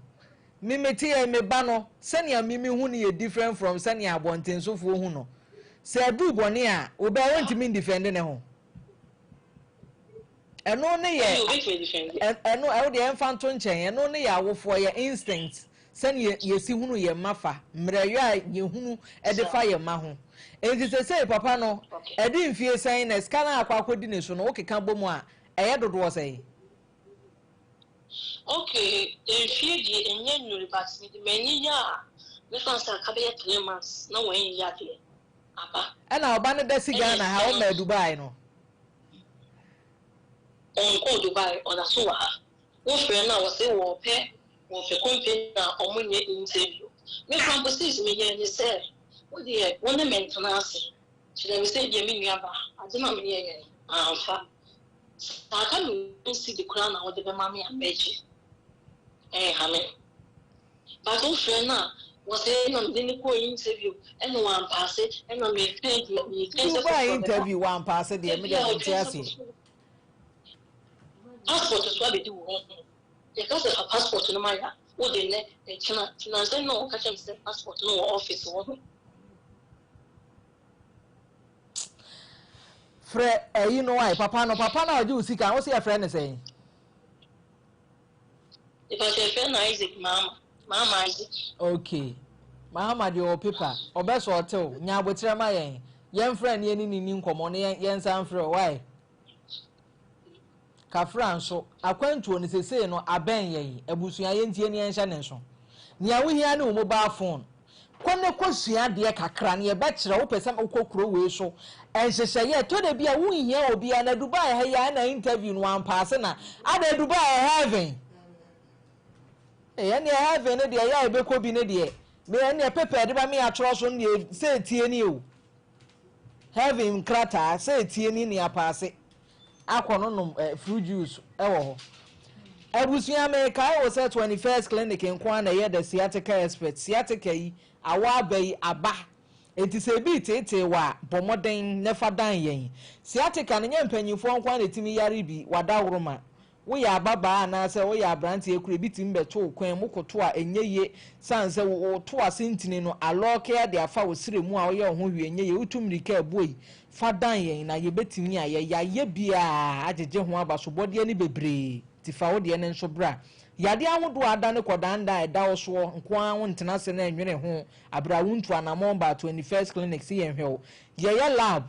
Me mete yɛ me ba no sɛnea me mehu no yɛ different from sɛnea abɔntensofoɔ hu no. Sɛ aduru bɔne a, wo ba ɔntumi ndefɛnde ne ho. Ɛno ne yɛ ɛno ɛwo deɛ ɛmfa nto nkyɛn ɛno ne yɛ awofoɔ yɛ instinct sɛnea yɛsi hunu yɛn mma fa mmerɛyɔ a yɛhunu ɛde fa yɛn mma ho. Enti sesei papa no ɛde mfie sɛn na sika no akɔ akɔdi ne so no wokeka bɔ mu a ɛyɛ dodoɔ sɛn? Okay, mfie deɛ ɛnyɛ nnuru but mede m'ani yɛ a mɛfa no sɛ aka bɛyɛ 3 months na wɔayi adeɛ aba. Ɛna ɔba no da si Ghana ha ɔma Dubai no? Ɔnkɔɔ Dubai, ɔda so wɔ ha. Wofrɛ no a wɔse wɔpɛ company a ɔmo nyɛ interview. Me kora mpo sis meyɛɛ ne sɛ wo deɛ wo ne me ntena ase kyerɛ me sɛ ebia me nua ba ade na meyɛyɛ no amfa. Sɛ aka me 1 cedi koraa na wode bɛma me a mɛgye. Ɛnha me. But wofrɛ no a wɔsɛ ɛna mede ne kɔɔ interview ɛna wampaase ɛna metwɛn deɛ metwɛn sɛ Dubai foforɔ bɛba. Interview wampaase deɛ me deɛ mente aseɛ. Passport so abɛdi wo ho. Yɛka sɛ fa passport no ma yɛ a wode nnɛ ɛkyena tinansɛm na wɔka kyerɛ me sɛ passport no wɔ office hɔ no. Frɛ ɛyi no ayi papa no a ɔgye wo sika wo sɛ yɛfrɛ ne sɛn? Nipa sɛ yɛfrɛ no Isaac Mahama, Mahama Isaac. Okay. Mahama deɛ ɔwɔ paper ɔbɛsɔ ɔtew nya abotrɛ ma yɛn yɛmfrɛ ne yɛne ne ni nkɔmmɔ ne yɛn yɛnsa mfrɛ why? Kafra nso akwantuo no sesei no abɛn yɛn abusua yɛntie ne yɛnhyɛ ne nso. Nea wohia ne wo mobile phone. Kɔ ne kɔ sua adeɛ kakra ne yɛbɛkyerɛ wopɛ sɛ wokɔ kuro wei so nhyehyɛeɛ ɛtɔ da bi a wonhia obiara na Dubai ha yi a ɛna interview no wampaase na ada Dubai heaven. Ɛyɛ neɛ heaven no deɛ ɛyɛ a ɛbɛkɔ bi no deɛ me ɛneɛ paper de ba me atwerɛ so no deɛ sɛ etie ni o. Heaven nkrataa sɛ etie ni ne apaase akɔ no nom fruit juice ɛwɔ hɔ. Abusua mekae wo sɛ 21st Clinic nko ara na ɛyɛ the sciatica expert. Sciatica yi awɔ aba yi aba. Enti sɛ ebi teetee wɔ a bɔ mmɔden na fa dan yɛn. Sciatica no nyɛ mpanyinfoɔ nko ara na etumi yare bi wadaworoma. Woyɛ ababaa anaasɛ woyɛ aberanteɛ kura ebi tumi bɛto wo kwan mu koto a ɛnyɛ yie san sɛ woto ase ntini no alɔɔke de afa wo srɛ mu a woyɛ wo ho hwee ɛnyɛ yie wotu mmirika ɛboɔ yi fa dan yɛn na yɛbɛtumi a yɛyɛ biara agyegye ho abasobɔdeɛ ne bebree ti fa wo deɛ ne nso bra. Yadeɛ ahodoɔ a adane kɔdandan a ɛda wo soɔ nko ara wo ntena ase na ɛnwene ho abere a wontu anammɔn ba 21st Clinic si yɛn hwɛ wo. Yɛyɛ lab,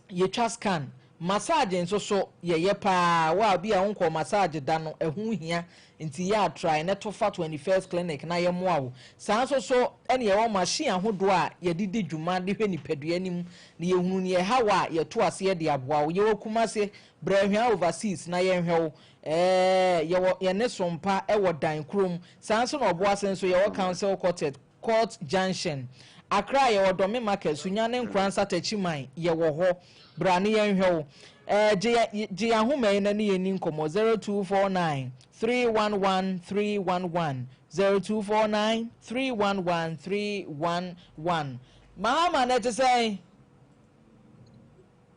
yɛtwa scan, massage nso so yɛyɛ paa. Wo a bi a wonkɔ massage da no ɛho hia nti yɛ atry ne to fa 21st Clinic na yɛmmoa wo. Saa nso so ɛne yɛwɔ machine ahodoɔ a yɛde di dwuma de hwɛ nipadua anim na yɛhunu ne ɛha wɔ a yɛto aseɛ de aboa wo. Yɛwɔ Kumase, Brɛhwea Overseas na yɛnhwɛ wo. Yɛwɔ yɛne sompa ɛwɔ Dan kurom. Saa nso na Ɔboase nso yɛwɔ Council Quartet, Court Junction. Accra yɛwɔ Dɔme Market, Sunyani Nkoransa Takyiman yɛwɔ hɔ. Bra ne yɛnhwɛ wo. Gye yɛn gye yɛn ahoma yi na ne yɛn ni nkɔmmɔ, 0249 311 311, 0249 311 311. Mahama, na ɛte sɛn?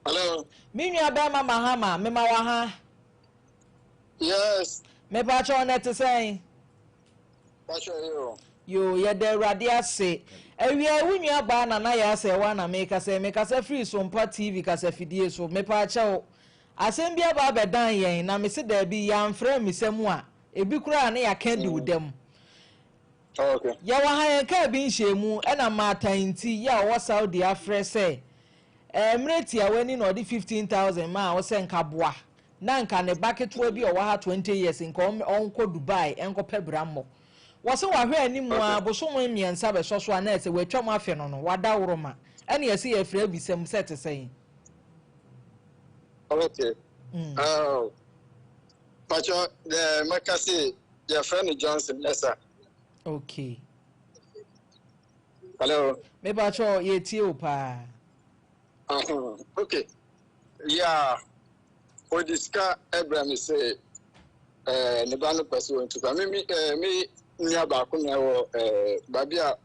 Hello. Me nua bɛrima Mahama, mema wɔ ha. Yes. Mepakyɛw, na ɛte sɛn? Pakyɛ yo. Yo, yɛda Awurade ase. Awia, wo nua baa Nana yɛ asɛ ɛwɔ ana mekasa mekasa firi Sompa TV kasafidie so. Mepaakyɛw, asɛm bi aba abɛdan yɛn na mese daabi, yɛamfrɛ mmisa mu a, ebi koraa ne yɛaka di wo dam. Yɛwɔ ha, yɛn kaa bi nhyɛmu ɛna maatan nti yɛ a ɔwɔ Saudi afrɛ sɛ mmerɛ tiawa ni na ɔde 15,000 maa wo sɛ nka boa na nka ne ba ketewa bi a ɔwɔ ha 20 years nka ɔnkɔ Dubai ɛnkɔpɛ brammɔ. Wɔsɛ wahwɛ anim a bosome 3 bɛsɔ so a na ɛsɛ watwam afe no wadaworo ma ɛne yɛsɛ yɛfrɛ abisam sɛ te sɛn. Okay. Oh. Pakyɛ, the mɛka se yɛfrɛ no Johnson Esa. Okay. Hello. Mepakyɛ, yɛtie wo paa. Okay. Yeah. Ɔde sika ɛbrɛ me sɛ ne ba no pɛ sɛ ɔntu kwa. Me nua baako na ɛwɔ baabi a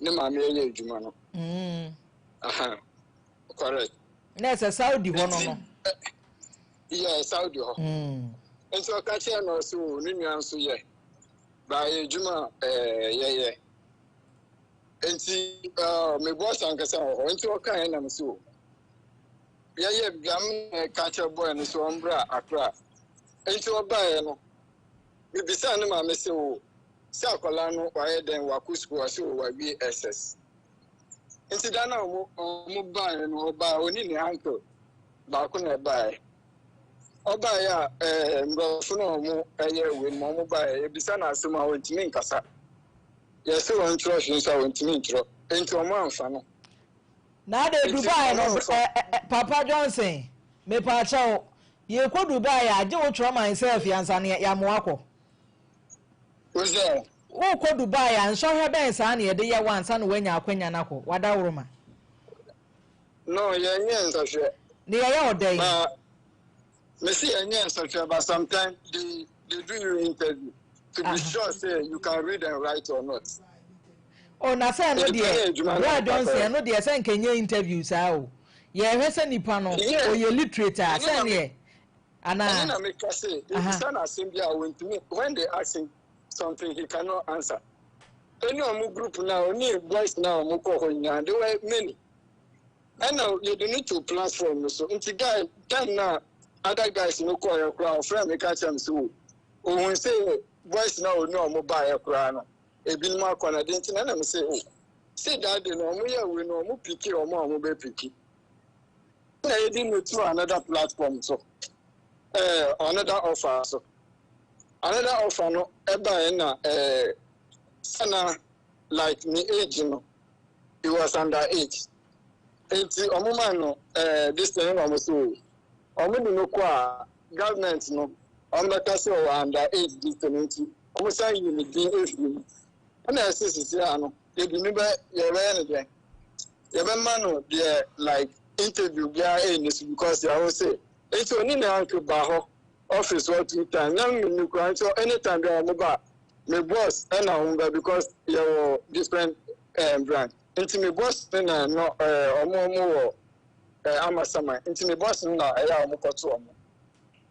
ne maame ɛyɛ adwuma no. Aha. Correct. Na ɛsɛ Saudi hɔ no? Yeah, Saudi hɔ. Nti ɔka kyerɛ no sɛ o ne nua nso yɛ baayɛ adwuma a yɛyɛ. Nti me boss ankasa wɔ hɔ. Nti ɔka yɛ nam so o yɛyɛ biam na ka kyerɛ boy no so ɔmbra Accra. Nti ɔbaeɛ no, mebisa ne maame sɛ o sɛ akwadaa no wayɛ dɛn, wakɔ sukuu? Ɔsɛ o wawie SS. Nti da na ɔmo baeɛ no, ɔbaa ɔne ne uncle baako na ɛbaeɛ. Ɔbaeɛ a mborɔfo no a ɔmo ɛyɛ wei no, ɔmo baeɛ, ebisa no asɛm a ɔntumi nkasa. Yɛsɛ wɔntwerɛ hwee nso a ɔntumi ntwerɛ, nti ɔmo amfa no. Na ade Dubai no, Papa Johnson, mepaakyɛw, yɛkɔ Dubai a, gye wo twerɛ myself yansa ne yɛamoa kɔ. Wosɛ? Wokɔ Dubai a, nsɔhwɛ bɛn saa na yɛde yɛ wo ansa na woanya akwanya no akɔ wadaworo ma? No, yɛnyɛ nsɔhwɛ. Ne yɛyɛ wo dɛn? Ba mesi yɛnyɛ nsɔhwɛ, but sometimes they do you interview to be sure say you can read and write or not. O, na sɛ ɛno deɛ, Bra Johnson, ɛno deɛ sɛ nkɛnyɛ interview saa o. Yɛhwɛ sɛ nipa no ɔyɛ literate a sɛneɛ anaa. Ɛno na meka sɛ ebisa no asɛm bi a wɔntumi, when they ask him something, he cannot answer. Ɛne ɔmo group na ɔne boys na ɔmo kɔ hɔ nyinaa, they were many. Ɛna yɛde no to platform no so. Nti guy time na other guys no kɔɔ yɛ koraa, ɔfrɛ mi ka kyerɛ mi sɛ o ohun sɛ boys na ɔne ɔmo baayɛ koraa no, ebinom akɔ na de. Nti na ɛna mi sɛ o sɛ that day no ɔmo yɛ wei no, ɔmo pick ɔmo a ɔmo bɛ pick na yɛde no to another platform so, another offer so. Another offer no ɛbaeɛ na sana like ne age no, he was under age. Nti ɔmo ma no this thing na ɔmo so ɔmo de no kɔ a, government no ɔmo bɛka sɛ ɔwɔ under age this thing. Nti ɔmo san yi ne din efiri mu. Ɛna ɛsɛ sisi ano yɛde no bɛ yɛbɛyɛ no deɛ yɛbɛma no deɛ like interview biara ɛnni so because yàwó sɛ nti oni ne uncle ba hɔ office hɔ two times na mi ni kura. Nti anytime bi a ɔmo ba, me boss ɛna ɔmo ba because yɛwɔ different branch. Nti me boss ne na no ɔmo wɔ Amasaman. Nti me boss no na ɛyɛ a ɔmo kɔto ɔmo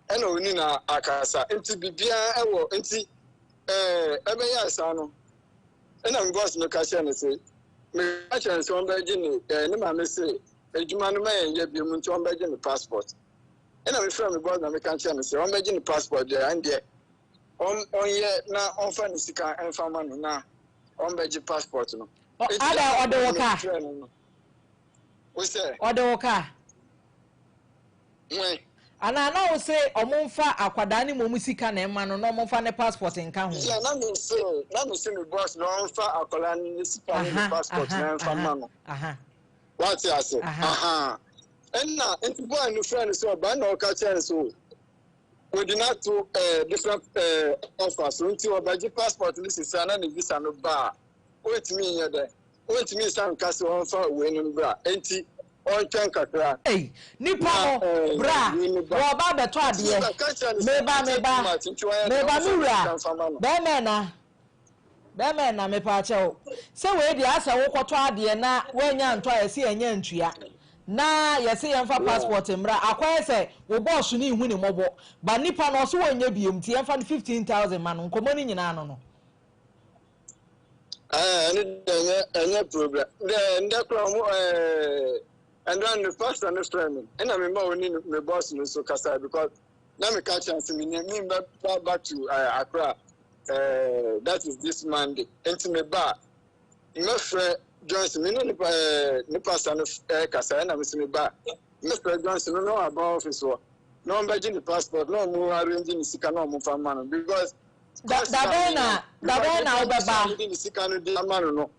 ɛna oni na akasa. Nti biribiara ɛwɔ nti ɛbɛyɛ asa no, ɛna me boss no ka kyerɛ no sɛ me ka kyerɛ no sɛ ɔmbɛgye ne ne maame sɛ adwuma no mɛyɛ nyɛ bio mu. Nti ɔmbɛgye ne passport. Ɛna mefrɛ me boss na meka kyerɛ no sɛ ɔmbɛgye ne passport deɛ, ɛn deɛ ɔnyɛ na ɔmfa ne sika ɛmfa ma no na ɔmbɛgye passport no. Ada ɔde wo ka? Wo sɛ? Ɔde wo ka? Hwɛn? Anaa na wo se ɔmo mfa akwadaa ne mmom sika na ɛma no na ɔmo mfa ne passport nka ho? Yeah, na me se me boss na ɔmfa akwadaa ne ne sika ne ne passport na ɛmfa ma no. Wate ase? Ɛna nti boy no frɛ no sɛ ɔba na ɔka kyerɛ no so wɔde no ato different offer so. Nti ɔbɛgye passport no sisa na ne visa no ba a, ɔntumi nyɛ dɛ, ɔntumi nsa nka sɛ ɔmfa wei no bra. Nti Ɔntwɛn kakra. Ei nipa Na no ɛɛ bra wei no ba. wɔba abɛtɔ Nti adeɛ meka kyerɛ no sɛ meba akyɛ meba too much nti ɔnyɛ dɛn meba ɔmfa me ne wura sika mfa ma no. bɛɛma ɛna bɛɛma ɛna mepaakyɛw sɛ wei deɛ asɛ wokɔtɔ adeɛ na woanya ntɔ a yɛse yɛnyɛ ntua na yɛse yɛmfa Yeah. passport mmra akɔyɛ sɛ wo bɔɔso no nhu ne mmɔbɔ ba nipa no ɔse wɔnyɛ biom nti yɛmfa no 15,000 ma no nkɔmmɔ no nyinaa no no. Ɛɛ ɛno deɛ ɛnyɛ ɛnyɛ problem. Dɛ ndɛ koraa ɔmo ɛɛ ɛndɛ no pastor no frɛ me ɛna me ma ɔne me boss no nso kasa because na me ka kyerɛ sɛ me me mba ba back to ɛɛ Accra ɛɛ that is this Monday nti me ba mɛfrɛ Johnson me ne ne ɛɛ ne pastor no ɛɛ kasa ɛna me sɛ me ba mɛfrɛ Johnson no na waba office hɔ na ɔmbɛgye ne passport na ɔmo arrange ne sika na ɔmo fa ma no because. Da Course na dabɛn meyɛ na because dabɛn na nipa no nso a wobɛba? mede ne sika no de ama no no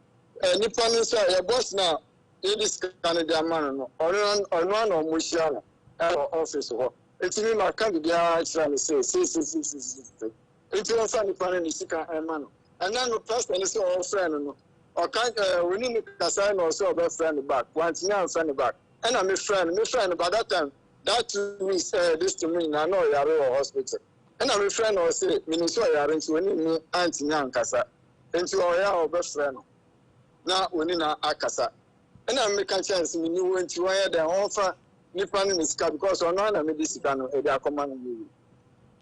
eh, nipa no nso a yɛ boss no a yɛde sika no de ama no no ɔno ɔno ara na ɔmo hyia no ɛwɔ office hɔ nti me maka biribiara kyerɛ no sɛ sei sei sei sei sei sei nti ɔmfa nipa no ne sika ɛma no ɛna no pastor no sɛ ɔfrɛ no no ɔka ɛɛ ɔne no kasa na ɔsɛ ɔbɛfrɛ no back wantumi amfrɛ no back ɛna mefrɛ no mefrɛ no by that time that 2 weeks ɛɛ this two weeks nyinaa na ɔyare wɔ hospital. Ɛna me frɛ no ɔse menim sɛ ɔyare nti ɔne me antumi ankasa nti ɔyɛ a ɔbɛfrɛ no na ɔne no akasa ɛna me ka kyerɛ no sɛ menni hɔ nti ɔnyɛ dɛn ɔmfa nipa no ne sika because ɔno ara na mede sika no ɛde akɔma no yie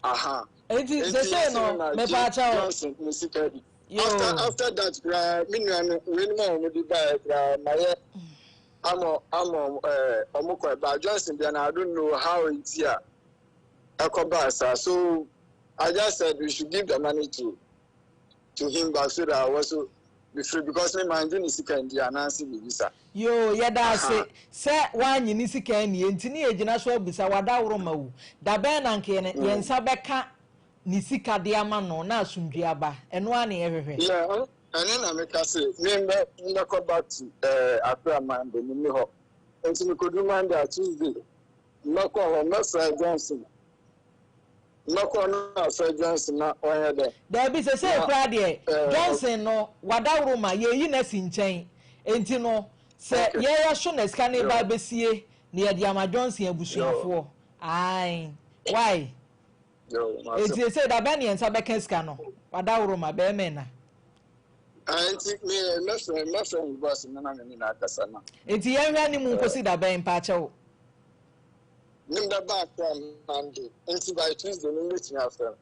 aha Enti nti sesei yɛse no no na gye mepaakyɛw Johnson ne sika bi after yoo. after that koraa me nua no weinom a wɔde baeɛ koraa mayɛ ama ama ɛɛ ɔmo kɔ but Johnson deɛ no I don't know how nti a ɛkɔbaa saa so I just said we should give the money to him back so that I also be free because me man gye ne sika ndi anaasɛ biribi sa. Yoo yɛda ase sɛ woanye ne sika annie nti ne yɛgyina so abisa wadaworo ma wu dabɛn na nka yɛn yɛn nsa bɛka ne sika de ama no na asomdwie aba ɛno ara na yɛhwehwɛ. Yeah, ɛno na meka se me mbɛ mbɛkɔ back to uh, Accra Monday, me nni hɔ nti mekodu Monday a Tuesday Mɛkɔ hɔ, mɛfrɛ Johnson. Mɛkɔ na afrɛ Johnson na ɔnyɛ dɛ. Daabi, sesei Na koraa deɛ, ɛɛ. Johnson no, wadaworo ma yɛreyi no asi nkyɛn. Enti no, sɛ Okay. yɛyɛ so na sika no reba Yo. abɛsie na yɛde ama Johnson Yo. abusuafoɔ. Ae. Wai? Yo, mate. Enti sesei da bɛn na yɛn nsa bɛka sika no? Wadaworo ma, bɛrima na. Ah, nti me mɛfrɛ mɛfrɛ me boss no na me ne no akasa na. Enti yɛnhwɛ anim Ɛɛ. nkosi da bɛn, mpaakyɛw? Me bɛba Accra Monday, nti by Tuesday no mɛtumi afrɛ no.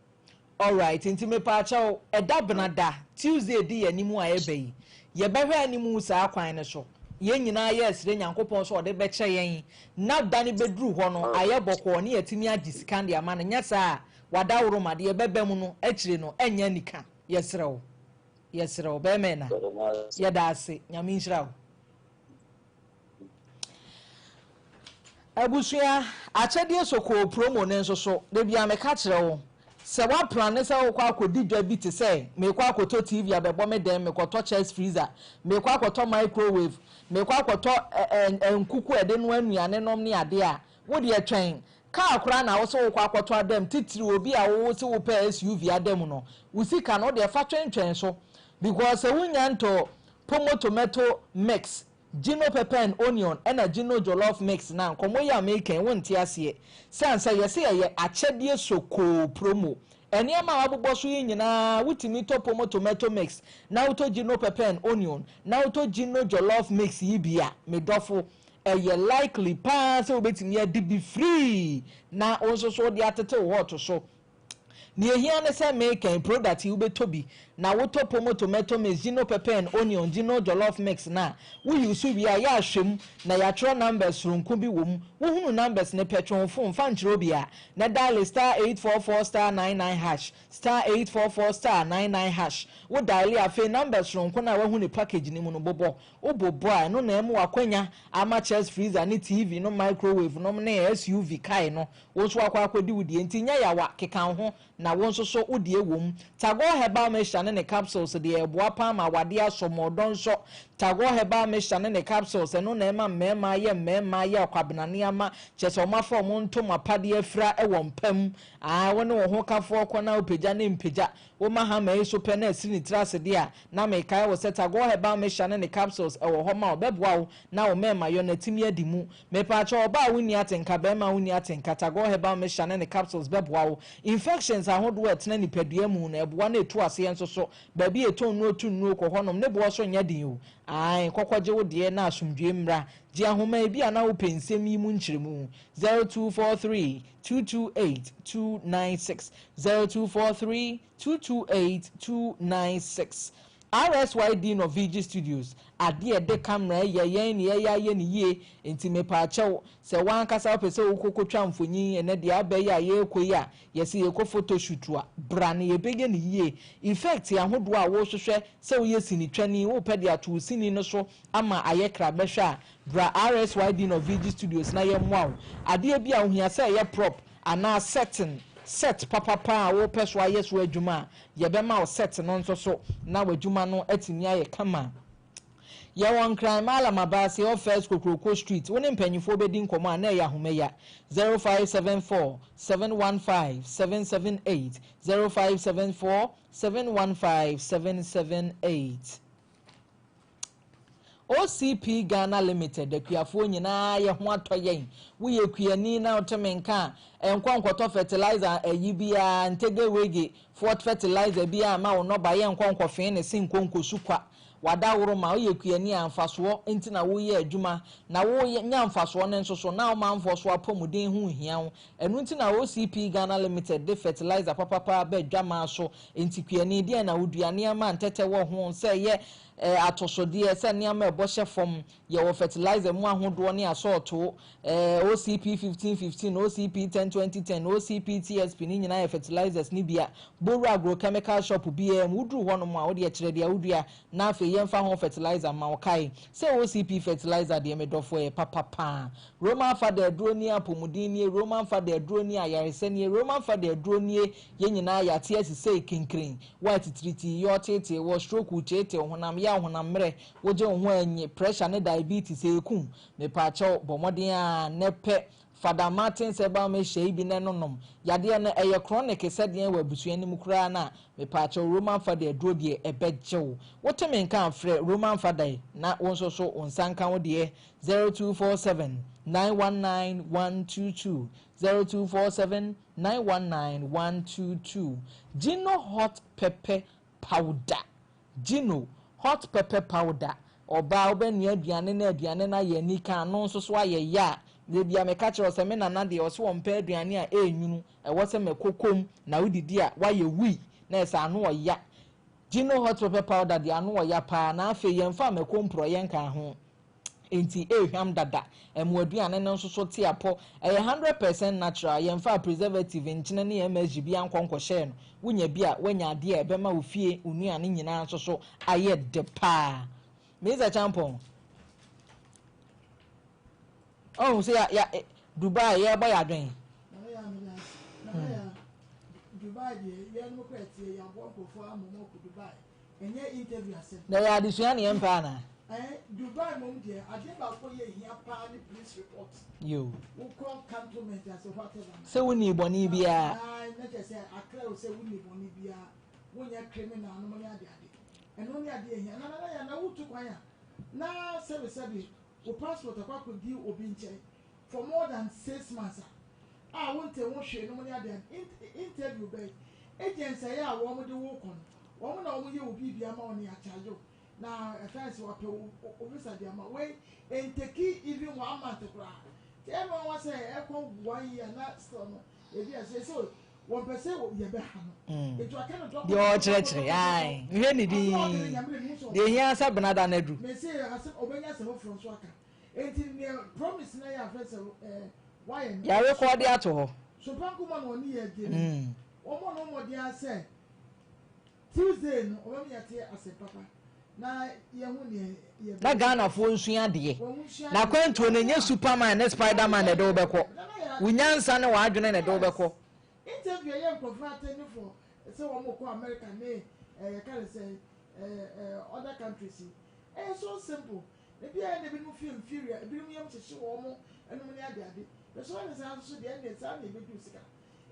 Alright, nti mepaakyɛw, ɛda benada, Tuesday di yɛn anim a ɛreba yi, yɛbɛhwɛ anim saa kwan no so. Yɛn nyinaa yɛresrɛ Nyankopɔn sɛ ɔde bɛkyɛ yɛn na da no bɛduru hɔ no ayɛ bɔkɔɔ ne yɛatumi agye sika no de ama no, nyɛ saa a, wadaworoma, deɛ ɛbɛba mu no akyire no ɛnyɛ anika. Yɛsrɛ wo, yɛsrɛ wo, bɛrima ɛna, yɛda ase, Nyame nhyira wo. Abusua akyɛdeɛ sokoo promo no nso so, da biara meka kyerɛ wo sɛ woaplane sɛ wokɔ akɔdi dwa bi te sɛ merekɔ akɔtɔ TV abɛbɔ me dan, mekɔtɔ chest freezer, merekɔ akɔtɔ microwave, merekɔ akɔtɔ nkuku a yɛde noa nnuane nom ne adeɛ a, wo deɛ twɛn. Car koraa na wo se wokɔ akɔtɔ ada mu, titiriw obi a wo se wopɛ SUV ada mu no, wo sika no wo deɛ fa twentwɛn so because sɛ wonnya ntɔ Pomo tomato mix, Gino pepper and onion ɛna Gino jollof mix no a nkɔmmɔ yi a mereka yi wonte aseɛ. Sane sɛ yɛse ɛyɛ akyɛdeɛ sokoo promo. Nneɛma a wabobɔ so yi nyinaa wotumi tɔ pomo tomato mix na wotɔ Gino pepper and onion na wotɔ Gino jollof mix yi bi a, me dɔfo, ɛyɛ likely paa sɛ wobɛtumi adi bi free na wo nso so wode atete wo hot so. Nea ehia ne sɛ mekan product yi wobɛtɔ bi na wotɔ pomo tomato mix, gino pepper and onion, gino jollof mix no a, wo use wie a yɛ ahwɛ mu na yɛatwerɛ numbers soronko bi wɔ mu. Wohunu numbers no pɛ, twe wo phone fa nkyerɛ obiara na diale star 844 star 99 hash, star 844 star 99 hash. Wo diale a afei numbers soronko no a woahu ne package no mu no bobɔ. Wobobɔ a ɛno na ɛma w'akwanya ama chest freezer ne TV nom microwave nom ne SUV kae no Wo nso woakɔ akɔdi wo deɛ nti nyɛ yawa, keka wo ho na wo nso so wo deɛ wɔ mu. Tagore Herbal Mixture ne ne capsules deɛ ɛboa paa ma awadeɛ asɔ ma ɔdɔ nsɔ. Tagore Herbal Mixture ne ne capsules, ɛno na ɛma mmarima yɛ mmarima, yɛ ɔkwabena nneɛma, kyerɛ sɛ wɔafa wɔn ntoma pa de afira wɔ mpa mu. Ae, wo ne wo hokafoɔ kɔ na wopagya ne mpagya, woma hammer yi so pɛ na asiri ne tiri ase deɛ a, na mekae wo sɛ Tagore Herbal Mixture ne ne capsules ɛwɔ hɔ ma wo, ɛbɛboa wo na wo mmarima yɔ no atumi adi mu. Mepaakyɛw, ɔbaa a wonni atenka, barima a wonni atenka, Tagore Herbal Mixture ne ne capsules bɛboa wo. Infections ahodoɔ a ɛtena nipadua mu no, ɛboa na ɛtu aseɛ nso so. Baabi a yɛtɔn nnuro tu nnuro kɔ hɔnom, ne boɔ so nyɛ den o. Ae, kɔkɔgye wo deɛ na asomdwoeɛ mmra. Gye ahoma ebia na wopɛ nsɛm yi mu nkyerɛmu. 0243 228 296, 0243 228 296. RSY Dean of VG Studios, Adeɛ a ɛde camera yɛ yɛn ne yɛyɛ ayɛ no yie, nti mepaakyɛw, sɛ w'ankasa wopɛ sɛ wokɔ kɔtwa mfonyin ɛnɛ deɛ aba yi a yɛrekɔ yi a, Yɛse yɛkɔ photo shoot a, bra na yɛbɛyɛ no yie. Effect ahodoɔ a wohwehwɛ sɛ woyɛ sinitwani, wopɛ de ato wo sini no so ama ayɛ krabɛhwɛ a, bra RSYD Norvege Studios na yɛmmoa wo. Adeɛ bi a wohia sɛ ɛyɛ prop anaa setting, set papapa a wopɛ so ayɛ so adwuma a, yɛbɛma wo set no nso so na w'adwuma no atumi ayɛ kama. Yɛwɔ Nkran, Mallam Abaase, off First Kokroko Street. Wo ne mpanyinfoɔ bɛdi nkɔmmɔ a na ɛyɛ ahomeya. 0574 715 778, 0574 715 778. OCP Ghana Limited, Akuafoɔ nyinaa yɛ ho atɔ yɛn. Woyɛ kuani na wote me nka a, nkɔ nkɔtɔ fertilizer ayi biara, ntege wege, foɔ fertilizer biara mma wo nnɔbaeɛ nkɔ nkɔfee ne se nkɔ nkɔsu kwa. W'adaworo ma woyɛ kuani a mfasoɔ nti na woreyɛ adwuma, na worenya mfasoɔ no nso so na wo manfoɔ so apɔmuden ho nhia wo. Ɛno nti na OCP Ghana Limited de fertilizer papapa aba adwamaa so. Enti kuani, deɛn na wodua? Nneɛma a ntɛtɛ wɔ ho, sɛ ɛyɛ atosodeɛ, sɛ nneɛma a ɛbɔ hyɛ fam. Yɛwɔ fertilizer mu ahodoɔ ne asɔɔtoo, OCP 1515, OCP 10 2010, OCP TSP ne nyinaa yɛ fertilizers no bi a bowura agrochemical shop biara mu. Woduru hɔnom a, wodeɛ kyerɛ deɛ wodua na afei yɛmfa ho fertilizer mma wo. Kae sɛ OCP fertilizer deɛ me dɔfoɔ ɛyɛ papa paa. Roman fada aduro nie, apɔmuden nie, Roman fada aduro nie, ayaresa nie, Roman fada aduro nie, yɛn nyinaa yɛate asi sei kinkrin, wo a titiritii, yɛ ɔteetee, wɔ stroke, woteetee, honam yaw, honam mmerɛ, Wogye wo ho anyi, pressure ne diabetes ɛɛku wo, mepaakyɛw bɔ mmɔden ara nɛ pɛ Fada Martins herbal mixture yi bi nɛ no nom, yadeɛ no ɛyɛ chronic sɛ deɛn wɔ abusua no mu koraa no a, mepaakyɛw Roman Fada aduro deɛ ɛbɛgye wo. Wote me nka a frɛ Roman Fada yi na wo nso so wo nsa nka wo deɛ 0247 919 122, 0247 919 122. Gino hot pepper powder. Gino, hot pepper powder, Ɔbaa wobɛnoa aduane na aduane no ayɛ anika ano nso so ayɛ ya a, da biara meka kyerɛ wo sɛ me nana deɛ ɔse ɔmpɛ aduane a ɛnwunu, ɛwɔ sɛ mako kom na wodidi a woayɛ wui na ɛsɛ ano ɔya. Gino hot pepper powder deɛ ano ɔya paa na afei yɛmfaa mako mporɔeɛ nkaa ho. Enti ɛrehwam dada. Ɛmo aduane no nso so te apɔ. Ɛyɛ 100% natural, yɛmfaa preservative, nkyene ne MSG biara nkɔ nkɔhyɛɛ no. Wonya bi a, woanya adeɛ a ɛbɛma wo fie, wo nnuane nyinaa nso so ayɛ dɛ paa. Mister Champon, ɔhu sɛ ya, ya, Dubai yɛrebɔ yɛ adwen. Nana Yaa meda ase. Nana Yaa, Dubai deɛ yɛnom koraa tie, yɛaboa nkurɔfoɔ ama wɔn akɔ Dubai. Ɛnyɛ interview asɛm. Na ɛyɛ adesua na yɛmpɛ anaa? Ɛɛ Dubai mom deɛ adeɛ baako yɛ hia paa ne police report. Yoo. Wokɔ cantonment ase whatever. Sɛ wonni bɔne biara. Ae na kyerɛ sɛ akra wo sɛ wonni bɔne biara wonyɛ criminal nom ne ade ade. Ɛno ne adeɛ hia. Na nana yɛ na wotu kwan a na sɛbi sɛbi wo passport akɔ akɔdi obi nkyɛn for more than 6 months a a wonte ho hwee nom ne ade ade. Interview bɛn agents ɛyɛ a wɔn de wo kɔ no wɔn na wɔn yɛ wo biribi ama wo ne akyagye wo na ɛfɛn sɛ wapɛ wo wo visa de ama wei nteki even one month koraa te ɛna wɔn sɛ ɛkɔ one year na still no ebi a sɛ sɛ wɔn pɛ sɛ yɛbɛha no etu aka no dɔkɔ. Deɛ ɔkyerɛkyerɛ ae nhwɛ ne din deɛ ehia sɛ benada no aduru. Mɛ sɛ asɛm ɔbɛnya asɛm foforɔ nso aka eti nea promise na yɛ afɛ sɛ wayɛ no. Yɛrekɔde ato hɔ. Sopanko ma na ɔne yɛ di no wɔn mo na wɔn mɔden asɛ Tuesday no ɔbɛn yɛ te asɛm papa na yɛhu nea yɛ. Na Ghanafoɔ nsua adeɛ. Na akwantuo no ɛnyɛ Superman ne Spiderman na ɛde wo bɛkɔ. Wo nyansa ne w'adwene na ɛde wo bɛkɔ. Interview ɛyɛ nkurɔfoɔ atɛnifo sɛ wɔn kɔ America ne yɛka ne sɛ other countries yi. Ɛyɛ so simple. Na ebi a ɛyɛ na ebinom feel inferior, ebinom yam hyehye wɔn nom ne ade ade. But sɛ ɔyɛ saa nso so deɛ ɛnneɛ saa na yɛbɛdi wo sika.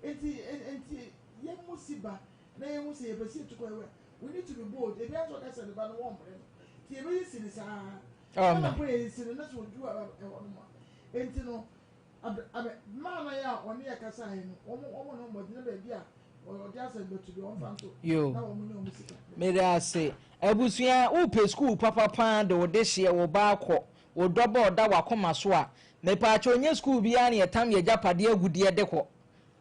Enti enti yɛn mu si ba na yɛhu sɛ yɛpɛ sɛ yɛtu kwan wura. We need to be bold. Ebi ara nso ɔka sɛ ne ba no wɔmmrɛ no. Nti yɛbɛsisi no saa. Ɛna mpo yɛsisi no na sɛ ɔduru ɛhɔ nom a. Enti no Aber aber maa no a ɔne yɛ kasaeɛ no, wɔn wɔn ne wɔn gyina baabi a ɔde asɛm bɛto bi wɔmfa nto Yo. na wɔn nyɛ wɔn sika. Meda ase. Abusua, wopɛ sukuu papa paa de wo dehyeɛ, wo ba akɔ, wo dɔba a ɔda w'akoma so a, mepaakyɛw nyɛ sukuu biara na yɛtam y'agyapadeɛ agudeɛ de kɔ.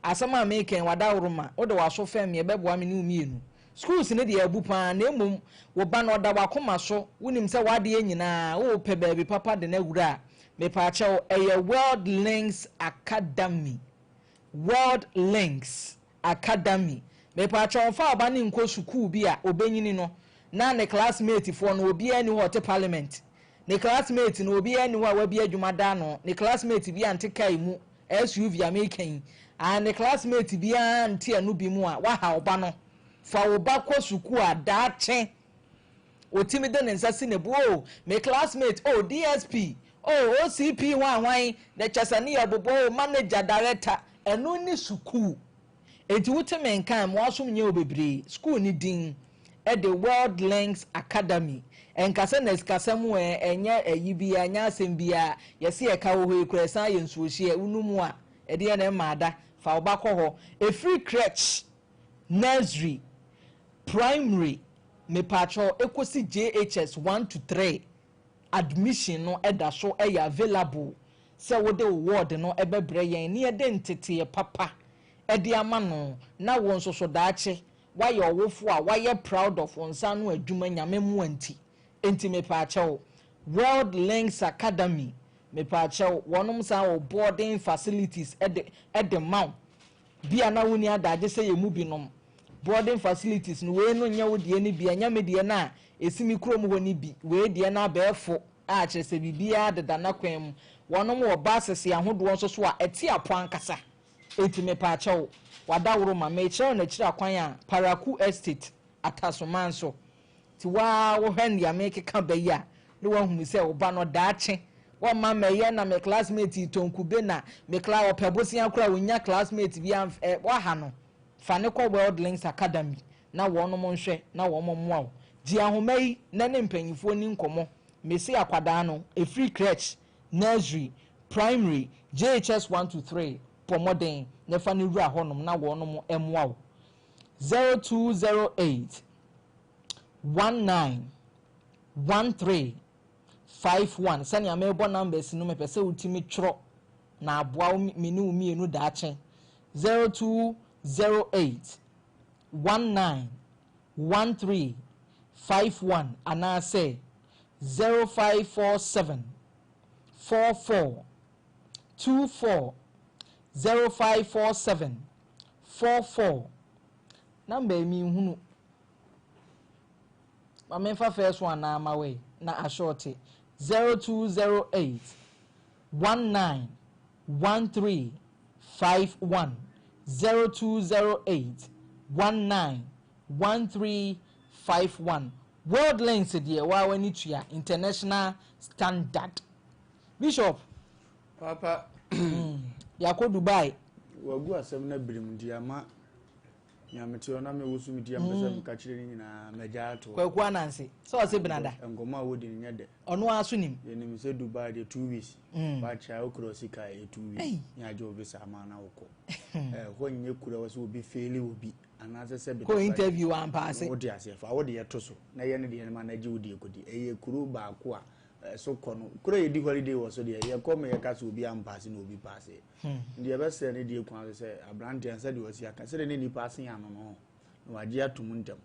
Asɛm a mereka yi, w'adaworoma, wode w'aso fɛm me, ɛbɛboa me ne wo mmienu. Schools no deɛ abu paa, na mmom wo ba no ɔda w'akoma so, wonim sɛ w'adeɛ nyinaa, worepɛ baabi papa de no awura a, mepaakyɛw, ɛyɛ World Links Academy. World Links Academy. Mepaakyɛw, mfa wo ba no nkɔ sukuu bi a ɔbɛnyini no, na ne classmate foɔ no obiara nni hɔ a ɔte parliament, ne classmate no obiara nni hɔ a wabue adwuma da ano, ne classmate bi ante car mu, SUV a mereka yi, a ne classmate biara nte ɛno bi mu a, woaha wo ba no. Fa wo ba kɔ sukuu a daakye ɔtumi de ne nsa si ne bo, oh, me classmate, oh, DSP, oh, OCP hwan hwan, na kyɛ sɛ ne yɛ bobɔ, oh, manager, director. Ɛno ne sukuu. Enti wote me nka a, mmoa som nyɛ wo bebree. Sukuu no din de World Links Academy. Ɛnka sɛ na sikasɛm ɛ, ɛnyɛ ayi biara, ɛnyɛ asɛm biara. Yɛse ɛka wɔ hɔ yi koraa, ɛsan yɛ nsuohyeɛ. Wonu mu a, ɛdeɛn na ɛmma ada? Fa wo ba kɔ hɔ. Ɛfiri crèche, nursery, primary, mepaakyɛw, ɛkɔsi JHS one to three, admission no da so yɛ available sɛ wode wo ward no bɛbrɛ yɛn na yɛde nteteeɛ papa de ama no na wo nso so daakye woayɛ ɔwofoɔ a woayɛ proud of wo nsa ano adwuma Nyame mmoa nti. Enti mepaakyɛw, World Links Academy mepaakyɛw wɔnom san wɔ boarding facilities de de ma wo. Bi a na wonni adagye sɛ yɛn mu binom. Boarding facilities no wei no nyɛ wo deɛ no bi, ɛnyɛ me deɛ no a ɛsi me kurom hɔ no bi, wei deɛ no abɛɛfo a kyerɛ sɛ biribiara deda n'akwan mu. Wɔnom wɔ buses ahodoɔ nso so a ɛte apɔ ankasa. Enti mepaakyɛw, w'adaworo ma mekyerɛ wo n'akyiri akwan a Paraku Estate, Atasoman so. Nti wo ara wohwɛ nea merekeka ba yi a, na woahunu sɛ wo ba no daakye wɔmma mmɛyɛ na me classmate yi tɔn kube na me kla ɔpɛ bosea koraa ɔnnya classmate bi amf ɛ woaha no. Fa no kɔ World Links Academy na wɔnom nhwɛ na wɔn mmoa wo. Gye ahoma yi na ne mpanyinfoɔ nni nkɔmmɔ. Mese akwadaa no, ɛfiri crèche, nursery, primary, JHS one to three, bɔ mmɔden na fa no wura hɔnom na wɔnom mmoa wo. 0208 19 13 51 Sɛnea merebɔ numbers no mepɛ sɛ wotumi twerɛ na aboa wo me ne wo mmienu daakye. 0208 19 13 51 anaasɛ 0547 44 24 0547 44 Number yi menhunu. Ma memfa first one na ama wei na ashorte. 0208 19 13 51 0208 19 13 51 World Links deɛ waa w'ani tua international standard. Bishop. Papa. Yɛakɔ Dubai. Wagu asɛm no abirim nti ama nea mete hɔ na mewoso me ti a mpɛ sɛ mm. meka kyerɛ no nyinaa magya ato Kwaku Ananse sɛ ɔse benada nkɔmmɔ a wodi no nyɛ dɛ ɔno ara so nim yɛnim sɛ Dubai deɛ 2 weeks mm. wakyɛ a wokura sika ɛyɛ 2 weeks ne agye wo visa ama na wokɔ ɛhɔ nyɛ kura wɔ sɛ obi feeli obi anaasɛ sɛ kɔ interview ampaase wode aseɛ fa wode yɛto so na yɛ ne deɛ no ma no agye wo deɛ kɔdi ɛyɛ kuro baako a ɛso kɔ no kuro yɛdi holiday wɔ so deɛ yɛkɔ ma yɛka sɛ obi ampaase na obi paase nti yɛbɛsrɛ ne deɛ kwan so sɛ aberanteɛ sɛdeɛ ɔsi aka sɛdeɛ ne nipa ase ano no na wagye atom ntɛm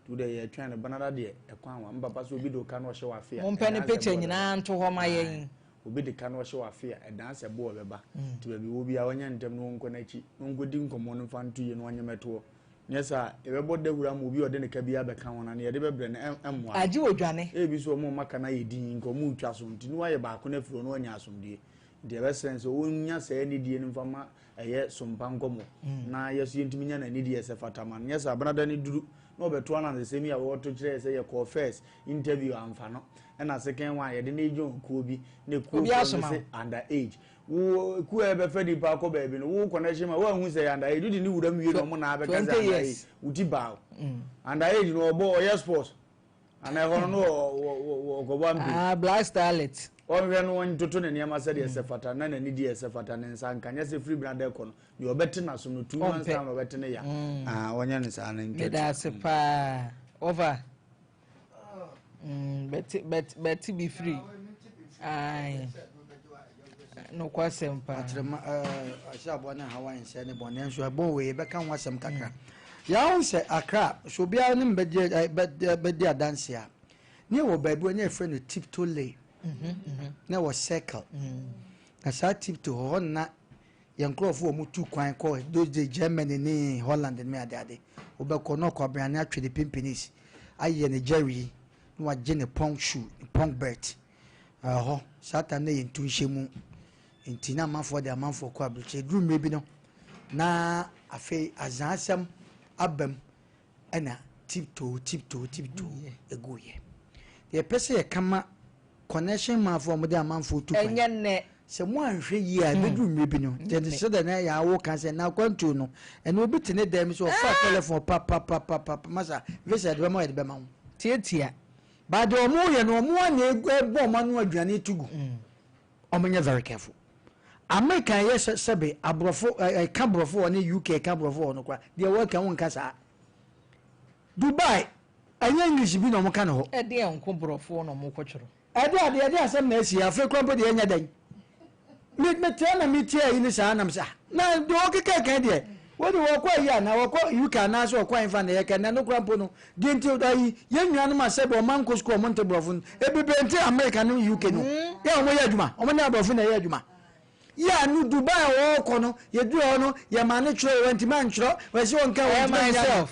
nti wode yɛtwɛn no banada deɛ ɛkwan wa mpapa sɛ obi de ka na ɔhyɛ w'afe a mompɛ ne picture nyinaa nto hɔ ma yɛn obi de ka na ɔhyɛ w'afe a ɛdan sɛ boɔ bɛba nti baabi wɔ biara ɔnyɛ ntɛm na ɔnkɔ n'akyi na ɔnkɔdi nkɔmmɔ no mfa nto yie na ɔnyɛ mɛtoɔ nyɛ saa yɛbɛbɔ dawuro ama obi a ɔde ne ka bi abɛka ho na ne yɛde bɛbrɛ no ɛmmoa agye wɔ dwane ebi so ɔmo ɔmo aka no ayɛ din nka ɔmo retwa so nti ne wayɛ baako no afiri hɔ na wanya asomdue nti yɛbɛsrɛ sɛ ɔnya saa anidie no mfa ma ɛyɛ sompa nkɔmmɔ na yɛso yɛntumi nya n'anidie ɛsɛ fata ma no nyɛ sɛ abenada no duru na ɔbɛto anansesɛm yi a wɔto kyerɛ sɛ yɛkɔɔ first interview amfa no. Ɛna second one yɛde no rejoin kuo bi na kuo Obi foɔ no asoma se wo. under age. Wo kuo a yɛbɛfa nipa akɔ baabi no wo connection ma woanhu sɛ ɛyɛ under age wode ne wura mu wie na ɔmo na abɛka sɛ 20 under age years. wo ti baa wo. Under age no ɔbɔ ɔyɛ sports anaa ɛhɔ no no ɔkɔbɔ ampe. Ah, Black Starlet. Ɔnhwɛ no ɔntoto ne nneɛma sɛdeɛ ɛsɛ fata na n'ani di ɛsɛ fata ne nsa nka nyɛ sɛ firi bena dɛ kɔ no deɛ ɔbɛte n'asom no 2 months Ɔmpɛ. time na ɔbɛte ne ya. Ah, ɔnyɛ no saa no ntwa Meda ti. ase paa. Ɔfa. Bɛte bɛte bɛte bi firi. Ae. Nokwasɛm paa. Akyerɛma ɛɛ ahyɛ aboa ne hawa nsɛ ne bɔne nso ɛbɔ wei yɛbɛka ho asɛm kakra. Yɛahu sɛ Accra so obiara ne mbɛgye ɛ bɛ bɛdi adanse a ne wɔ baabi wɔ ne yɛfrɛ no Tiptoe Lane na ɛwɔ Circle na saa Tiptoe hɔ hɔ na yɛn nkurɔfoɔ a wɔtu kwan kɔ those days Germany ne Holland ne adeade wobɛkɔ na ɔkɔ abrane atwe ne pimpinis ayɛ ne jerry na wagye ne pong shoe ne pong belt ɛhɔ saa time na yɛ ntu nhyɛ mu nti na amanfoɔ de amanfoɔ kɔ aburokyire duru mmerɛ bi no na afei azan asɛm aba mu ɛna tiptoe tiptoe tiptoe egu yɛ deɛ yɛpɛ sɛ yɛka ma connection manfoɔ a wɔde amanfoɔ tu kwan Ɛnyɛ nnɛ. Sɛ mo anhwɛ yie a ɛbɛduru mmerɛ bi no kyɛ sɛ dɛ na yɛawo ka sɛ na akwantuo no ɛna obi te ne dan mu sɛ ɔfa telephone papapapapa masa visa yɛde bɛma wo, yɛde bɛma wo. Tiatia. But deɛ ɔmo yɛ no ɔmo ana ɛbɔ ɔmo ano aduane to gu. Ɔmo nyɛ very careful. America yɛ sɛ sɛbe aborɔfo ɛka aborɔfo wɔ ne UK ɛka aborɔfo wɔ no koraa deɛ wɔka wo nka saa. Dubai ɛnyɛ English bi na ɔmo ka no hɔ. Ɛdeɛ nko borɔfoɔ na ɔmo kɔtwerɛ. Ɛde adeɛ ɛde asɛm na asi afei koraa mpo deɛ ɛnyɛ dɛn. Me me tia na me tia yi ne saa nam sɛ ah na deɛ ɔkeka kan deɛ wɔde wɔkɔ ayi anaa wɔkɔ UK anaasɛ wɔkɔ ahemfa na yɛka na no koraa mpo no deɛ nti ayi yɛn nuanom a sɛbi ɔman nkɔ sukuu ɔmo nte borɔfo no ebibire nte America ne UK no yɛ ɔmo yɛ adwuma ɔmo ne aborɔfo na ɛyɛ adwuma yɛ a no Dubai a wɔkɔ no yɛduru hɔ no yɛ maa ne twerɛ wɔn ntoma ntwerɛ wɔsi wɔn nka wɔn ntoma nyɛ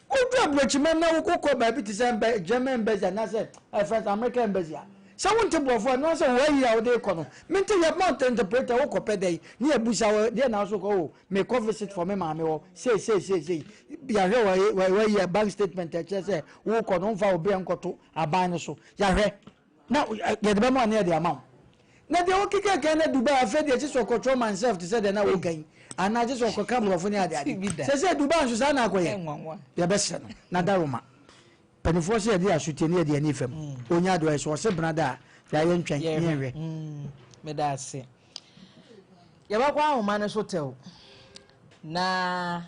wodu aburokyiman na wokɔ baabi te sɛ German embassy anaasɛ French American embassy a sɛ wonte borɔfo a ɛno sɛ wɔayi a wode kɔ no mente yɛ ma interpreter wokɔ pɛ dɛn ne yɛbusa wɔ deɛ na so kɔ o mekɔ visit for me maame hɔ sei sei sei sei yɛahwɛ wɔayi a bank statement ɛkyerɛ sɛ wokɔ no womfa wo berɛ nkɔto aban no so yɛahwɛ na yɛde bɛma ne yɛde ama wo na deɛ wokeka kan na Dubai afei deɛ kye sɛ ɔkɔtwerɛ myself te sɛ deɛ na woka yi anaa kye sɛ ɔkɔka borɔfo ne ade ade sɛ sɛ Dubai nso saa na akɔyɛ yɛbɛsrɛ no na daroma mpanimfoɔ sɛ yɛde asotie ne yɛde ani fam onya adeɛ sɛ ɔsɛ bena da a yɛayɛ ntwɛn ne yɛnhwɛ. Meda ase. Yɛbɛkɔ ahoma no so tɛw na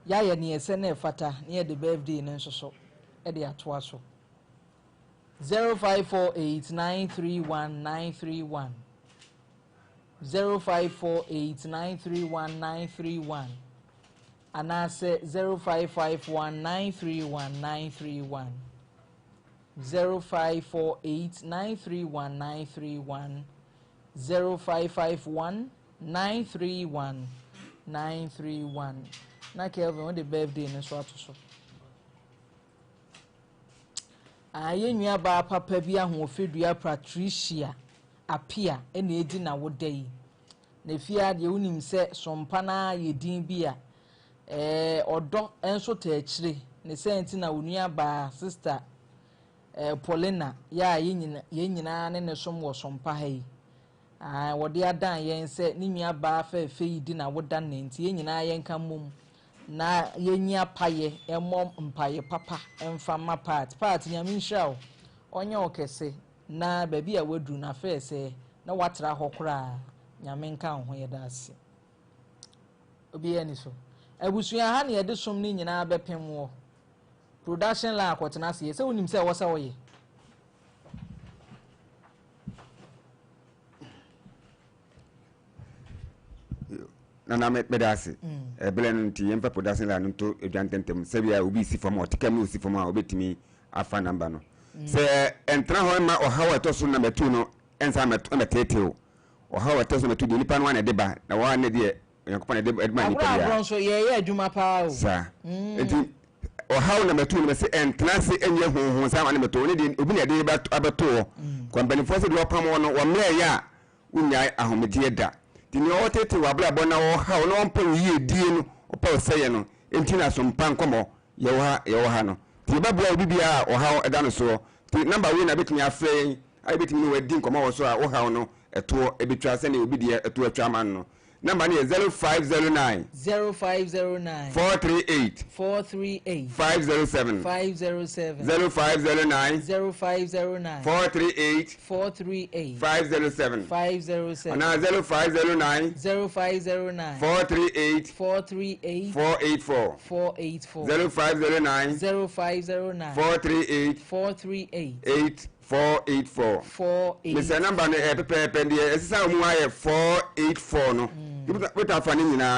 yɛayɛ neɛ ɛsɛ na ɛfata na yɛde birthday no nso so de atoa so. 0548 931 931 0548 931 931 anaasɛ 0551 931 931 0548 931 931 0551 931 931 na Kelvin wode birthday no nso ato so. Yɛn nua baa papa bi ahoɔfɛdua Patricia Apia ɛna edi n'awoda yi. Na fie adeɛ wonim sɛ sompa naa yɛ din bi a ɔdɔ nso ta akyire ne sɛ nti na onua baa sister Paulina yɛ a yɛn nyinaa ne ne som wɔ sompa ha yi. Wɔde adan yɛn sɛ ne nua baa fɛɛfɛ yi di n'awoda ne nti yɛn nyinaa yɛnka mmom na yɛnyi apayɛ ɛmmɔ mpayɛ papa ɛmfa ma Pat. Pat, Nyame nhyira wo, ɔnyɛ wo kɛse na baabi a waduru na afɛɛ sɛ na watra hɔ koraa. Nyame nka wo ho. Yɛda ase. Obiara ni so abusua ha na yɛde som no nyinaa bɛpem wɔ production line akɔtena ase sɛ wonim sɛ ɛwɔ sɛ woyɛ. Nana, meda ase. Ɛberɛ no nti yɛmfa production line no nto edwa ntɛntɛm sɛbia obi si fam a ɔte kam na osi fam a obɛtumi afa number no sɛ ɛntena hɔ ma ɔhaw a ɛtɔ so number 2 no ɛnsa mɛteetew ɔhaw a ɛtɔ so number 2 deɛ nipa no ana ɛde ba na wɔn ana deɛ Onyankopɔn na ɛde ma nipa agorɔ biara agorɔ nso yɛyɛ adwuma paa o. Saa nti ɔhaw number 2 no mɛsɛ ɛntena ase ɛnyɛ honhom saa ma ne mɛto ne deɛ obi na ɛde abɛto hɔ kɔmpanimfoɔ sɛ deɛ ɔpam wɔ no wɔmmerɛ yɛ a wonyae ahomegyeɛ da nti nea ɔtete w'abrabɔ na ɔhaw na ɔmpɛ wo yiedie no ɔpɛ wo sɛeɛ no nti na asompa nkɔmmɔ yɛwɔ ha no nti yɛbɛboa obi biara a ɔhaw ɛda no soɔ. Nti number wei na bɛtumi afrɛ yɛn a yɛbɛtumi ne wo adi nkɔmmɔ wɔ so a wo haw no ɛtoɔ ɛbɛtwa sɛdeɛ obi deɛ ɛtoɔ atwa ama no no. Number no yɛ 0509. 0509. 438. 438. 507. 507. 0509. 0509. 438. 438. 507. 507. Anaa 0509. 0509. 438. 438. 484. 484. 0509. 0509. 438. 438. 8 484. 48. Mesɛ number no ɛyɛ pɛpɛɛpɛ deɛ ɛsesa wɔn mu ayɛ 484 no. Wota fa ne nyinaa.